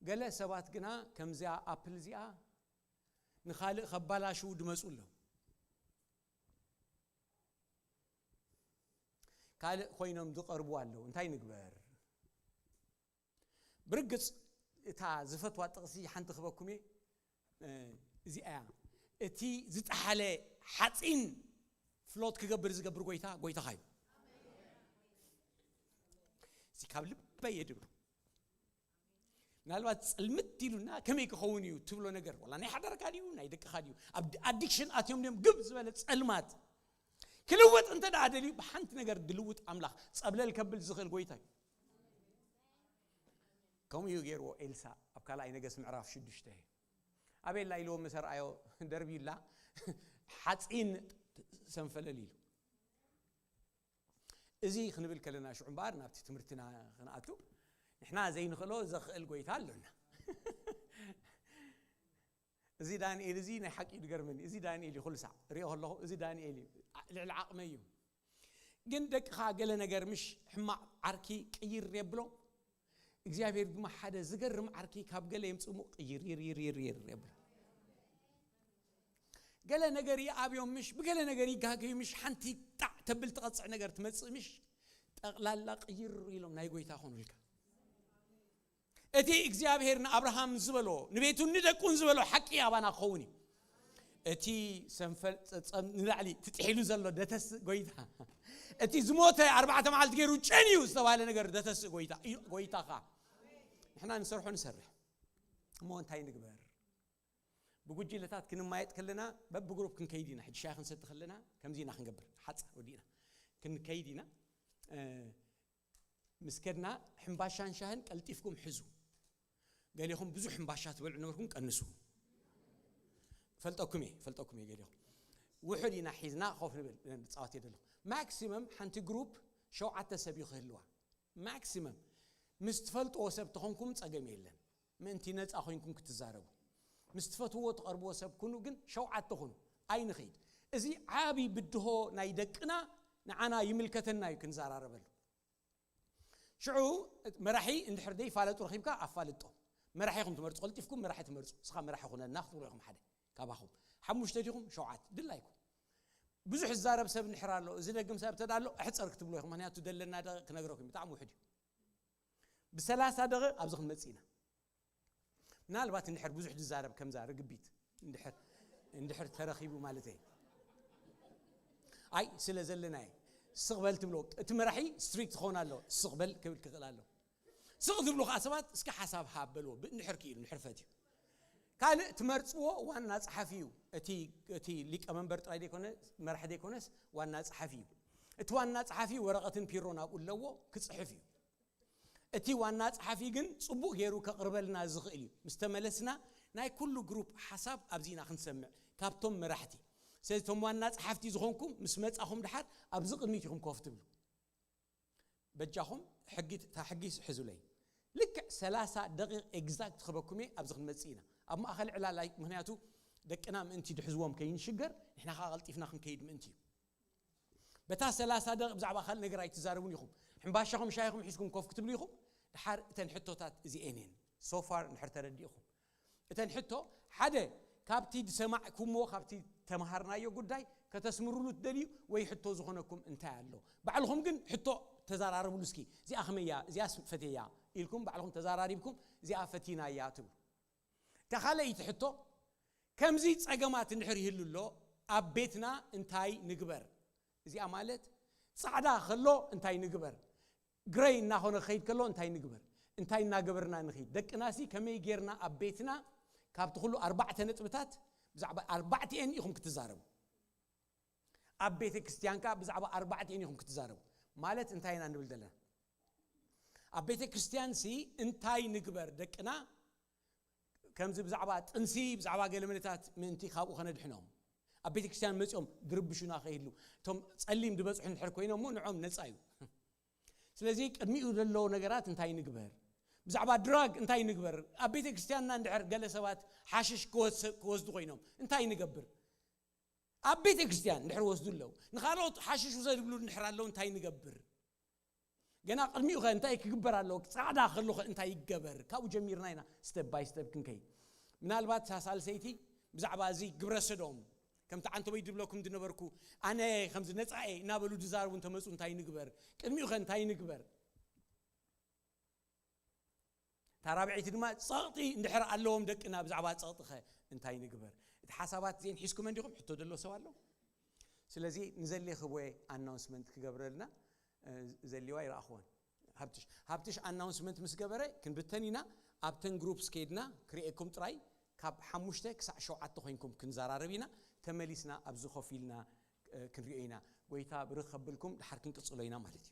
ገለ ሰባት ግና ከምዚኣ ኣፕል እዚኣ ንኻልእ ከባላሽው ድመጹ ኣለዉ። ካልእ ኮይኖም ዝቐርቡ ኣለዉ። እንታይ ንግበር? ብርግጽ እታ ዝፈትዋ ጥቕሲ ሓንቲ ክበኩም እየ። እዚኣ እያ። እቲ ዝጠሓለ ሓፂን ፍሎት ክገብር ዝገብር ጎይታ ጎይታኻ እዩ። እዚ ካብ ልበይ እየ ድብሎ። ምናልባት ጽልምት ኢሉና ከመይ ክኸውን እዩ ትብሎ ነገር፣ ወላ ናይ ሓዳርካ ድዩ ናይ ደቅኻ ድዩ ኣብ ኣዲክሽን ኣትዮም ድዮም ግብ ዝበለ ጸልማት ክልውጥ እንተ ደኣ ደልዩ ብሓንቲ ነገር ድልውጥ ኣምላኽ ጸብለል ከብል ዝኽእል ጎይታ እዩ። ከምኡ እዩ ገይርዎ ኤልሳ ኣብ ካልኣይ ነገስት ምዕራፍ ሽዱሽተ። ኣቤላ ኢልዎ ምስ ኣርኣዮ ደርብዩላ ሓፂን ሰንፈለል ኢሉ። እዚ ክንብል ከለና ሽዑ እምበኣር ናብቲ ትምህርትና ክንኣቱ ንሕና ዘይንኽእሎ ዘኽእል ጎይታ ኣሎና። እዚ ዳንኤል እዚ ናይ ሓቂ እዩ ዝገርመኒ። እዚ ዳንኤል እዩ ኩሉ ሳዕ ሪኦ ከለኹ እዚ ዳንኤል እዩ ልዕሊ ዓቕመይ እዩ። ግን ደቅኻ ገለ ነገር ምሽ ሕማቕ ዓርኪ ቅይር የብሎ እግዚኣብሔር ድማ ሓደ ዝገርም ዓርኪ ካብ ገለ የምጽእ እሞ ቅይር ይር ይር ይር ይር የብሎ። ገለ ነገር ይኣብዮም ምሽ ብገለ ነገር ይጋገዩ ምሽ ሓንቲ ጣዕ ተብል ትቐጽዕ ነገር ትመጽእ ምሽ ጠቕላላ ቅይር ኢሎም ናይ ጎይታ ኾኑልካ። እቲ እግዚኣብሔር ንኣብርሃም ዝበሎ ንቤቱን ንደቁን ዝበሎ ሓቂ ኣባና ክኸውን እዩ። እቲ ሰንፈል ጸጸም ንላዕሊ ትጥሒሉ ዘሎ ደተስእ ጎይታ፣ እቲ ዝሞተ ኣርባዕተ መዓልቲ ገይሩ ጨንዩ ዝተባለ ነገር ደተስእ ጎይታ እዩ። ጎይታኻ ንሕና ንሰርሖ ንሰርሕ እሞ እንታይ ንግበር? ብጉጅለታት ክንማየጥ ከለና በብግሩፕ ክንከይድ ኢና። ሕጂ ሻሂ ክንሰቲ ከለና ከምዚ ኢና ክንገብር። ሓፃ ወዲእና ክንከይድ ኢና። እ፣ ምስ ከድና ሕምባሻን ሻህን ቀልጢፍኩም ሕዙ። ገሊኹም ብዙሕ ሕምባሻ ትበልዑ ነበርኩም፣ ቀንሱ። ፈልጠኩም እየ፣ ፈልጠኩም እየ። ገሊኹም ውሑድ ኢና ሒዝና ኮፍ ንብል፣ ጻወት እየ ዘለኹ። ማክሲመም ሓንቲ ግሩፕ ሸውዓተ ሰብ እዩ ክህልዋ። ማክሲመም ምስ ትፈልጥዎ ሰብ ተኾንኩም ጸገም የለን። ምእንቲ ነጻ ኮይንኩም ክትዛረቡ። ምስ ትፈትውዎ ትቐርብዎ ሰብ ኩኑ፣ ግን ሸውዓተ ኩኑ። ኣይንኸይድ። እዚ ዓቢ ብድሆ ናይ ደቅና ንዓና ይምልከተና እዩ ክንዘራረበሉ። ሽዑ መራሒ እንድሕር ዘይፋለጡ ረኺብካ ኣፋልጦ። መራሒ ኢኹም ትመርጹ፣ ቀልጢፍኩም መራሒ ትመርጹ። እስኻ መራሒ ኩነልና ክትብሉ ኢኹም ሓደ ካባኹም። ሓሙሽተ ዲኹም? ሸውዓተ። ድላይኩም። ብዙሕ ዝዛረብ ሰብ እንድሕር ኣሎ፣ ዝደግም ሰብ ተዳ ኣሎ፣ ኣሕጸር ክትብሉ ኢኹም። ምኽንያቱ ደለና ደቂቕ ክነግረኩም እዩ። ብጣዕሚ ውሑድ እዩ። ብሰላሳ ደቂቕ ኣብዚ ክንመጽእ ኢና። ምናልባት እንድሕር ብዙሕ ዝዛረብ ከምዛ ርግቢት እንድሕር፣ እንድሕር ተረኺቡ ማለት እየ። ኣይ፣ ስለ ዘለና እየ። ስቕ በል ትብሎ። እቲ መራሒ ስትሪክት ክኸውን ኣለዎ። ስቕ በል ክብል ክኽእል ኣለዎ። ስቕ ዝብሉ ከዓ ሰባት እስከ ሓሳብ ሃብ በልዎ። ብ-፣ እንድሕር ክኢሉ፣ እንድሕር ፈትዩ። ካልእ ትመርጽዎ ዋና ጸሓፊ እዩ። እቲ፣ እቲ ሊቀ መንበር ጥራይ ዘይኮነ፣ መራሒ ዘይኮነስ ዋና ጸሓፊ እዩ። እቲ ዋና ጸሓፊ ወረቐትን ፒሮን ኣብኡ ኣለዎ፣ ክጽሕፍ እዩ። እቲ ዋና ጸሓፊ ግን ጽቡቕ ገይሩ ከቕርበልና ዝኽእል እዩ። ምስ ተመለስና ናይ ኩሉ ግሩፕ ሓሳብ ኣብዚ ኢና ክንሰምዕ፣ ካብቶም መራሕቲ። ስለዚ እቶም ዋና ጸሓፍቲ ዝኾንኩም ምስ መጻኹም ድሓር ኣብዚ ቅድሚት ኢኹም ኮፍ ትብሉ። በጃኹም ሕጊ፣ እታ ሕጊ ሕዙለይ። ልክዕ ሰላሳ ደቂቕ ኤግዛክት ክበኩም እየ፣ ኣብዚ ክንመጽእ ኢና። ኣብ ማእከል ዕላል ኣይ-፣ ምኽንያቱ ደቅና ምእንቲ ድሕዝዎም ከይንሽገር፣ ንሕና ከኣ ቀልጢፍና ክንከይድ ምእንቲ እዩ። በታ ሰላሳ ደቂቕ ብዛዕባ ካልእ ነገር ኣይትዛረቡን ኢኹም። ሕምባሻኹም ሻሂኹም ሒዝኩም ኮፍ ክትብሉ ኢኹም። ድሓር እተን ሕቶታት እዚኤን እየን። ሶፋር እንድሕር ተረዲእኹም። እተን ሕቶ፣ ሓደ፣ ካብቲ ዝሰማዕኩምዎ፣ ካብቲ ተምሃርናዮ ጉዳይ ከተስምሩሉ ትደልዩ ወይ ሕቶ ዝኾነኩም እንታይ ኣሎ? ባዕልኹም ግን ሕቶ ተዘራረብሉ እስኪ። እዚኣ ከመይ እያ? እዚኣስ ፈትየያ ኢልኩም ባዕልኹም ተዘራሪብኩም፣ እዚኣ ፈቲናያ ትብሉ። እታ ካልኣይቲ ሕቶ፣ ከምዚ ጸገማት እንድሕር ይህሉ ኣሎ፣ ኣብ ቤትና እንታይ ንግበር? እዚኣ ማለት፣ ጻዕዳ ከሎ እንታይ ንግበር? ግረይ እናኾነ ክኸይድ ከሎ እንታይ ንግበር? እንታይ እናገበርና ንኸይድ? ደቅናሲ ከመይ ጌርና ኣብ ቤትና፣ ካብቲ ኩሉ ኣርባዕተ ነጥብታት፣ ብዛዕባ ኣርባዕቲኤን ኢኹም ክትዛረቡ። ኣብ ቤተ ክርስቲያን ከኣ ብዛዕባ ኣርባዕቲኤን ኢኹም ክትዛረቡ። ማለት እንታይ ኢና ንብል ዘለና? ኣብ ቤተ ክርስቲያንሲ እንታይ ንግበር ደቅና? ከምዚ ብዛዕባ ጥንሲ፣ ብዛዕባ ገለ መለታት ምእንቲ ካብኡ ከነድሕኖም። ኣብ ቤተ ክርስቲያን መጺኦም ድርብሹና ከይህሉ። እቶም ጸሊም ዝበጽሑ እንድሕር ኮይኖም እሞ ንዖም ነጻ እዩ። ስለዚ ቅድሚኡ ዘሎ ነገራት እንታይ ንግበር? ብዛዕባ ድራግ እንታይ ንግበር? ኣብ ቤተ ክርስቲያንና እንድሕር ገለ ሰባት ሓሽሽ ክወስ-፣ ክወስዱ ኮይኖም እንታይ ንገብር? ኣብ ቤተ ክርስቲያን እንድሕር ወስዱ ኣለዉ፣ ንኻልኦት ሓሽሽ ውሰድ ዝብሉ እንድሕር ኣለዉ እንታይ ንገብር? ገና ቅድሚኡ ኸ እንታይ ክግበር ኣለዎ? ጻዕዳ ከሎ ኸ እንታይ ይገበር? ካብኡ ጀሚርና ኢና step by step ክንከይድ። ምናልባት ሳልሰይቲ ብዛዕባ እዚ ግብረ ሰዶም ከምቲ ዓንተቦይ ድብለኩም ዝነበርኩ ኣነ ከምዚ ነጻኤ እናበሉ ድዛረቡ እንተመፁ እንታይ ንግበር? ቅድሚኡ ኸ እንታይ ንግበር? እታ ራብዐይቲ ድማ ጸቕጢ እንድሕር ኣለዎም ደቅና ብዛዕባ ጸቕጢ ኸ እንታይ ንግበር? እቲ ሓሳባት እዚአን ሒዝኩም እንዲኹም ሕቶ ደሎ ሰብ ኣሎ? ስለዚ ንዘሌ ክብወ ኣናውንስመንት ክገብረልና ዘሌዋ ይረኣኽዎን። ሃብትሽ ሃብትሽ ኣናውንስመንት ምስ ገበረ ክንብተን ኢና። ኣብተን ግሩፕስ ከይድና ክርእየኩም ጥራይ ካብ ሓሙሽተ ክሳዕ ሸውዓተ ኮይንኩም ክንዘራረብ ኢና። ተመሊስና ኣብዚ ኮፍ ኢልና ክንሪኦ ኢና። ጎይታ ብርኽ ከብልኩም ድሓር ክንቅጽሎ ኢና ማለት እዩ።